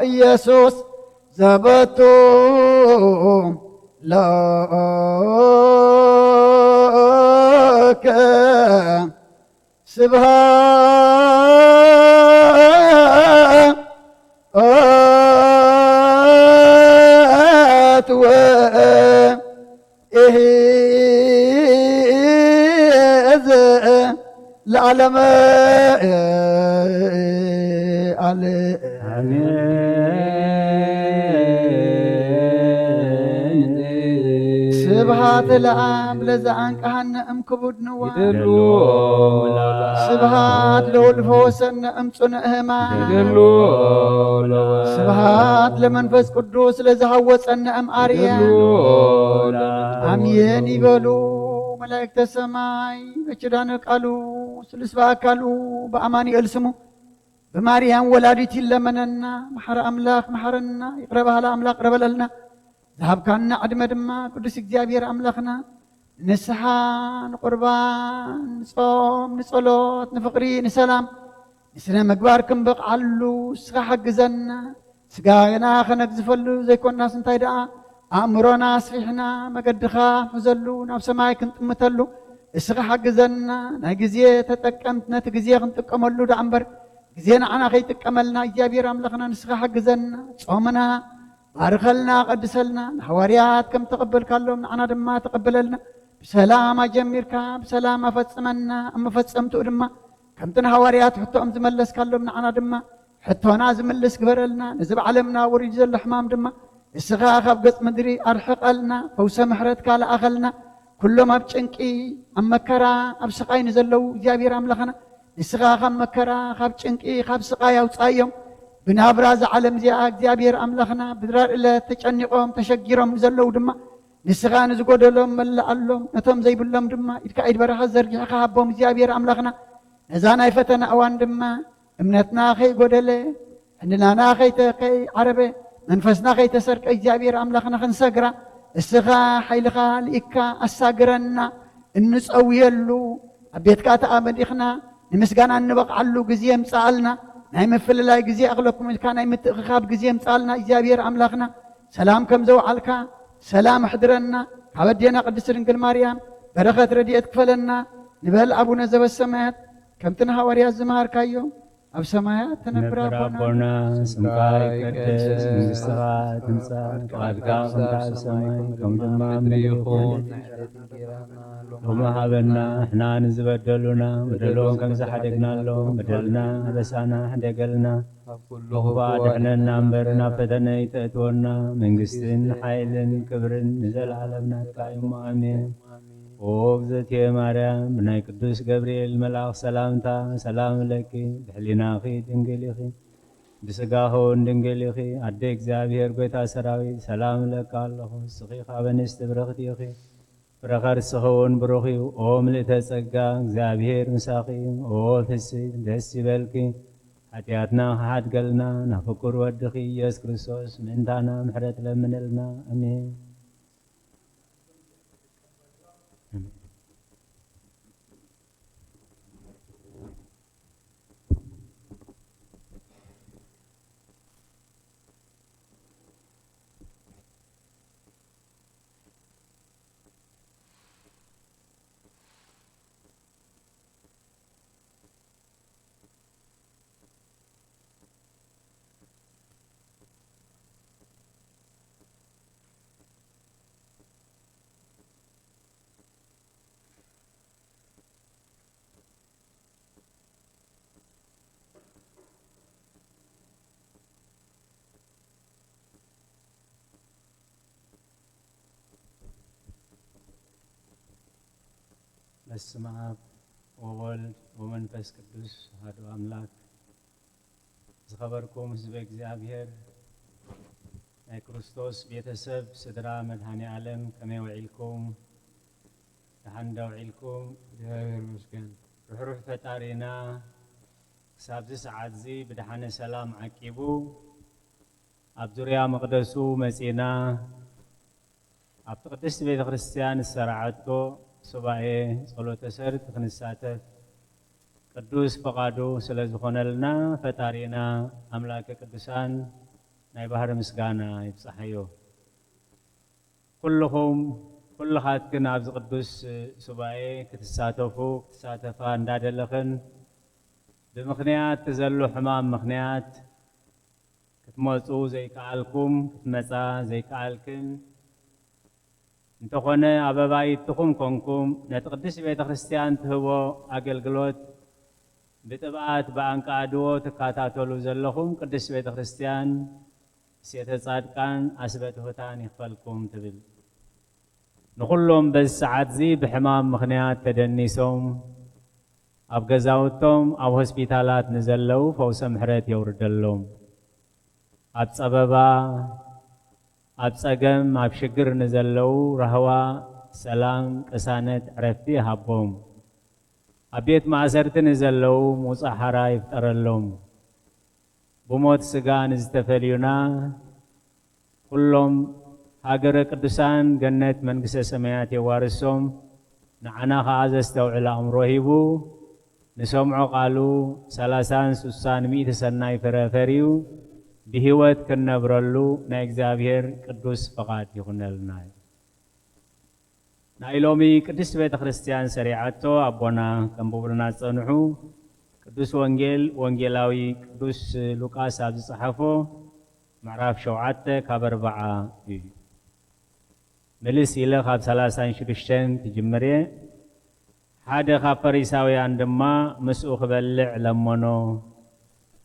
ኢየሱስ ዘበቱ ለከ ስብሃት ወ ኢሂ እዝ ለዓለመ ዓለም። አሜን። ስብሐት ስብሐት ለአብ ለዘአንቀሐነ እምክቡድ ንዋ። ይደሉ ስብሐት ለወልድ ፈወሰነ እምጽኑዕ ህማም። ይደሉ ስብሐት ለመንፈስ ቅዱስ ለዝሃወጸነ እምአርያ። ይደሉ አሜን ይበሉ መላእክተ ሰማይ። በኪዳነ ቃሉ ስሉስ በአካሉ በአማኑኤል ስሙ ብማርያም ወላዲት ይለመነና። መሓሪ ኣምላኽ መሓረና፣ ይቕረ በሃሊ ኣምላኽ ይቕረ በለልና። ዝሃብካና ዕድመ ድማ ቅዱስ እግዚኣብሔር ኣምላኽና ንንስሓ፣ ንቁርባን፣ ንጾም፣ ንጸሎት፣ ንፍቕሪ፣ ንሰላም፣ ንስነ ምግባር ክንበቕዓሉ ንስኻ ሓግዘና። ስጋና ከነግዝፈሉ ዘይኮናስ እንታይ ደኣ ኣእምሮና ኣስፊሕና መገድኻ ንሕዘሉ ናብ ሰማይ ክንጥምተሉ እስኻ ሓግዘና። ናይ ግዜ ተጠቀምቲ ነቲ ግዜ ክንጥቀመሉ ደኣ እምበር ግዜ ንዓና ከይጥቀመልና እግዚኣብሔር ኣምላኽና ንስኻ ሓግዘና። ጾምና ባርከልና፣ ቀድሰልና። ንሃዋርያት ከም ተቐበልካሎም ንዓና ድማ ተቐበለልና። ብሰላም ኣጀሚርካ ብሰላም ኣፈጽመና። ኣብ መፈጸምትኡ ድማ ከምቲ ንሃዋርያት ሕቶኦም ዝመለስካሎም ንዓና ድማ ሕቶና ዝምልስ ግበረልና። ነዚ ብዓለምና ወሪዱ ዘሎ ሕማም ድማ ንስኻ ካብ ገጽ ምድሪ ኣርሕቐልና። ፈውሰ ምሕረትካ ለኣኸልና። ኩሎም ኣብ ጭንቂ ኣብ መከራ ኣብ ስቓይ ንዘለዉ እግዚኣብሔር ኣምላኽና ንስኻ ካብ መከራ ካብ ጭንቂ ካብ ስቓይ ኣውጻዮም። ብናብራ እዛ ዓለም እዚኣ እግዚኣብሔር ኣምላኽና ብድራር ዕለት ተጨኒቖም ተሸጊሮም ንዘለዉ ድማ ንስኻ ንዝጎደሎም መላኣሎም፣ ነቶም ዘይብሎም ድማ ኢድካ ኢድ በረኸት ዘርጊሕካ ሃቦም እግዚኣብሔር ኣምላኽና። ነዛ ናይ ፈተና እዋን ድማ እምነትና ከይጎደለ ሕልናና ከይተ ከይዓረበ መንፈስና ከይተሰርቀ እግዚኣብሔር ኣምላኽና ክንሰግራ እስኻ ሓይልኻ ልኢካ ኣሳግረና። እንጸውየሉ ኣብ ቤትካ ተኣመዲኽና ንምስጋና እንበቕዓሉ ግዜ ምጻኣልና። ናይ ምፍልላይ ግዜ ኣኽለኩም ኢልካ ናይ ምትእኽኻብ ግዜ ምጻኣልና እግዚኣብሔር ኣምላኽና። ሰላም ከም ዘውዓልካ ሰላም ኣሕድረና። ካብ ኣዴና ቅድስት ድንግል ማርያም በረኸት ረድኤት ክፈለና። ንበል ኣቡነ ዘበሰማያት ከምቲ ንሃዋርያት ዝመሃርካዮም ኣብ ሰማያት ትነብር ነበር ኣቦና ኣቦና ስምካ ይቀደስ፣ መንግስትኻ ትምጻእ፣ ፍቓድካ ከምታ ኣብ ሰማይ ከም ድማ ኣብ ምድሪ ይኹን። ሎሚ ሃበና ንሕና ንዝበደሉና በደሎም ከም ዝሓደግናሎም በደልና ኣበሳና ሕደገልና። ካብ ኩሉ ክፉእ ኣድሕነና እምበር ናብ ፈተነ ይተእትወና። መንግስትን ሓይልን ክብርን ንዘለዓለም ናትካ እዩ። ኣሜን። ኦ እግዝእትየ ማርያም፣ ብናይ ቅዱስ ገብርኤል መልኣኽ ሰላምታ ሰላም እለኪ፣ ብሕሊናኺ ድንግል ኢኺ፣ ብስጋኺ እውን ድንግል ኢኺ። ኣደ እግዚኣብሔር፣ ጎይታ ሰራዊት፣ ሰላም እለኪ ኣለኹ። ንስኺ ካብ ኣንስቲ ብርኽቲ ኢኺ፣ ፍረ ከርስኺ እውን ብሩኽ እዩ። ኦ ምልእተ ጸጋ፣ እግዚኣብሔር ምሳኺ እዩ። ኦ ፍስሕቲ፣ ደስ ይበልኪ፣ ሓጢኣትና ክሓድገልና፣ ናብ ፍቁር ወድኺ ኢየሱስ ክርስቶስ ምእንታና ምሕረት ለምንልና። ኣሜን። በስመ አብ ወወልድ ወመንፈስ ቅዱስ አሐዱ አምላክ። ዝኸበርኩም ህዝበ እግዚኣብሔር፣ ናይ ክርስቶስ ቤተሰብ፣ ስድራ መድኃኔ ዓለም፣ ከመይ ውዒልኩም? ደሓን ዶ ውዒልኩም? እግዚኣብሔር ይመስገን። ርሕሩሕ ፈጣሪና ክሳብዚ ሰዓትዚ ብደሓነ ሰላም ዓቂቡ ኣብ ዙርያ መቕደሱ መጺና ኣብቲ ቅድስቲ ቤተ ክርስቲያን ዝሰራዓቶ ሱባኤ ጸሎተ ሰርክ ክንሳተፍ ቅዱስ ፈቓዱ ስለ ዝኾነልና ፈጣሪና ኣምላከ ቅዱሳን ናይ ባህሪ ምስጋና ይብጻሓዮ። ኩልኹም ኩልኻትክን ኣብዚ ቅዱስ ሱባኤ ክትሳተፉ ክትሳተፋ እንዳደለኽን ብምኽንያት ዘሎ ሕማም ምኽንያት ክትመጹ ዘይከኣልኩም ክትመጻ ዘይከኣልክን እንተኾነ ኣብ ኣባይትኹም ኮንኩም ነቲ ቅድስቲ ቤተ ክርስቲያን ትህቦ ኣገልግሎት ብጥብኣት ብኣንቃድዎ ትከታተሉ ዘለኹም ቅድስቲ ቤተ ክርስቲያን ሴተ ጻድቃን ኣስበትሁታን ይኽፈልኩም ትብል። ንኹሎም በዚ ሰዓትዚ ብሕማም ምኽንያት ተደኒሶም ኣብ ገዛውቶም ኣብ ሆስፒታላት ንዘለዉ ፈውሰ ምሕረት የውርደሎም። ኣብ ጸበባ፣ ኣብ ጸገም፣ ኣብ ሽግር ንዘለዉ ራህዋ፣ ሰላም፣ ቅሳነት፣ ዕረፍቲ ይሃቦም። ኣብ ቤት ማእሰርቲ ንዘለዉ ምውጻእ ሓራ ይፍጠረሎም። ብሞት ስጋ ንዝተፈልዩና ኩሎም ሃገረ ቅዱሳን ገነት መንግስተ ሰማያት የዋርሶም። ንዓና ኸኣ ዘስተውዕል ኣእምሮ ሂቡ ንሰምዖ ቃሉ ሰላሳን ስሳን ሚእቲ ሰናይ ፍረ ፈርዩ ብህይወት ክንነብረሉ ናይ እግዚኣብሔር ቅዱስ ፍቓድ ይኹነልና። ናይ ሎሚ ቅድስት ቤተ ክርስቲያን ሰሪዓቶ ኣቦና ከንብቡልና ዝጸንሑ ቅዱስ ወንጌል ወንጌላዊ ቅዱስ ሉቃስ ኣብ ዝጸሓፎ ምዕራፍ ሸውዓተ ካብ ኣርብዓ እዩ። ምልስ ኢለ ካብ ሰላሳን ሽዱሽተን ክጅምር እየ። ሓደ ካብ ፈሪሳውያን ድማ ምስኡ ክበልዕ ለመኖ።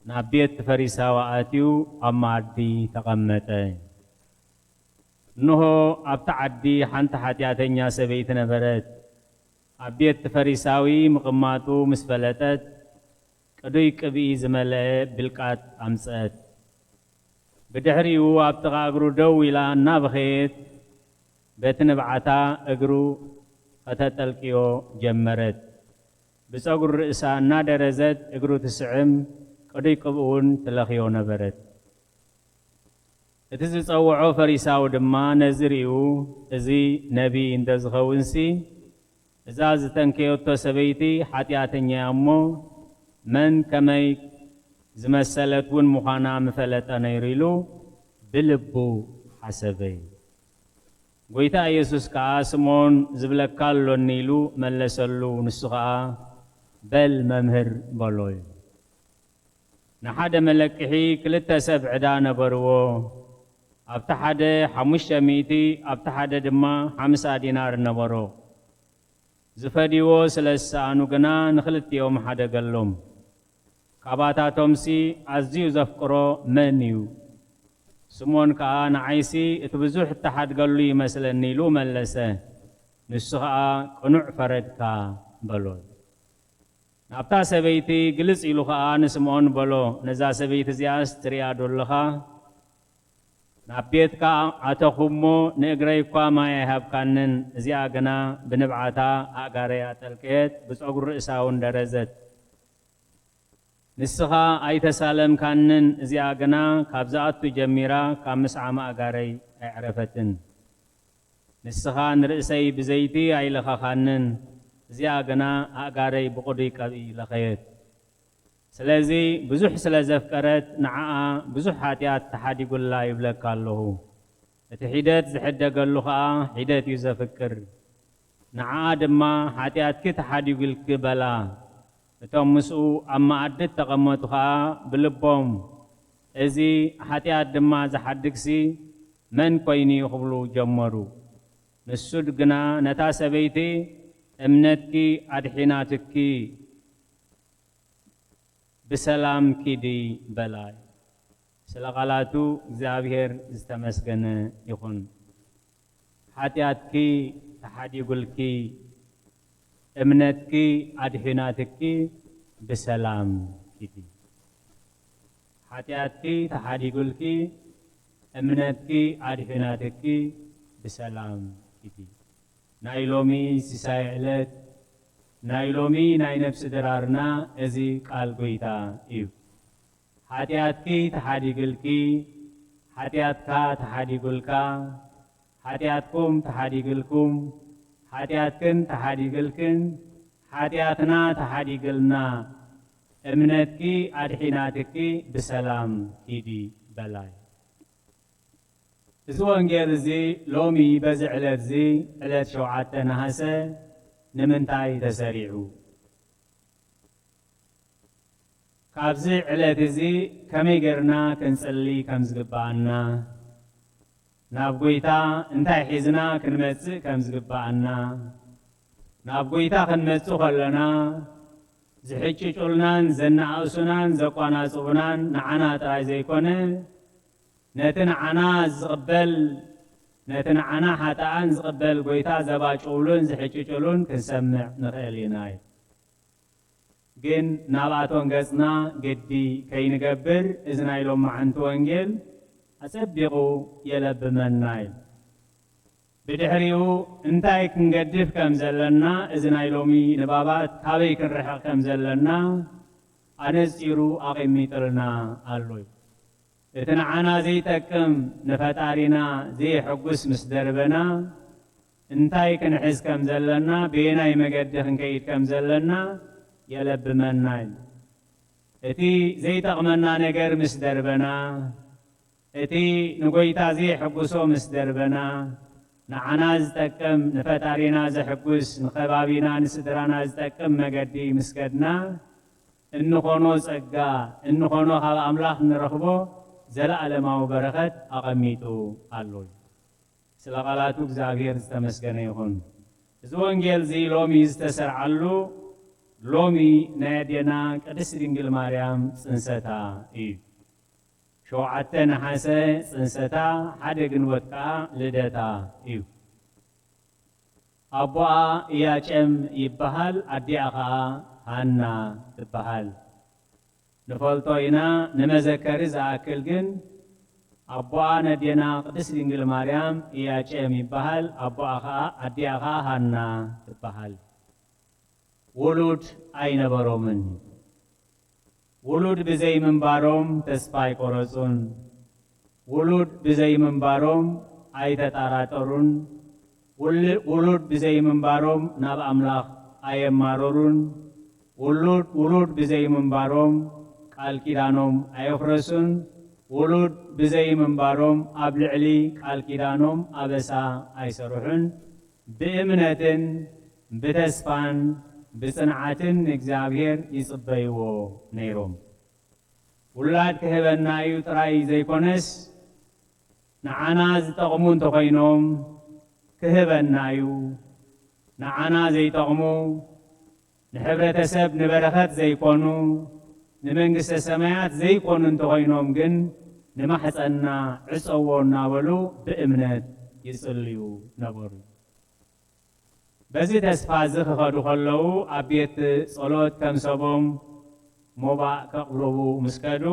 ናብ ቤት ፈሪሳዊ ኣትዩ ኣብ መኣዲ ተቐመጠ። እንሆ ኣብቲ ዓዲ ሓንቲ ሓጢኣተኛ ሰበይቲ ነበረት። ኣብ ቤት ፈሪሳዊ ምቕማጡ ምስ ፈለጠት ቅዱይ ቅብኢ ዝመልአ ብልቃጥ ኣምጽአት። ብድሕሪኡ ኣብ ጥቓ እግሩ ደው ኢላ እናበኸየት በቲ ንብዓታ እግሩ ከተጠልቅዮ ጀመረት። ብጸጉሪ ርእሳ እናደረዘት እግሩ ትስዕም፣ ቅዱይ ቅብኡ እውን ትለኽዮ ነበረት። እቲ ዝጸውዖ ፈሪሳዊ ድማ ነዚ ርእዩ፣ እዚ ነቢይ እንተ ዝኸውንሲ፣ እዛ ዝተንከየቶ ሰበይቲ ሓጢኣተኛ እያ እሞ፣ መን ከመይ ዝመሰለት እውን ምዃና ምፈለጠ ነይሩ ኢሉ ብልቡ ሓሰበ። ጐይታ ኢየሱስ ከኣ፣ ስምዖን፣ ዝብለካ ኣሎኒ ኢሉ መለሰሉ። ንሱ ኸኣ፣ በል መምህር፣ በሎ። ንሓደ መለቅሒ ክልተ ሰብ ዕዳ ነበርዎ። ኣብቲ ሓደ ሓሙሽተ ሚእቲ፣ ኣብቲ ሓደ ድማ ሓምሳ ዲናር ነበሮ። ዝፈድይዎ ስለ ዝሰኣኑ ግና ንኽልቲኦም ሓደገሎም። ካባታቶምሲ ኣዝዩ ዘፍቅሮ መን እዩ? ስምዖን ከኣ፣ ንዓይሲ እቲ ብዙሕ እተሓድገሉ ይመስለኒ ኢሉ መለሰ። ንሱ ኸኣ፣ ቅኑዕ ፈረድካ፣ በሎ። ናብታ ሰበይቲ ግልጽ ኢሉ ኸኣ ንስምዖን በሎ፣ ነዛ ሰበይቲ እዚኣስ ትሪኣ ዶ ኣለኻ? ናብ ቤትካ ኣተኹ እሞ ንእግረይ እኳ ማይ ኣይሃብካንን፣ እዚኣ ግና ብንብዓታ ኣእጋረይ ኣጠልቀየት፣ ብጸጉሪ ርእሳ እውን ደረዘት። ንስኻ ኣይተሳለምካንን፣ እዚኣ ግና ካብ ዝኣቱ ጀሚራ ካብ ምስዓም ኣእጋረይ ኣይዕረፈትን። ንስኻ ንርእሰይ ብዘይቲ ኣይለኸኻንን፣ እዚኣ ግና ኣእጋረይ ብቕዱይ ቀብኢ ለኸየት። ስለዚ ብዙሕ ስለ ዘፍቀረት ንዓኣ ብዙሕ ሓጢኣት ተሓዲጉላ ይብለካ ኣለኹ። እቲ ሒደት ዝሕደገሉ ኸኣ ሒደት እዩ ዘፍቅር። ንዓኣ ድማ ሓጢኣትኪ ተሓዲጉልኪ በላ። እቶም ምስኡ ኣብ መኣዲ እተቐመጡ ኸኣ ብልቦም፣ እዚ ሓጢኣት ድማ ዝሓድግሲ መን ኰይኑ እዩ ክብሉ ጀመሩ። ንሱ ግና ነታ ሰበይቲ፣ እምነትኪ ኣድሒናትኪ፣ ብሰላም ኪዲ በላ። ስለ ቃላቱ እግዚኣብሔር ዝተመስገነ ይኹን። ሓጢኣትኪ ተሓዲጉልኪ፣ እምነትኪ ኣድሒናትኪ፣ ብሰላም ኪዲ። ሓጢኣትኪ ተሓዲጉልኪ፣ እምነትኪ ኣድሒናትኪ፣ ብሰላም ኪዲ። ናይ ሎሚ ሲሳይ ዕለት፣ ናይ ሎሚ ናይ ነፍሲ ድራርና እዚ ቃል ጐይታ እዩ። ሓጢኣትኪ ተሓዲግልኪ፣ ሓጢኣትካ ተሓዲጉልካ፣ ሓጢኣትኩም ተሓዲግልኩም፣ ሓጢኣትክን ተሓዲግልክን፣ ሓጢኣትና ተሓዲግልና፣ እምነትኪ ኣድሒናትኪ ብሰላም ኪዲ በላይ። እዚ ወንጌል እዚ ሎሚ በዚ ዕለት እዚ ዕለት ሸውዓተ ነሃሰ ንምንታይ ተሰሪዑ? ካብዚ ዕለት እዚ ከመይ ጌርና ክንጽሊ ከም ዝግብኣና፣ ናብ ጐይታ እንታይ ሒዝና ክንመጽእ ከም ዝግብኣና፣ ናብ ጐይታ ክንመጽእ ከለና ዝሕጭጩልናን ዘነኣእሱናን ዘቋናጽቡናን ንዓና ጥራይ ዘይኮነ፣ ነቲ ንዓና ዝቕበል ነቲ ንዓና ሓጥኣን ዝቕበል ጎይታ ዘባጭውሉን ዝሕጭጭሉን ክንሰምዕ ንኽእል ኢና። ግን ናብኣቶም ገጽና ግዲ ከይንገብር፣ እዚ ናይ ሎማዓንቲ ወንጌል ኣጸቢቑ የለብመና እዩ። ብድሕሪኡ እንታይ ክንገድፍ ከም ዘለና፣ እዚ ናይ ሎሚ ንባባት ካበይ ክንርሕቕ ከም ዘለና ኣነጺሩ ኣቐሚጥልና ኣሎ እዩ። እቲ ንዓና ዘይጠቅም፣ ንፈጣሪና ዘየሐጉስ ምስ ደርበና፣ እንታይ ክንሕዝ ከም ዘለና፣ በየናይ መገዲ ክንከይድ ከም ዘለና የለብመና እዩ። እቲ ዘይጠቕመና ነገር ምስ ደርበና፣ እቲ ንጎይታ ዘየሐጉሶ ምስ ደርበና፣ ንዓና ዝጠቅም፣ ንፈጣሪና ዘሐጉስ፣ ንኸባቢና፣ ንስድራና ዝጠቅም መገዲ ምስ ከድና፣ እንኾኖ ጸጋ፣ እንኾኖ ካብ ኣምላኽ ንረኽቦ ዘለኣለማዊ በረኸት ኣቐሚጡ ኣሎ። ስለ ቃላቱ እግዚኣብሔር ዝተመስገነ ይኹን። እዚ ወንጌል እዚ ሎሚ ዝተሰርዓሉ፣ ሎሚ ናይ ኣዴና ቅድስት ድንግል ማርያም ጽንሰታ እዩ። ሸውዓተ ነሓሰ ጽንሰታ፣ ሓደ ግንቦት ከኣ ልደታ እዩ። ኣቦኣ ኢያቄም ይበሃል፣ ኣዲኣ ኸኣ ሃና ትበሃል። ንፈልጦ ኢና፣ ንመዘከሪ ዝኣክል ግን ኣቦኣ ነዴና ቅድስት ድንግል ማርያም ኢያቄም ይበሃል፣ ኣቦኣ ኸኣ፣ ኣዲኣ ኸኣ ሃና ትበሃል። ውሉድ ኣይነበሮምን። ውሉድ ብዘይምንባሮም ተስፋ ኣይቆረጹን። ውሉድ ብዘይምንባሮም ኣይተጣራጠሩን። ውል-፣ ውሉድ ብዘይምንባሮም ናብ ኣምላኽ ኣየማረሩን። ውሉድ፣ ውሉድ ብዘይምንባሮም ቃል ኪዳኖም ኣየፍረሱን። ውሉድ ብዘይምንባሮም ኣብ ልዕሊ ቃል ኪዳኖም ኣበሳ ኣይሰርሑን። ብእምነትን ብተስፋን ብጽንዓትን ንእግዚኣብሔር ይጽበይዎ ነይሮም። ውላድ ክህበና እዩ ጥራይ ዘይኮነስ፣ ንዓና ዝጠቕሙ እንተኾይኖም ክህበና እዩ፣ ንዓና ዘይጠቕሙ፣ ንሕብረተሰብ ንበረኸት ዘይኮኑ፣ ንመንግስተ ሰማያት ዘይኮኑ እንተኾይኖም ግን ንማሕፀንና ዕፀዎ እናበሉ ብእምነት ይጽልዩ ነበሩ። በዚ ተስፋ እዚ ክኸዱ ከለዉ ኣብ ቤት ጸሎት ከም ሰቦም ሞባእ ከቕርቡ ምስ ከዱ፣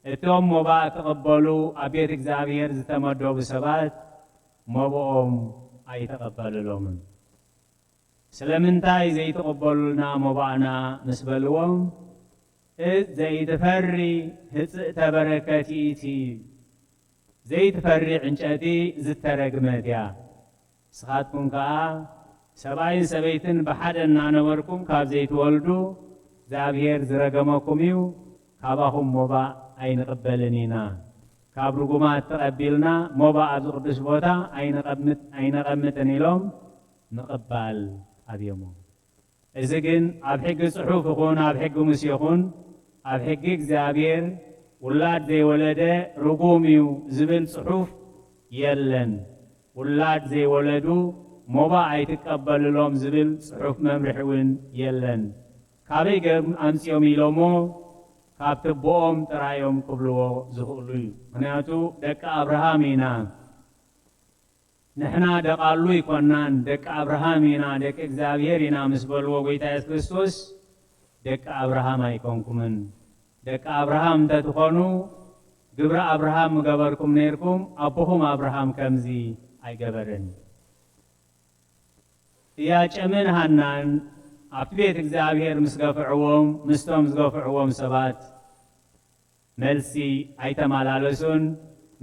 እቶም ሞባእ ክቕበሉ ኣብ ቤት እግዚኣብሔር ዝተመደቡ ሰባት ሞብኦም ኣይተቐበልሎምን። ስለምንታይ ዘይትቕበሉልና ሞባእና ምስ በልዎም፣ እ-፣ ዘይትፈሪ ህጽእተ በረከት ይእቲ፣ ዘይትፈሪ ዕንጨቲ ዝተረግመት እያ። ንስኻትኩም ከኣ ሰብኣይን ሰበይትን ብሓደ እናነበርኩም ካብ ዘይትወልዱ እግዚኣብሔር ዝረገመኩም እዩ፣ ካባኹም ሞባእ ኣይንቕበልን ኢና። ካብ ርጉማት ተቐቢልና ሞባእ ኣብዚ ቅዱስ ቦታ ኣይነቐምጥ-፣ ኣይነቐምጥን ኢሎም ምቕባል ኣብዮሞ። እዚ ግን ኣብ ሕጊ ጽሑፍ ይኹን ኣብ ሕጊ ሙሴ ይኹን ኣብ ሕጊ እግዚኣብሔር ውላድ ዘይወለደ ርጉም እዩ ዝብል ጽሑፍ የለን። ውላድ ዘይወለዱ ሞባእ ኣይትቀበልሎም ዝብል ጽሑፍ መምርሒ እውን የለን። ካበይ ገም ኣምጺኦም ኢሎሞ? ካብ ትቦኦም ጥራዮም ክብልዎ ዝኽእሉ እዩ። ምኽንያቱ ደቂ ኣብርሃም ኢና። ንሕና ደቓሉ ኣይኮናን፣ ደቂ ኣብርሃም ኢና፣ ደቂ እግዚኣብሔር ኢና ምስ በልዎ ጎይታ የሱስ ክርስቶስ፣ ደቂ ኣብርሃም ኣይኮንኩምን። ደቂ ኣብርሃም እንተትኾኑ፣ ግብረ ኣብርሃም ምገበርኩም ነይርኩም፣ ኣቦኹም ኣብርሃም ከምዚ ኣይገበረን። ኢያቄምን ሃናን ኣብቲ ቤት እግዚኣብሔር ምስ ገፍዕዎም፣ ምስቶም ዝገፍዕዎም ሰባት፣ መልሲ ኣይተመላለሱን፣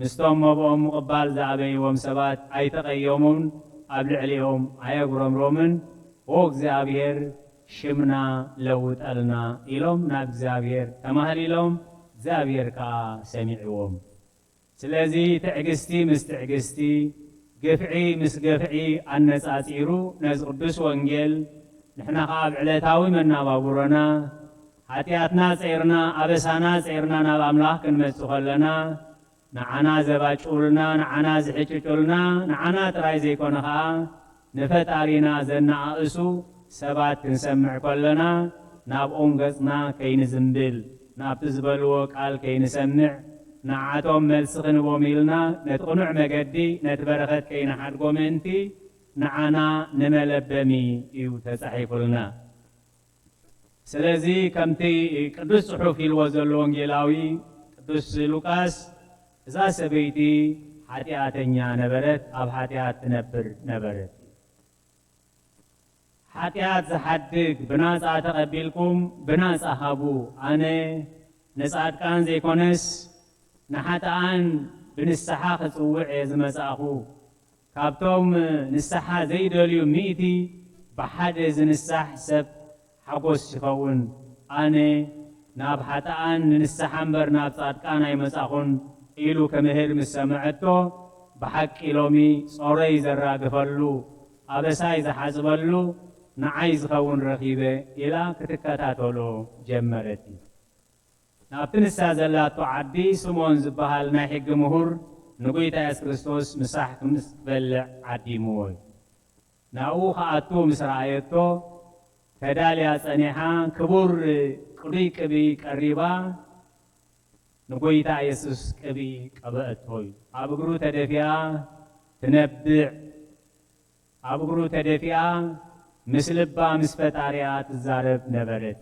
ምስቶም መብኦም ምቕባል ዝኣበይዎም ሰባት ኣይተቐየሙን፣ ኣብ ልዕሊኦም ኣየጉረምረሙን። ኦ እግዚኣብሔር፣ ሽምና ለውጠልና ኢሎም ናብ እግዚኣብሔር ተማህሊሎም፣ እግዚኣብሔር ከኣ ሰሚዕዎም። ስለዚ ትዕግስቲ ምስ ትዕግስቲ፣ ግፍዒ ምስ ግፍዒ ኣነጻጺሩ ነዚ ቅዱስ ወንጌል ንሕና ኸኣ ኣብ ዕለታዊ መናባብሮና ሓጢኣትና ጸይርና፣ ኣበሳና ጸይርና ናብ ኣምላኽ ክንመጽእ ከለና፣ ንዓና ዘባጭውልና፣ ንዓና ዝሕጭጩልና፣ ንዓና ጥራይ ዘይኮነ ኸኣ ንፈጣሪና ዘነኣእሱ ሰባት ክንሰምዕ ከለና፣ ናብኦም ገጽና ከይንዝንብል፣ ናብቲ ዝበልዎ ቃል ከይንሰምዕ፣ ንዓቶም መልሲ ክንቦም ኢልና ነቲ ቅኑዕ መገዲ ነቲ በረኸት ከይንሓድጎ ምእንቲ ንዓና ንመለበሚ እዩ ተጻሒፉልና። ስለዚ ከምቲ ቅዱስ ጽሑፍ ኢልዎ ዘሎ ወንጌላዊ ቅዱስ ሉቃስ፣ እዛ ሰበይቲ ሓጢኣተኛ ነበረት፣ ኣብ ሓጢኣት ትነብር ነበረት። ሓጢኣት ዝሓድግ ብናጻ ተቐቢልኩም ብናጻ ሃቡ። ኣነ ንጻድቃን ዘይኮነስ ንሓጥኣን ብንስሓ ክጽውዕ እየ ዝመጻእኹ። ካብቶም ንስሓ ዘይደልዩ ሚእቲ ብሓደ ዝንሳሕ ሰብ ሓጎስ ይኸውን። ኣነ ናብ ሓጥኣን ንንስሓ እምበር ናብ ጻድቃን ኣይመጻኹን ኢሉ ክምህር ምስ ሰምዐቶ፣ ብሓቂ ሎሚ ጾረይ ዘራግፈሉ ኣበሳይ ዝሓጽበሉ ንዓይ ዝኸውን ረኺበ ኢላ ክትከታተሎ ጀመረት። ናብቲ ንሳ ዘላቶ ዓዲ ስምዖን ዝበሃል ናይ ሕጊ ምሁር ንጎይታ የሱስ ክርስቶስ ምሳሕ ምስ ክበልዕ ዓዲምዎ እዩ። ናብኡ ክኣቱ ምስ ረኣየቶ ተዳልያ ጸኒሓ ክቡር ቅዱይ ቅብኢ ቀሪባ ንጎይታ የሱስ ቅብኢ ቀብአቶ እዩ። ኣብ እግሩ ተደፊኣ ትነብዕ፣ ኣብ እግሩ ተደፊኣ ምስ ልባ ምስ ፈጣሪኣ ትዛረብ ነበረት።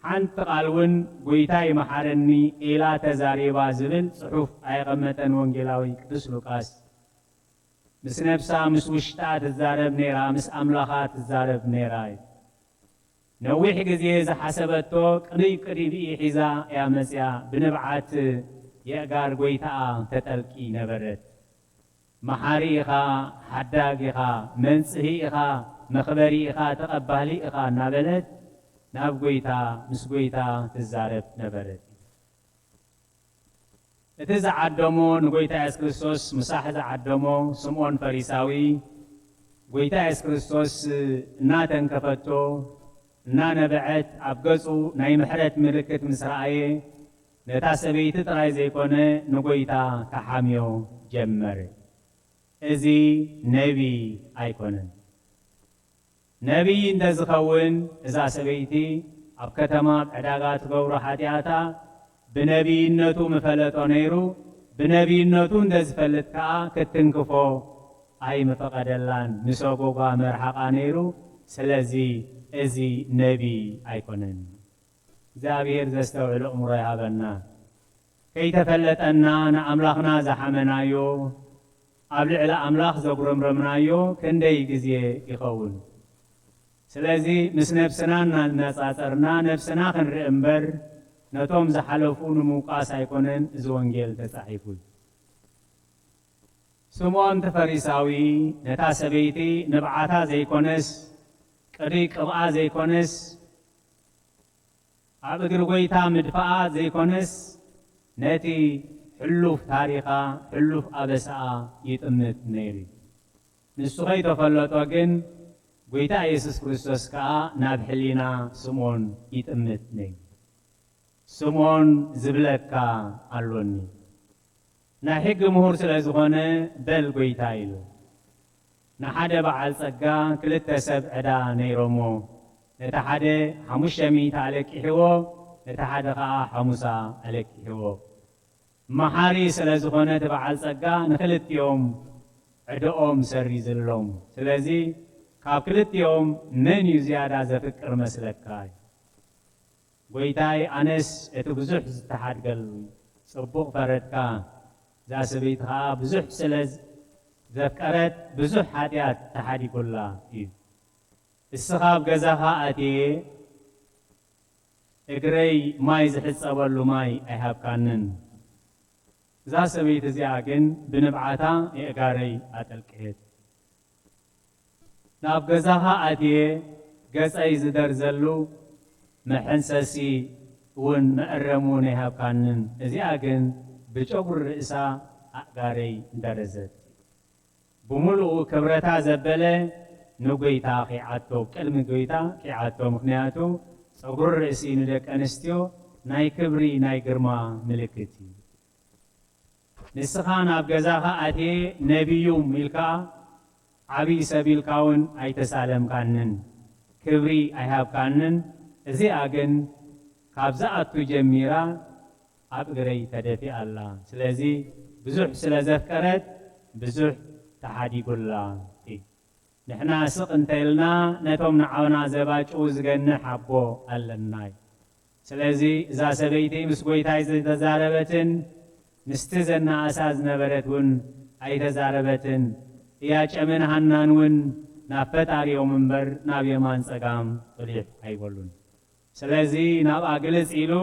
ሓንቲ ቃል እውን ጎይታይ መሓረኒ ኢላ ተዛሪባ ዝብል ጽሑፍ ኣየቐመጠን ወንጌላዊ ቅዱስ ሉቃስ። ምስ ነብሳ ምስ ውሽጣ ትዛረብ ነይራ፣ ምስ ኣምላኻ ትዛረብ ነይራ እዩ። ነዊሕ ግዜ ዝሓሰበቶ ቅንይ ቅዲብኢ ሒዛ እያ መጽያ ብንብዓት የእጋር ጎይታኣ ተጠልቂ ነበረት። መሓሪ ኢኻ፣ ሓዳግ ኢኻ፣ መንጽሂ ኢኻ፣ መኽበሪ ኢኻ፣ ተቐባሊ ኢኻ እናበለት ናብ ጎይታ ምስ ጎይታ ትዛረብ ነበረት። እቲ ዝዓደሞ ንጎይታ የሱስ ክርስቶስ ምሳሕ ዝዓደሞ ስምዖን ፈሪሳዊ ጎይታ የሱስ ክርስቶስ እናተንከፈቶ እናነበዐት ኣብ ገጹ ናይ ምሕረት ምልክት ምስ ረኣየ ነታ ሰበይቲ ጥራይ ዘይኮነ ንጎይታ ክሓምዮ ጀመረ። እዚ ነቢይ ኣይኮነን። ነቢይ እንተዝኸውን እዛ ሰበይቲ ኣብ ከተማ ኣብ ዕዳጋ ትገብሮ ሓጢኣታ ብነቢይነቱ ምፈለጦ ነይሩ። ብነቢይነቱ እንተዝፈልጥ ከኣ ክትንክፎ ኣይምፈቐደላን፣ ንሰጎጓ መርሓቓ ነይሩ። ስለዚ እዚ ነቢይ ኣይኮነን። እግዚኣብሔር ዘስተውዕል ኣእምሮ ይሃበና። ከይተፈለጠና ንኣምላኽና ዝሓመናዮ፣ ኣብ ልዕሊ ኣምላኽ ዘጉረምረምናዮ ክንደይ ግዜ ይኸውን? ስለዚ ምስ ነብስና እናነጻጸርና ነብስና ክንርኢ እምበር ነቶም ዝሓለፉ ንምውቃስ ኣይኮነን እዚ ወንጌል ተጻሒፉ። ስምዖን እቲ ፈሪሳዊ ነታ ሰበይቲ ንብዓታ ዘይኮነስ ቅዱይ ቅብኣ ዘይኮነስ ኣብ እግሪ ጎይታ ምድፋኣ ዘይኮነስ ነቲ ሕሉፍ ታሪኻ፣ ሕሉፍ ኣበሳኣ ይጥምት ነይሩ እዩ። ንሱ ከይተፈለጦ ግን ጎይታ የሱስ ክርስቶስ ከኣ ናብ ሕሊና ስምዖን ይጥምት ነይሩ። ስምዖን ዝብለካ ኣሎኒ። ናይ ሕጊ ምሁር ስለ ዝኾነ በል ጎይታ ኢሉ። ንሓደ በዓል ጸጋ ክልተ ሰብ ዕዳ ነይሮሞ። ነቲ ሓደ ሓሙሽተ ሚእቲ ኣለቂሕዎ፣ ነቲ ሓደ ኸኣ ሓሙሳ ኣለቂሕዎ። መሓሪ ስለ ዝኾነ እቲ በዓል ጸጋ ንኽልቲኦም ዕድኦም ሰሪዝሎም። ስለዚ ካብ ክልቲኦም መን እዩ ዝያዳ ዘፍቅር መስለካ? ጎይታይ ኣነስ እቲ ብዙሕ ዝተሓድገሉ ጽቡቕ ፈረድካ፣ እዛ ሰበይቲ ኸኣ ብዙሕ ስለ ዘፍቀረት ብዙሕ ሓጢኣት ተሓዲጉላ እዩ። እስኻ ኣብ ገዛኻ ኣትየ እግረይ ማይ ዝሕጸበሉ ማይ ኣይሃብካንን። እዛ ሰበይቲ እዚኣ ግን ብንብዓታ የእጋረይ ኣጠልቅየት። ናብ ገዛኻ ኣትየ ገጸይ ዝደርዘሉ መሐንሰሲ እውን መእረሚ እውን ኣይሃብካንን። እዚኣ ግን ብጨጉሪ ርእሳ ኣእጋረይ ደረዘት። ብምሉኡ ክብረታ ዘበለ ንጎይታ ኪዓቶ፣ ቅድሚ ጎይታ ኪዓቶ። ምኽንያቱ ጸጉሪ ርእሲ ንደቂ ኣንስትዮ ናይ ክብሪ ናይ ግርማ ምልክት እዩ። ንስኻ ናብ ገዛኻ ኣትየ ነቢዩም ኢልካ ዓብዪ ሰብ ኢልካ እውን ኣይተሳለምካንን፣ ክብሪ ኣይሃብካንን። እዚኣ ግን ካብ ዝኣቱ ጀሚራ ኣብ እግረይ ተደፊኣ ኣላ። ስለዚ ብዙሕ ስለ ዘፍቀረት ብዙሕ ተሓዲጉላ። ንሕና ስቕ እንተኢልና ነቶም ንዓና ዘባጭዉ ዝገንሕ ኣቦ ኣለና። ስለዚ እዛ ሰበይቲ ምስ ጐይታይ ዘይተዛረበትን ምስቲ ዘናኣሳ ዝነበረት እውን ኣይተዛረበትን። ኢያጨምን ሃናን እውን ናብ ፈጣሪኦም እምበር ናብ የማን ጸጋም ጥሊሕ ኣይበሉን። ስለዚ ናብኣ ግልጽ ኢሉ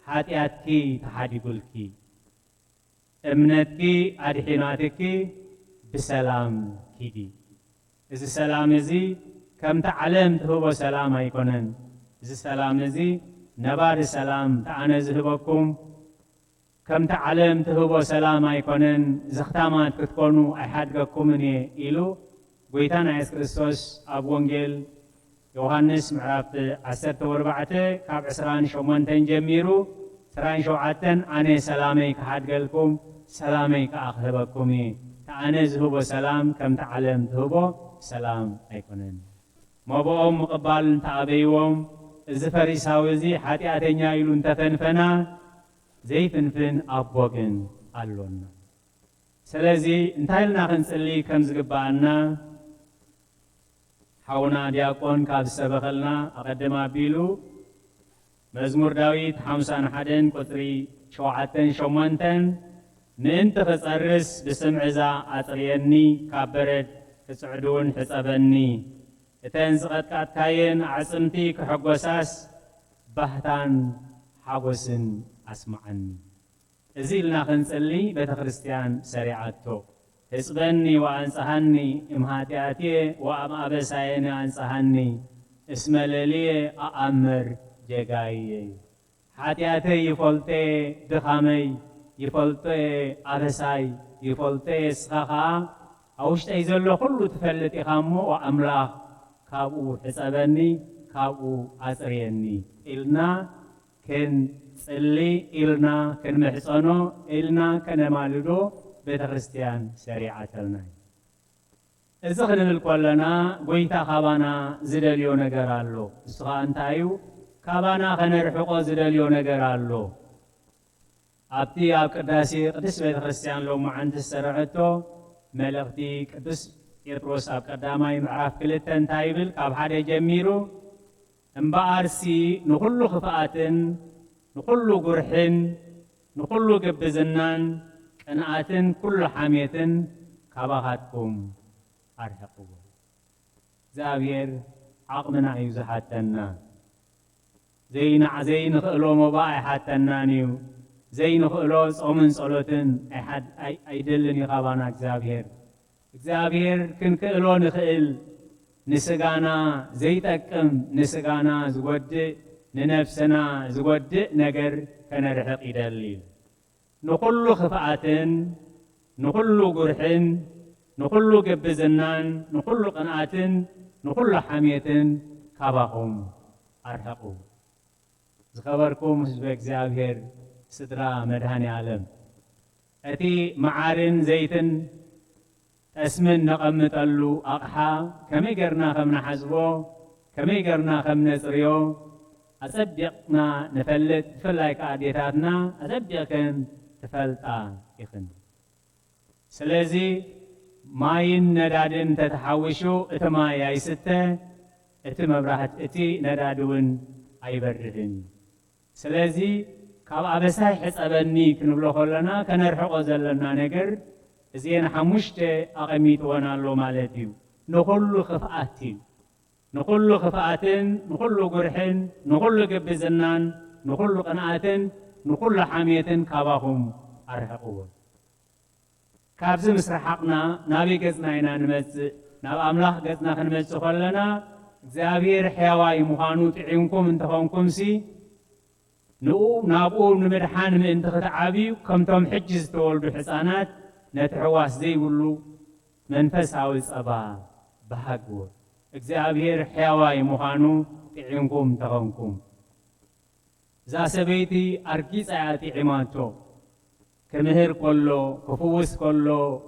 ሓጢኣትኪ ተሓዲጉልኪ፣ እምነትኪ ኣድሒናትኪ፣ ብሰላም ኪዲ። እዚ ሰላም እዚ ከምቲ ዓለም ትህቦ ሰላም ኣይኮነን። እዚ ሰላም እዚ ነባሪ ሰላም፣ እቲ ኣነ ዝህበኩም ከምቲ ዓለም ትህቦ ሰላም ኣይኮነን፣ ዘኽታማት ክትኮኑ ኣይሓድገኩምን እየ ኢሉ ጐይታና የሱስ ክርስቶስ ኣብ ወንጌል ዮሃንስ ምዕራፍ ዓሰርተ ኣርባዕተ ካብ ዕስራን ሸሞንተን ጀሚሩ ዕስራን ሸውዓተን ኣነ ሰላመይ ክሓድገልኩም፣ ሰላመይ ከኣ ክህበኩም እየ። እቲ ኣነ ዝህቦ ሰላም ከምቲ ዓለም ትህቦ ሰላም ኣይኮነን። መብኦም ምቕባል እንተኣበይዎም፣ እዚ ፈሪሳዊ እዚ ሓጢኣተኛ ኢሉ እንተፈንፈና፣ ዘይፍንፍን ኣቦ ግን ኣሎና። ስለዚ እንታይ ኢልና ክንጽሊ ከም ዝግብኣና ሓውና ዲያቆን ካብ ዝሰበኸልና ኣቐድም ኣቢሉ መዝሙር ዳዊት ሓምሳን ሓደን ቁጽሪ ሸውዓተን ሸሞንተን፣ ምእንቲ ክጸርስ ብስምዒዛ ኣጽርየኒ፣ ካብ በረድ ክጽዕድ እውን ሕጸበኒ። እተን ዝቐጥቃጥካየን ኣዕጽምቲ ክሕጎሳስ፣ ባህታን ሓጎስን ኣስምዓኒ። እዚ ኢልና ክንጽሊ ቤተ ክርስቲያን ሰሪዓቶ። ሕጽበኒ ወኣንጽሃኒ እምሃጢኣትየ ወኣም ኣበሳየኒ ኣንጽሃኒ፣ እስመ ለልየ ኣኣምር ጌጋይየ። ሓጢኣተይ ይፈልጦየ፣ ድኻመይ ይፈልጦየ፣ ኣበሳይ ይፈልጦየ፣ እስኻ ኸኣ ኣብ ውሽጠይ ዘሎ ኩሉ ትፈልጥ ኢኻ እሞ፣ ኣምላኽ ካብኡ ሕጸበኒ፣ ካብኡ ኣጽርየኒ ኢልና ክንጽሊ፣ ኢልና ክንምሕጸኖ፣ ኢልና ከነማልዶ ቤተ ክርስቲያን ሰሪዓተልና። እዚ ክንብል ከለና፣ ጐይታ ካባና ዝደልዮ ነገር ኣሎ። እሱ ኸኣ እንታይ እዩ? ካባና ከነርሕቖ ዝደልዮ ነገር ኣሎ። ኣብቲ ኣብ ቅዳሴ ቅድስት ቤተ ክርስቲያን ሎማዓንቲ ዝሰረዐቶ መልእኽቲ ቅዱስ ጴጥሮስ ኣብ ቀዳማይ ምዕራፍ ክልተ እንታይ ይብል? ካብ ሓደ ጀሚሩ፣ እምበኣርሲ ንኹሉ ክፍኣትን ንኹሉ ጉርሕን ንኹሉ ግብዝናን ቅንኣትን ኩሉ ሓሜትን ካባኻትኩም ኣርሕቕዎ። እግዚኣብሔር ዓቕምና እዩ ዝሓተና። ዘይንዓ-፣ ዘይንኽእሎ መባእ ኣይሓተናን እዩ። ዘይንኽእሎ ጾምን ጸሎትን ኣይሓድ-፣ ኣይ-፣ ኣይደልን እዩ ካባና እግዚኣብሔር። እግዚኣብሔር ክንክእሎ ንኽእል፣ ንስጋና ዘይጠቅም፣ ንስጋና ዝጎድእ፣ ንነፍስና ዝጎድእ ነገር ከነርሕቕ ይደሊ። ንኹሉ ክፍኣትን ንኹሉ ጉርሕን ንኹሉ ግብዝናን ንኹሉ ቅንኣትን ንኹሉ ሓሜትን ካባኹም ኣርሕቑ። ዝኸበርኩም ህዝበ እግዚኣብሔር፣ ስድራ መድኃኔ ዓለም፣ እቲ መዓርን ዘይትን ጠስምን ነቐምጠሉ ኣቕሓ ከመይ ጌርና ከም ንሓዝቦ፣ ከመይ ጌርና ከም ነጽርዮ ኣጸቢቕና ንፈልጥ። ብፍላይ ከኣ ኣዴታትና ኣጸቢቕክን ትፈልጣ ኢኽን። ስለዚ ማይን ነዳድን ተተሓዊሹ እቲ ማይ ኣይስተ፣ እቲ መብራህት-፣ እቲ ነዳዲ እውን ኣይበርህን። ስለዚ ካብ ኣበሳይ ሕጸበኒ ክንብሎ ከለና ከነርሕቆ ዘለና ነገር እዚኤን ሓሙሽተ ኣቐሚጥወን ኣሎ ማለት እዩ። ንኹሉ ክፍኣት እዩ። ንኹሉ ክፍኣትን ንኹሉ ጉርሕን ንኹሉ ግብዝናን ንኹሉ ቅንኣትን ንኹሉ ሓሜትን ካባኹም ኣርሕቕዎ። ካብዚ ምስ ረሓቕና ናበይ ገጽና ኢና ንመጽእ? ናብ ኣምላኽ ገጽና ክንመጽእ ከለና እግዚኣብሔር ሕያዋይ ምዃኑ ጥዒምኩም እንተኾንኩምሲ ንኡ-፣ ናብኡ ንምድሓን ምእንቲ ክትዓብዩ ከምቶም ሕጂ ዝተወልዱ ሕፃናት ነቲ ሕዋስ ዘይብሉ መንፈሳዊ ጸባ በሃግዎ። እግዚኣብሔር ሕያዋይ ምዃኑ ጥዒምኩም እንተኾንኩም። እዛ ሰበይቲ ኣርጊጻ እያ ጥዒማቶ። ክምህር ከሎ፣ ክፍውስ ከሎ፣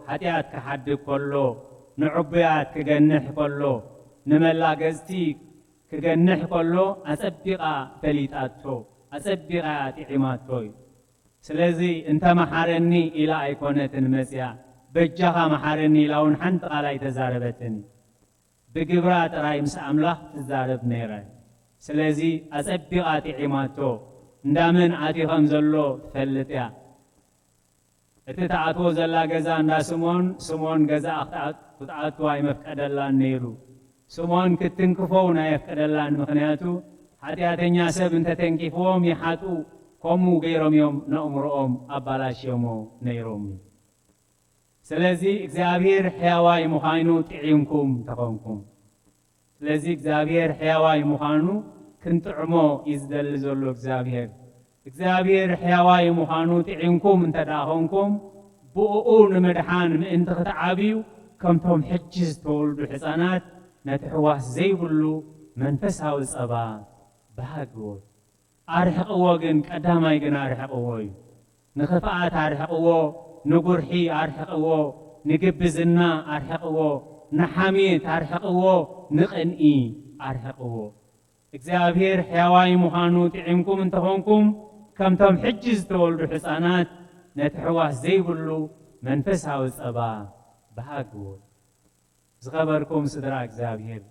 ሓጢኣት ክሓድግ ከሎ፣ ንዕቡያት ክገንሕ ከሎ፣ ንመላገጽቲ ክገንሕ ከሎ ኣጸቢቓ ፈሊጣቶ፣ ኣጸቢቓ እያ ጥዒማቶ እዩ። ስለዚ እንተ መሓረኒ ኢላ ኣይኮነትን መጽያ፣ በጃኻ መሓረኒ ኢላ እውን ሓንቲ ቃል ኣይተዛረበትን። ብግብራ ጥራይ ምስ ኣምላኽ ትዛረብ ነይረ። ስለዚ ኣጸቢቓ ጥዒማቶ፣ እንዳመን ኣትዩ ከም ዘሎ ትፈልጥ እያ። እቲ ትኣትዎ ዘላ ገዛ እንዳ ስምኦን፣ ስምኦን ገዛኣ ክትኣ-፣ ክትኣቱ ኣይመፍቀደላን ነይሩ። ስምኦን ክትትንክፎ እውን ኣየፍቀደላን፣ ምኽንያቱ ሓጢኣተኛ ሰብ እንተተንኪፍዎም ይሓጡ፣ ከምኡ ገይሮም እዮም ነእምሮኦም ኣባላሽዮሞ ነይሮም። ስለዚ እግዚኣብሔር ሕያዋይ ምዃኑ ጥዒምኩም ተኾንኩም። ስለዚ እግዚኣብሔር ሕያዋይ ምዃኑ ክንጥዕሞ እዩ ዝደሊ ዘሎ እግዚኣብሔር። እግዚኣብሔር ሕያዋይ ምዃኑ ጥዒምኩም እንተ ደኣ ኾንኩም፣ ብእኡ ንምድሓን ምእንቲ ክትዓብዩ፣ ከምቶም ሕጂ ዝተወልዱ ሕፃናት ነቲ ሕዋስ ዘይብሉ መንፈሳዊ ጸባ በሃግዎ። ኣርሕቕዎ ግን፣ ቀዳማይ ግን ኣርሕቕዎ እዩ። ንኽፍኣት ኣርሕቕዎ፣ ንጉርሒ ኣርሕቕዎ፣ ንግብዝና ኣርሕቕዎ፣ ንሓሜት ኣርሕቕዎ፣ ንቕንኢ ኣርሕቕዎ። እግዚኣብሔር ሕያዋይ ምዃኑ ጥዒምኩም እንተኾንኩም፣ ከምቶም ሕጂ ዝተወልዱ ሕፃናት ነቲ ሕዋስ ዘይብሉ መንፈሳዊ ጸባ በሃግዎ። ዝኸበርኩም ስድራ እግዚኣብሔር፣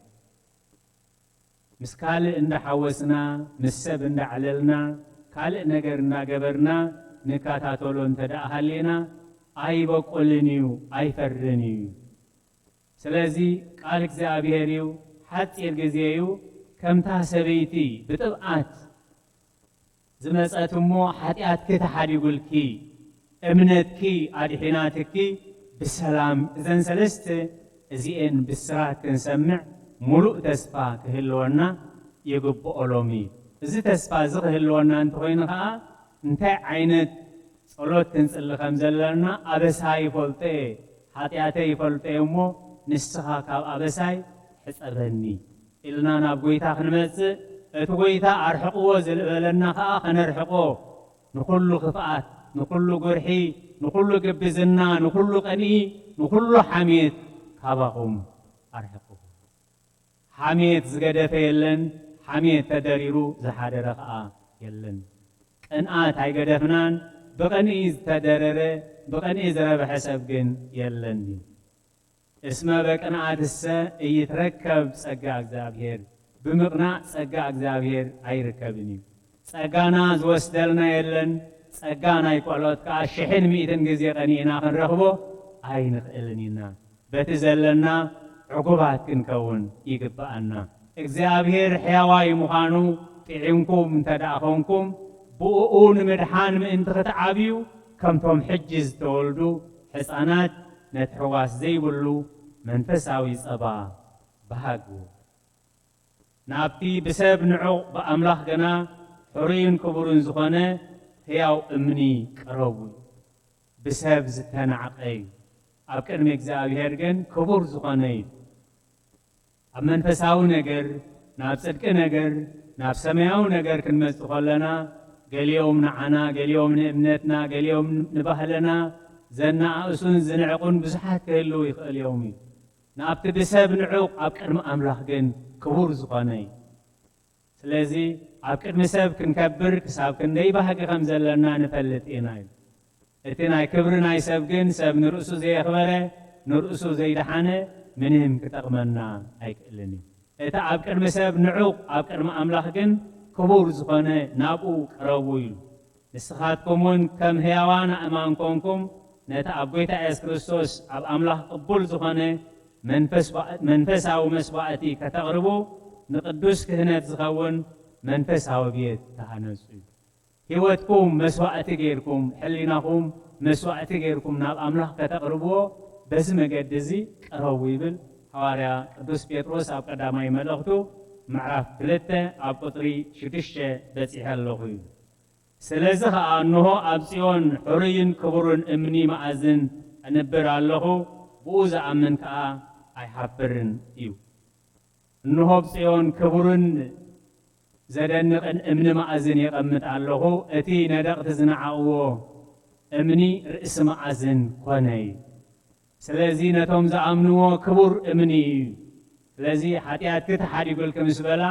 ምስ ካልእ እንዳሓወስና፣ ምስ ሰብ እንዳዕለልና፣ ካልእ ነገር እንዳገበርና ንከታተሎ እንተ ደኣ ሃሊና፣ ኣይበቁልን እዩ፣ ኣይፈርን እዩ። ስለዚ ቃል እግዚኣብሔር እዩ፣ ሓጺር ግዜ እዩ። ከምታ ሰበይቲ ብጥብኣት ዝመጸት እሞ፣ ሓጢኣትኪ ተሓዲጉልኪ፣ እምነትኪ ኣድሒናትኪ፣ ብሰላም። እዘን ሰለስተ እዚኤን ብስራት ክንሰምዕ ምሉእ ተስፋ ክህልወና ይግብኦ ሎሚ። እዚ ተስፋ እዚ ክህልወና እንተኾይኑ ኸኣ፣ እንታይ ዓይነት ጸሎት ክንጽሊ ከም ዘለና፣ ኣበሳ ይፈልጦ እየ፣ ሓጢኣተይ ይፈልጦ እየ እሞ፣ ንስኻ ካብ ኣበሳይ ሕጸበኒ ኢልና ናብ ጐይታ ክንመጽእ፣ እቲ ጐይታ ኣርሕቕዎ ዝበለና ኸኣ ከነርሕቖ፣ ንኹሉ ክፍኣት፣ ንኹሉ ጉርሒ፣ ንኹሉ ግብዝና፣ ንኹሉ ቅንኢ፣ ንኹሉ ሓሜት ካባኹም ኣርሕቕዎ። ሓሜት ዝገደፈ የለን፣ ሓሜት ተደሪሩ ዝሓደረ ኸኣ የለን። ቅንኣት ኣይገደፍናን፣ ብቕንኢ ዝተደረረ፣ ብቕንኢ ዝረብሐ ሰብ ግን የለን እዩ። እስመ በቅንኣትሰ ኢይትረከብ ጸጋ እግዚኣብሔር፣ ብምቕናእ ጸጋ እግዚኣብሔር ኣይርከብን እዩ። ጸጋና ዝወስደልና የለን፣ ጸጋ ናይ ካልኦት ከኣ ሽሕን ሚእትን ግዜ ቀኒእና ክንረኽቦ ኣይንኽእልን ኢና። በቲ ዘለና ዕጉባት ክንከውን ይግብኣና። እግዚኣብሔር ሕያዋይ ምዃኑ ጥዒምኩም እንተ ደኣ ኾንኩም፣ ብእኡ ንምድሓን ምእንቲ ክትዓብዩ፣ ከምቶም ሕጂ ዝተወልዱ ሕፃናት ነቲ ሕዋስ ዘይብሉ መንፈሳዊ ጸባ በሃግዎ። ናብቲ ብሰብ ንዑቕ ብኣምላኽ ግና ሕሩይን ክቡርን ዝኾነ ህያው እምኒ ቅረቡ። ብሰብ ዝተናዕቐ እዩ፣ ኣብ ቅድሚ እግዚኣብሔር ግን ክቡር ዝኾነ እዩ። ኣብ መንፈሳዊ ነገር፣ ናብ ጽድቂ ነገር፣ ናብ ሰማያዊ ነገር ክንመጽእ ከለና፣ ገሊኦም ንዓና፣ ገሊኦም ንእምነትና፣ ገሊኦም ንባህልና ዘነኣእሱን ዝንዕቑን ብዙሓት ክህልዉ ይኽእል እዮም እዩ። ናብቲ ብሰብ ንዑቕ ኣብ ቅድሚ ኣምላኽ ግን ክቡር ዝኾነ እዩ። ስለዚ ኣብ ቅድሚ ሰብ ክንከብር ክሳብ ክንደይ ባህጊ ከም ዘለና ንፈልጥ ኢና እዩ። እቲ ናይ ክብሪ ናይ ሰብ ግን ሰብ ንርእሱ ዘየኽበረ፣ ንርእሱ ዘይደሓነ ምንም ክጠቕመና ኣይክእልን እዩ። እቲ ኣብ ቅድሚ ሰብ ንዑቕ ኣብ ቅድሚ ኣምላኽ ግን ክቡር ዝኾነ ናብኡ ቅረቡ እዩ። ንስኻትኩም እውን ከም ህያዋን ኣእማን ኮንኩም ነቲ ኣብ ጐይታ የሱስ ክርስቶስ ኣብ ኣምላኽ ቅቡል ዝኾነ መንፈስ-፣ መንፈሳዊ መስዋእቲ ከተቕርቡ ንቅዱስ ክህነት ዝኸውን መንፈሳዊ ቤት ተሃነጹ እዩ። ህይወትኩም መስዋእቲ ጌርኩም፣ ሕሊናኹም መስዋእቲ ጌርኩም ናብ ኣምላኽ ከተቕርብዎ በዚ መገዲ እዚ ቅረቡ ይብል ሃዋርያ ቅዱስ ጴጥሮስ ኣብ ቀዳማይ መልእኽቱ ምዕራፍ ክልተ ኣብ ቁጽሪ ሽዱሽተ በጺሐ ኣለኹ እዩ። ስለዚ ኸኣ እንሆ ኣብ ጽዮን ሕሩይን ክቡርን እምኒ መኣዝን እንብር ኣለኹ፣ ብኡ ዝኣምን ከኣ ኣይሓፍርን እዩ። እንሆ ኣብ ጽዮን ክቡርን ዘደንቕን እምኒ መኣዝን የቐምጥ ኣለኹ፣ እቲ ነደቕቲ ዝነዓቕዎ እምኒ ርእሲ መኣዝን ኮነ እዩ። ስለዚ ነቶም ዝኣምንዎ ክቡር እምኒ እዩ። ስለዚ ሓጢኣትኪ ተሓዲጉልኪ ምስ በላ፣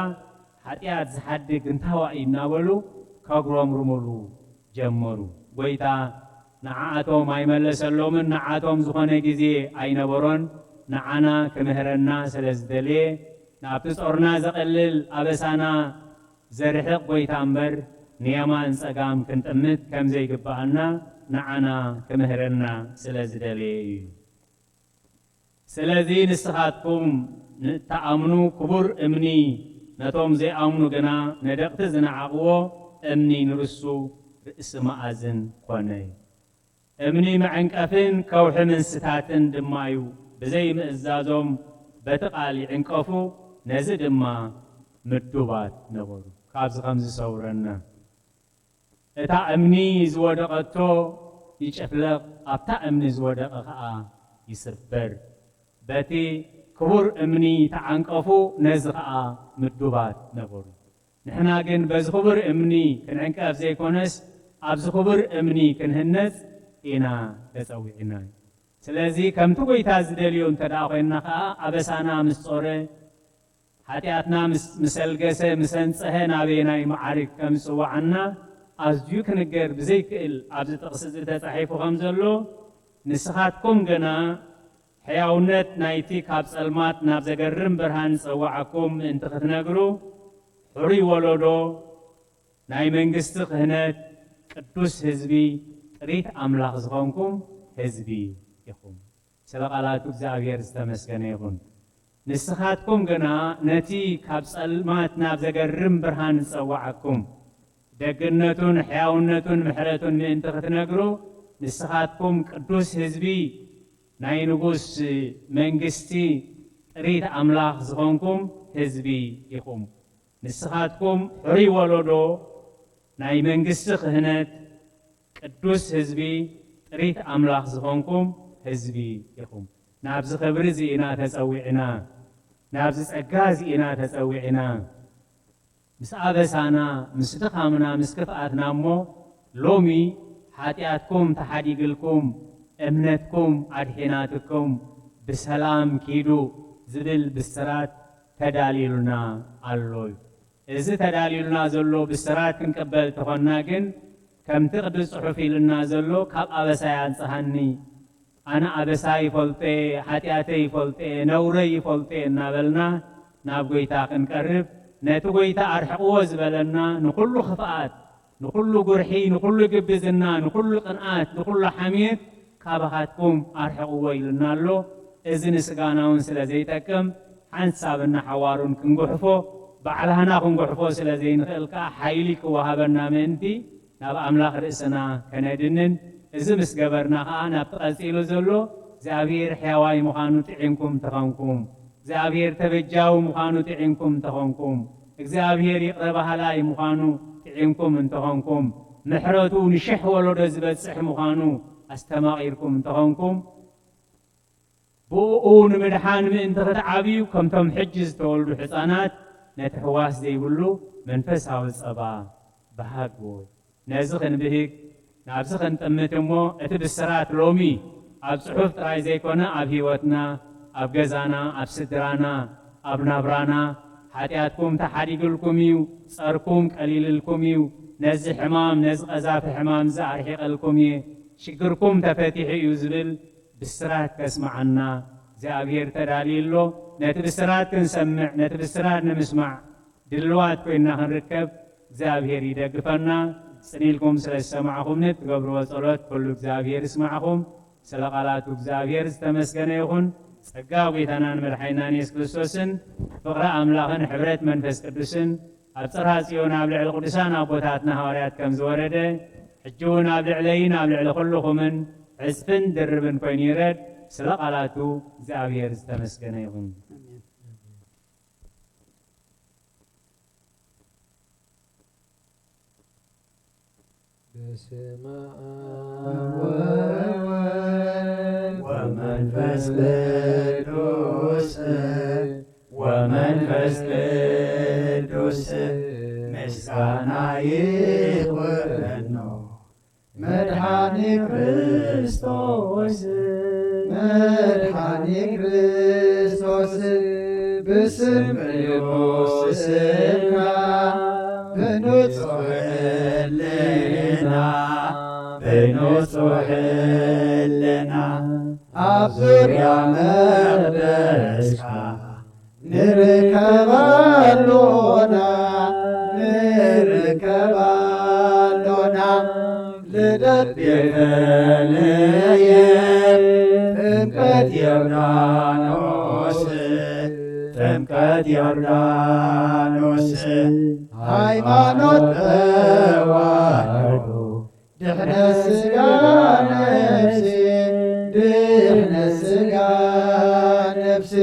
ሓጢኣት ዝሓድግ እንታዋ እዩ እናበሉ ከጉረምርሙሉ ጀመሩ። ጎይታ ንዓኣቶም ኣይመለሰሎምን፣ ንዓኣቶም ዝኾነ ግዜ ኣይነበሮን። ንዓና ክምህረና ስለ ዝደልየ፣ ናብቲ ጾርና ዘቐልል ኣበሳና ዘርሕቕ ጎይታ እምበር፣ ንየማን ጸጋም ክንጥምት ከም ዘይግብኣና ንዓና ክምህረና ስለ ዝደልየ እዩ። ስለዚ ንስኻትኩም ንእትኣምኑ ክቡር እምኒ፣ ነቶም ዘይኣምኑ ግና ነደቕቲ ዝነዓቕዎ እምኒ ንርሱ ርእሲ መኣዝን ኮነ። እምኒ መዐንቀፍን ከውሒ ምንስታትን ድማ እዩ። ብዘይምእዛዞም በቲ ቃል ይዕንቀፉ፣ ነዚ ድማ ምዱባት ነበሩ። ካብዚ ከም ዝሰውረና፣ እታ እምኒ ዝወደቐቶ ይጭፍለቕ፣ ኣብታ እምኒ ዝወደቐ ኸኣ ይስበር። በቲ ክቡር እምኒ ተዓንቀፉ፣ ነዚ ኸኣ ምዱባት ነበሩ። ንሕና ግን በዚ ክቡር እምኒ ክንዕንቀፍ ዘይኮነስ፣ ኣብዚ ክቡር እምኒ ክንህነጽ ኢና ተጸዊዕና። ስለዚ ከምቲ ጎይታ ዝደልዮ እንተ ደኣ ኮይንና ኸኣ፣ ኣበሳና ምስ ጾረ፣ ሓጢኣትና ምስ፣ ምስ ኣልገሰ፣ ምስ ኣንጽሀ፣ ናበየናይ መዓርግ ከም ዝጽውዓና ኣዝዩ ክንገር ብዘይክእል ኣብዚ ጥቕሲ እዚ ተጻሒፉ ከም ዘሎ፣ ንስኻትኩም ግና ሕያውነት ናይቲ ካብ ጸልማት ናብ ዘገርም ብርሃን ዝጸውዓኩም ምእንቲ ክትነግሩ፣ ሕሩይ ወለዶ፣ ናይ መንግስቲ ክህነት፣ ቅዱስ ህዝቢ፣ ጥሪት ኣምላኽ ዝኾንኩም ህዝቢ ኢኹም። ስለ ቃላቱ እግዚኣብሔር ዝተመስገነ ይኹን። ንስኻትኩም ግና ነቲ ካብ ጸልማት ናብ ዘገርም ብርሃን ዝጸውዓኩም፣ ደግነቱን ሕያውነቱን ምሕረቱን ምእንቲ ክትነግሩ፣ ንስኻትኩም ቅዱስ ህዝቢ፣ ናይ ንጉስ መንግስቲ፣ ጥሪት ኣምላኽ ዝኾንኩም ህዝቢ ኢኹም። ንስኻትኩም ሕሩይ ወለዶ፣ ናይ መንግስቲ ክህነት፣ ቅዱስ ህዝቢ፣ ጥሪት ኣምላኽ ዝኾንኩም ህዝቢ ኢኹም። ናብዚ ክብሪ እዚ ኢና ተጸዊዕና፣ ናብዚ ጸጋ እዚ ኢና ተጸዊዕና። ምስ ኣበሳና፣ ምስ ድኻምና፣ ምስ ክፍኣትና እሞ፣ ሎሚ ሓጢኣትኩም ተሓዲግልኩም፣ እምነትኩም ኣድሒናትኩም፣ ብሰላም ኪዱ ዝብል ብስራት ተዳልዩልና ኣሎ እዩ። እዚ ተዳልዩልና ዘሎ ብስራት ክንቅበል ተኾንና ግን፣ ከምቲ ቅዱስ ጽሑፍ ኢሉና ዘሎ፣ ካብ ኣበሳይ ኣንጽሃኒ፣ ኣነ ኣበሳይ ይፈልጦ እየ፣ ሓጢኣተይ ይፈልጦ እየ፣ ነውረይ ይፈልጦ እየ እናበልና ናብ ጎይታ ክንቀርብ፣ ነቲ ጎይታ ኣርሕቕዎ ዝበለና ንኹሉ ክፍኣት፣ ንኹሉ ጉርሒ፣ ንኹሉ ግብዝና፣ ንኹሉ ቅንኣት፣ ንኹሉ ሓምየት ካባኻትኩም ኣርሕቕዎ ኢሉና ኣሎ። እዚ ንስጋና እውን ስለ ዘይጠቅም፣ ሓንሳብ እናሓዋሩን ክንጉሕፎ፣ ባዕላህና ክንጉሕፎ ስለ ዘይንኽእል ከኣ ሓይሊ ክወሃበና ምእንቲ፣ ናብ ኣምላኽ ርእስና ከነድንን፣ እዚ ምስ ገበርና ከኣ ናብቲ ቀጺሉ ዘሎ እግዚኣብሔር ሕያዋይ ምዃኑ ጥዒምኩም ተኾንኩም፣ እግዚኣብሔር ተበጃዊ ምዃኑ ጥዒምኩም እንተኾንኩም፣ እግዚኣብሔር ይቕረ በሃላይ ምዃኑ ጥዒምኩም እንተኾንኩም፣ ምሕረቱ ንሽሕ ወለዶ ዝበጽሕ ምዃኑ ኣስተማቒርኩም እንተኾንኩም፣ ብእኡ ንምድሓን ምእንቲ ክትዓብዩ፣ ከምቶም ሕጂ ዝተወልዱ ሕፃናት ነቲ ሕዋስ ዘይብሉ መንፈሳዊ ጸባ በሃግዎ። ነዚ ክንብህግ፣ ናብዚ ክንጥምት እሞ፣ እቲ ብስራት ሎሚ ኣብ ጽሑፍ ጥራይ ዘይኮነ፣ ኣብ ህይወትና፣ ኣብ ገዛና፣ ኣብ ስድራና፣ ኣብ ናብራና፣ ሓጢኣትኩም ተሓዲግልኩም እዩ፣ ጸርኩም ቀሊልልኩም እዩ፣ ነዚ ሕማም፣ ነዚ ቀዛፊ ሕማም እዚ ኣርሒቐልኩም እየ፣ ሽግርኩም ተፈቲሑ እዩ ዝብል ብስራት ከስምዓና እግዚኣብሔር ተዳልዩ ኣሎ። ነቲ ብስራት ክንሰምዕ፣ ነቲ ብስራት ንምስማዕ ድልዋት ኮይንና ክንርከብ እግዚኣብሔር ይደግፈና። ጽን ኢልኩም ስለ ዝሰማዕኹምኒ እትገብርዎ ጸሎት ኩሉ እግዚኣብሔር ይስማዕኹም። ስለ ቃላቱ እግዚኣብሔር ዝተመስገነ ይኹን። ጸጋ ጐይታናን መድሓኒናን የሱስ ክርስቶስን ፍቕሪ ኣምላኽን ሕብረት መንፈስ ቅዱስን ኣብ ጽርሃ ጽዮን ኣብ ልዕሊ ቅዱሳን ኣቦታትና ሃዋርያት ከም ዝወረደ፣ ሕጂ እውን ኣብ ልዕለይን ኣብ ልዕሊ ኩልኹምን ዕጽፍን ድርብን ኮይኑ ይረድ። ስለ ቃላቱ እግዚኣብሔር ዝተመስገነ ይኹን። ኣሜን። በስመ አብ ወወልድ ወመንፈስ ቅዱስ፣ ወመንፈስ ቅዱስ ምስጋና ይኹኖ። መድኃኒ ክርስቶስ፣ መድኃኒ ክርስቶስ፣ ብስም ቅዱስና፣ ብንጹሕ ሕልና፣ ኢና ብንጹሕ ህልና ኣብ ዙርያ መቕደስካ ንርከብ ኣሎና፣ ንርከብ ኣሎና። ልደት ቤተልሔም፣ ጥምቀት ዮርዳኖስ፣ ጥምቀት ዮርዳኖስ፣ ሃይማኖት ተዋህዶ፣ ድሕነት ስጋ ነፍሲ፣ ድሕነት ስጋ ነፍሲ፣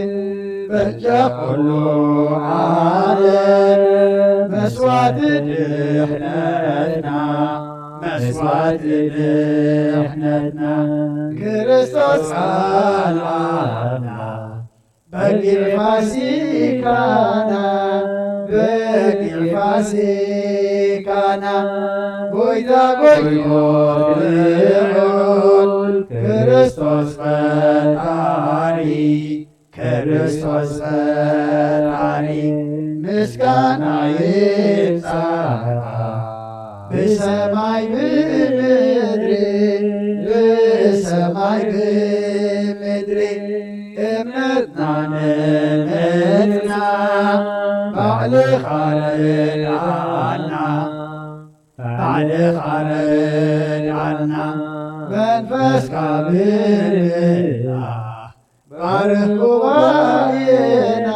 በጃ ኩሉ ዓለም፣ መስዋዕቲ ድሕነትና፣ መስዋዕቲ ድሕነትና፣ ክርስቶስ ቃል ኣምላኽ፣ በጊዕ ፋሲካና፣ በጊዕ ፋሲካና፣ ጎይታ ጎይቶት ልዑል፣ ክርስቶስ ፈጣሪ፣ ክርስቶስ ፈጣሪ፣ ምስጋና ይብጻሕካ። ብሰማይ ብምድሪ፣ ብሰማይ ብምድሪ፣ እምነትና ንምጽና፣ ባዕልኻ ርድኣና፣ ባዕልኻ ርድኣና፣ መንፈስካ ብምልኣኽ፣ ባርኽ ጉባኤና፣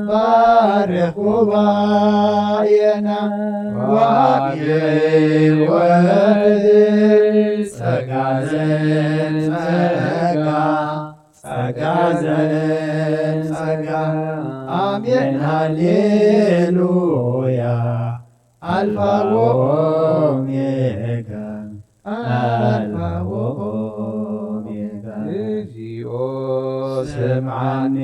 ባርኽ ጉባኤና፣ ወሃብ ሕይወት ጸጋ ዘንጸጋ፣ ጸጋ ዘንጸጋ። ኣሜን ሃሌሉያ። ኣልፋ ወኦሜጋ፣ ኣልፋ ወኦሜጋ። እግዚኦ ስምዓኒ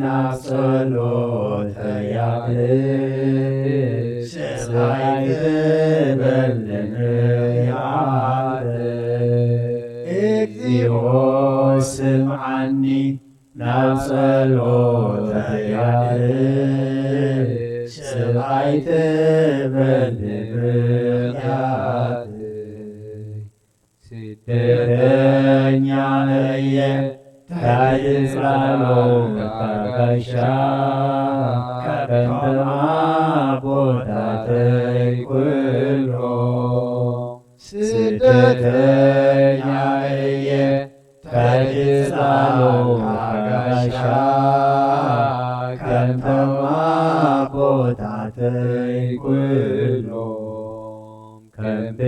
ናብ ጸሎተይ ኣቕርብ፣ ስቓይ ትበል ንምኽንያተይ። እግዚኦ ስምዓኒ ናብ ጸሎተይ ኣድርስ፣ ስቓይ ትበል ብምኽንያተይ። ስደተኛ እየ፣ ትሕቲ ጻልኦትካ ጋሻ፣ ከምቶም ኣቦታተይ ኩሎም። ስደተኛ እየ፣ ትሕቲ ጻልኦትካ ጋሻ፣ ከምቶም ኣቦታተይ ኩሎም። ከምቲ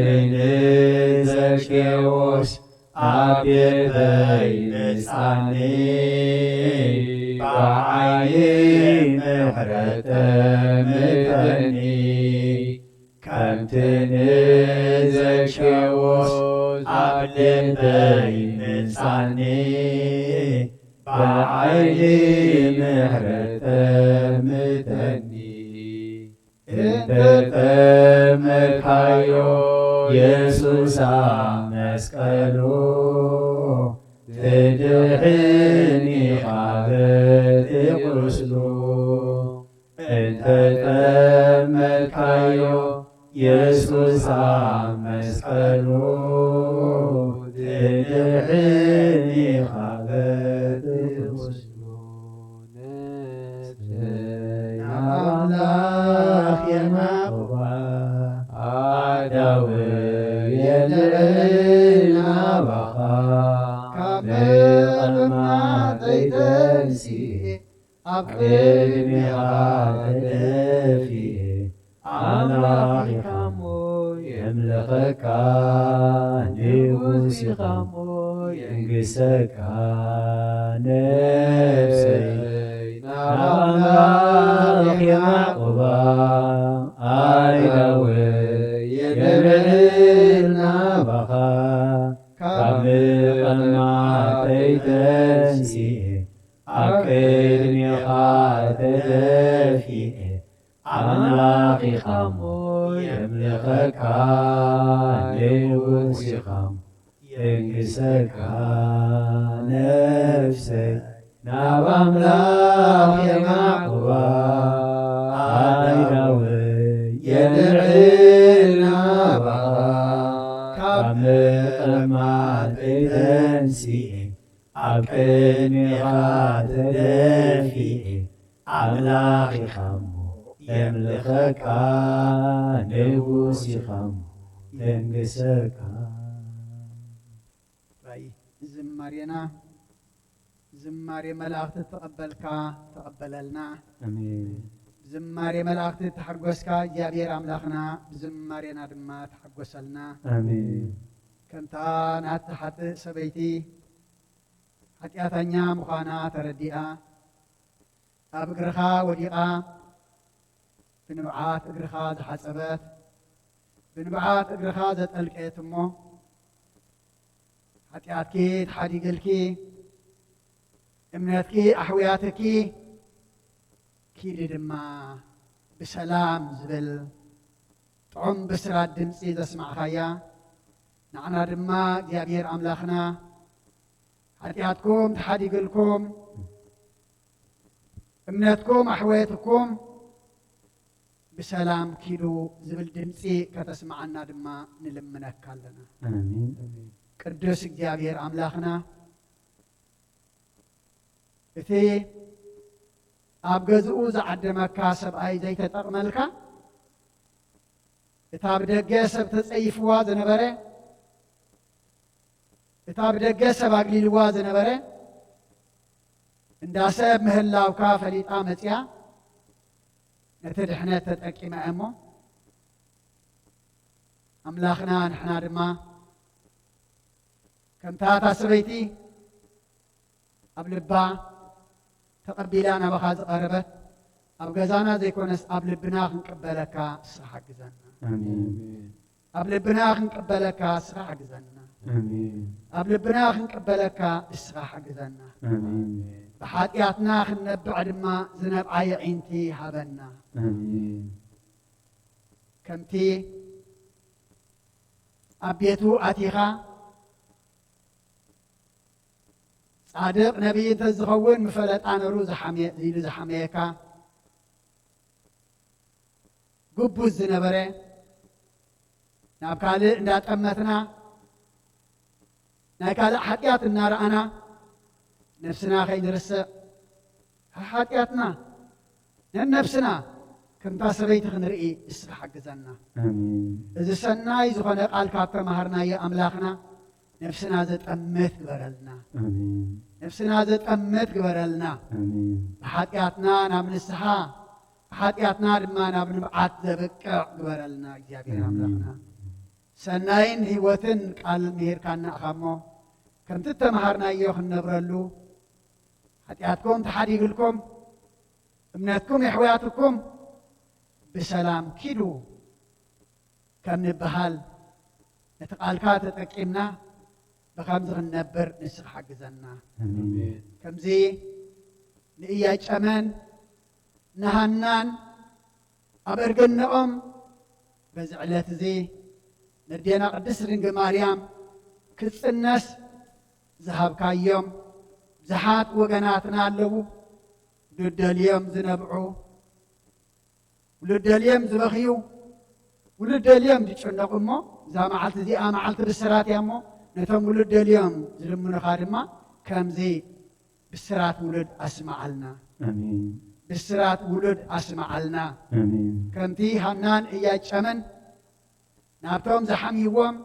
ንዘኬዎስ ኣብ ቤተይ ምጻኒ፣ ብዓይኒ ምሕረት ጠምተኒ። ከምቲ ንዘኬዎስ ኣብ ልበይ ምጻኒ፣ ብዓይኒ ምሕረት ጠምተኒ። እንተ ጠመካዮ የሱስ ኣብ መስቀሉ፣ ትድሕን ኢኻ በቲ ቁስሉ። እንተ ጠመካዮ የሱስ ኣብ መስቀሉ፣ ትድሕን ኢኻ በቲ ቁስሉ። ነፍሰይ ናብ ኣምላኽ የማቕባ፣ ኣእዳወይ የልዕል ናባኻ። ካብ ምቕማጠይ ተንሲኤ፣ ኣብ ቅድሜኻ ተደፊኤ፣ ኣምላኽ ኢኻሞ የምልኸካ፣ ንጉስ ኢኻሞ የንግሰካ። ነፍሰይ ናብ ኣምላኽ የማቕባ፣ ኣእዳወይ የልዕል ናባኻ። ካብ ምቕማጠይ ተንሲኤ፣ ኣብ ቅድሜኻ ተደፊኤ፣ ኣምላኽ ኢኻሞ የምልኸካ፣ ንጉስ ኢኻሞ የንግሰካ። ነፍሰይ ናብ ኣምላኽ የማዕቁባ፣ ኣእዳወይ የልዕል ናባኻ። ካብ ምቕማጠይ ተንሲኤ ኣብ ቅድሜኻ ተደፊኤ ኣምላኽ ኢኻ እሞ የምልኸካ ንጉስ ኢኻ እሞ የንግሰካ። ራእይ ዝማሬና ዝማሬ መላእኽቲ ተቐበልካ ተቐበለልና። ኣሜን። ዝማሬ መላእኽቲ ተሓጎስካ እግዚኣብሔር ኣምላኽና ብዝማሬና ድማ ተሓጎሰልና። ኣሜን። ከምታ ናታ ሓጥእ ሰበይቲ ሓጢኣተኛ ምዃና ተረዲኣ ኣብ እግርኻ ወዲቓ ብንብዓት እግርኻ ዝሓጸበት ብንብዓት እግርኻ ዘጠልቀየት እሞ ሓጢኣትኪ ተሓዲግልኪ እምነትኪ ኣሕውያትኪ ኪዲ ድማ ብሰላም ዝብል ጥዑም ብስራት ድምፂ ዘስማዕኻያ ንዓና ድማ እግዚኣብሔር ኣምላኽና ሓጢኣትኩም ተሓዲግልኩም እምነትኩም ኣሕወየትኩም ብሰላም ኪዱ ዝብል ድምፂ ከተስማዓና ድማ ንልምነካ ኣለና። ኣሜን። ቅዱስ እግዚኣብሔር ኣምላኽና እቲ ኣብ ገዝኡ ዝዓደመካ ሰብኣይ ዘይተጠቕመልካ እታ ብደገ ሰብ ተጸይፍዋ ዝነበረ እታ ብደገ ሰብ ኣግሊልዋ ዝነበረ እንዳ ሰብ ምህላውካ ፈሊጣ መጽያ ነቲ ድሕነት ተጠቂማ እሞ ኣምላኽና ንሕና ድማ ከምታ እታ ሰበይቲ ኣብ ልባ ተቐቢላ ናባኻ ዝቐረበት ኣብ ገዛና ዘይኮነስ ኣብ ልብና ክንቅበለካ እስኻ ሓግዘና። ኣሜን። ኣብ ልብና ክንቅበለካ እስኻ ሓግዘና። ኣሜን። ኣብ ልብና ክንቅበለካ እስኻ ሓግዘና። ኣሜን። ብሓጢኣትና ክንነብዕ ድማ ዝነብዓ የዒንቲ ሃበና። ኣሜን። ከምቲ ኣብ ቤቱ ኣቲኻ ጻድቕ ነቢይ እንተ ዝኸውን ምፈለጣ ነሩ ዝሓምየ- ኢሉ ዝሓመየካ ግቡዝ ዝነበረ ናብ ካልእ እንዳጠመትና ናይ ካልእ ሓጢኣት እናረኣና ነብስና ከይንርስዕ ሓጢኣትና ነነብስና ከምታ ሰበይቲ ክንርኢ እስኻ ሓግዘና። ኣሜን። እዚ ሰናይ ዝኾነ ቃል ካብ ተማሃርናዮ ኣምላኽና ነብስና ዘጠምት ግበረልና። ኣሜን። ነብስና ዘጠምት ግበረልና። ኣሜን። ብሓጢኣትና ናብ ንስሓ ብሓጢኣትና ድማ ናብ ንብዓት ዘብቅዕ ግበረልና እግዚኣብሔር ኣሜን። ኣምላኽና። ሰናይን ህይወትን ቃል ምሂርካና ኢኻ እሞ ከምቲ እተምሃርናዮ ክንነብረሉ ሓጢኣትኩም ተሓዲግልኩም እምነትኩም የሕውያትኩም ብሰላም ኪዱ ከም ንበሃል ነቲ ቃልካ ተጠቂምና ብኸምዚ ክንነብር ንስኻ ሓግዘና። ኣሜን። ከምዚ ንእያጨመን ንሃናን ኣብ እርግነኦም በዚ ዕለት እዚ ነዴና ቅድስት ድንግል ማርያም ክትጽነስ ዝሃብካዮም ብዙሓት ወገናትና ኣለዉ። ውሉድ ደልዮም ዝነብዑ፣ ውሉድ ደልዮም ዝበኽዩ፣ ውሉድ ደልዮም ዝጭነቑ እሞ እዛ መዓልቲ እዚኣ መዓልቲ ብስራት እያ እሞ ነቶም ውሉድ ደልዮም ዝልምኑኻ ድማ ከምዚ ብስራት ውሉድ ኣስምዓልና። ኣሜን። ብስራት ውሉድ ኣስምዓልና። ኣሜን። ከምቲ ሃናን እያጨመን ናብቶም ዝሓምይዎም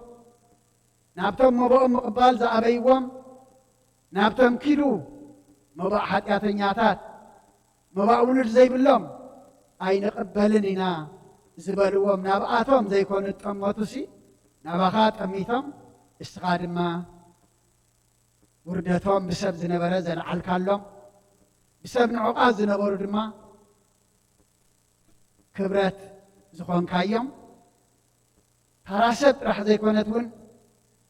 ናብቶም መባኦም ምቕባል ዝኣበይዎም ናብቶም ኪዱ መባእ ሓጢኣተኛታት መባእ ውሉድ ዘይብሎም ኣይንቕበልን ኢና ዝበልዎም ናብኣቶም ዘይኮኑ ጠመቱሲ ናባኻ ጠሚቶም እስኻ ድማ ውርደቶም ብሰብ ዝነበረ ዘለዓልካሎም ብሰብ ንዑቓት ዝነበሩ ድማ ክብረት ዝኾንካዮም ታራ ሰብ ጥራሕ ዘይኮነት እውን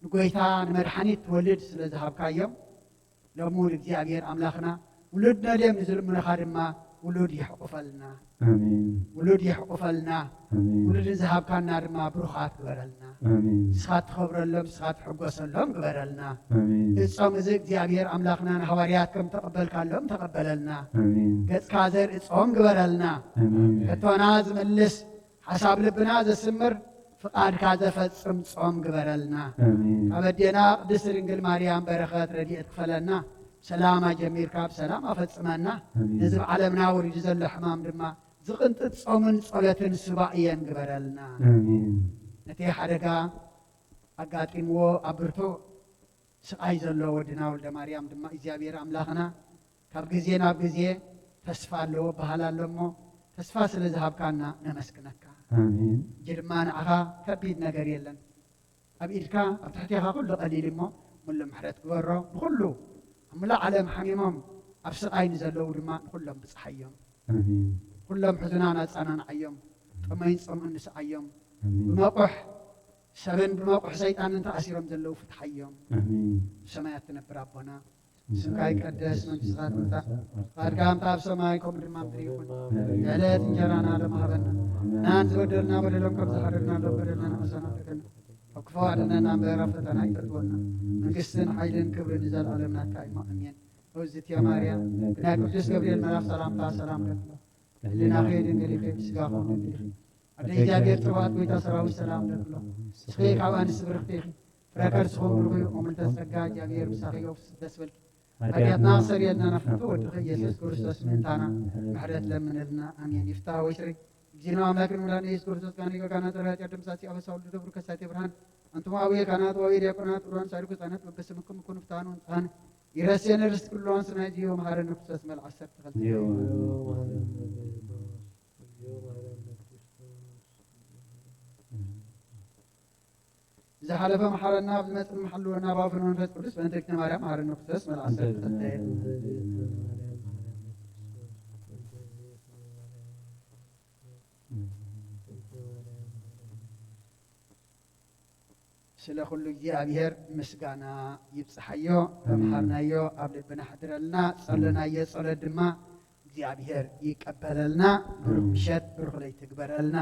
ንጎይታ ንመድሓኒት ትወልድ ስለ ዝሃብካዮም ሎሚ እውን እግዚኣብሔር ኣምላኽና ውሉድ ነድዮም ንዝልምኑኻ ድማ ውሉድ የሕቁፈልና። ኣሜን። ውሉድ የሕቁፈልና። ኣሜን። ውሉድ ዝሃብካና ድማ ብሩኻት ግበረልና። ኣሜን። ንስኻ ትኸብረሎም ንስኻ ትሕጎሰሎም ግበረልና። ኣሜን። እጾም እዚ እግዚኣብሔር ኣምላኽና ንሃዋርያት ከም ተቐበልካሎም ተቐበለልና። ኣሜን። ገጽካ ዘርእጾም ግበረልና። ኣሜን። ሕቶና ዝምልስ ሓሳብ ልብና ዘስምር ፍቓድካ ዘፈጽም ጾም ግበረልና። ካብ ኣዴና ቅድስቲ ድንግል ማርያም በረኸት ረድኤት ክፈለና። ሰላም ኣጀሚርካ ብሰላም ኣፈጽመና። ነዚ ኣብ ዓለምና ወሪዱ ዘሎ ሕማም ድማ ዝቕንጥጥ ጾምን ጸሎትን ሱባኤን ግበረልና። ነቲ ሓደጋ ኣጋጢምዎ ኣብ ብርቱዕ ስቓይ ዘሎ ወድና ወልደ ማርያም ድማ እግዚኣብሔር ኣምላኽና ካብ ግዜ ናብ ግዜ ተስፋ ኣለዎ በሃል ኣሎ እሞ፣ ተስፋ ስለ ዝሃብካና ነመስግነካ። ሕጂ ድማ ንዓኻ ከቢድ ነገር የለን። ኣብ ኢድካ ኣብ ትሕቴኻ ኩሉ ቀሊል እሞ፣ ሙሉ ምሕረት ግበሮ ንኹሉ ኣብ ሙላእ ዓለም ሓሚሞም ኣብ ስቓይ ንዘለዉ ድማ ንኹሎም ብጽሓዮም። ኩሎም ሕዙናን ኣጻናንዓዮም። ጠመይን ጸምኡን ንስዓዮም። ብመቑሕ ሰብን ብመቑሕ ሰይጣንን ተኣሲሮም ዘለዉ ፍትሓዮም። ሰማያት ትነብር ኣቦና፣ ስምካ ይቀደስ፣ መንግስትኻ ትምጻእ፣ ፍቓድካ ከምታ ኣብ ሰማይ ከምኡ ድማ ምድሪ ይኹን። ዕለት እንጀራና ሎም ሃበና። ናን ዝበደልና በደሎም ከም ዝሓደግናሎም በደልና ንኸሰናትከና፣ ካብ ክፉ ኣድነና እምበር ኣብ ፈተና ኣይተእትወና። መንግስትን ሓይልን ክብርን ንዘለኣለም ናትካ እዩ። ኣሜን። እዝእትየ ማርያም፣ ብናይ ቅዱስ ገብርኤል መልኣኽ ሰላምታ ሰላም ለክሎ። ህሊናኺ ድንግል ኢኺ፣ ስጋኹ ድንግል ኢኺ። ኣደ እግዚኣብሔር ጽባኦት፣ ጎይታ ሰራዊት ሰላም ለክሎ። ንስኺ ካብ ኣንስቲ ብርኽቲ ኢኺ። ፍረ ከርስኹም ብሩኽ እዩ። እሙልተ ጸጋ፣ እግዚኣብሔር ምሳኺ እዩ። ደስ በልኪ። ሓጢኣትና ክሰርየልና ናብ ፍቅር ወድኺ ኢየሱስ ክርስቶስ ምእንታና ምሕረት ለምንልና። ኣሜን። ይፍታ ወይ ስሪ። እግዚእነ ኣምላክን መድኃኒነ ኢየሱስ ክርስቶስ፣ ካህን ሊቀ ካህናት ጸርያ ጸር ደምሳሲ ኣበሳ ወልዱ ደብሩ ከሳቴ ብርሃን፣ ኣንቱም አቡየ ካህናት ወአቡየ ዲያቆናት፣ ሩራን ሳይድኩ ህጻናት በበስምኩም ኩኑ ፍትሐነ ወንጽሐነ። ይረሴነ ርስት ኩሉ አንስና ዚዮ መሐረነ ክርስቶስ መልዓ ሰርተ ኸልተ። ዝሓለፈ መሓረና፣ ኣብ ዝመጽእ መሓልወና፣ ብኣፉን መንፈስ ቅዱስ በእንተ እግዝእትነ ማርያም መሓረነ ክርስቶስ መልዓ ሰርተ ኸልተ። ስለ ኩሉ እግዚኣብሔር ምስጋና ይብጽሓዮ። ተምሃርናዮ ኣብ ልብና ሓድረልና። ጸለናዮ ጸሎት ድማ እግዚኣብሔር ይቀበለልና። ብሩኽ ምሸት፣ ብሩኽ ለይቲ ይግበረልና።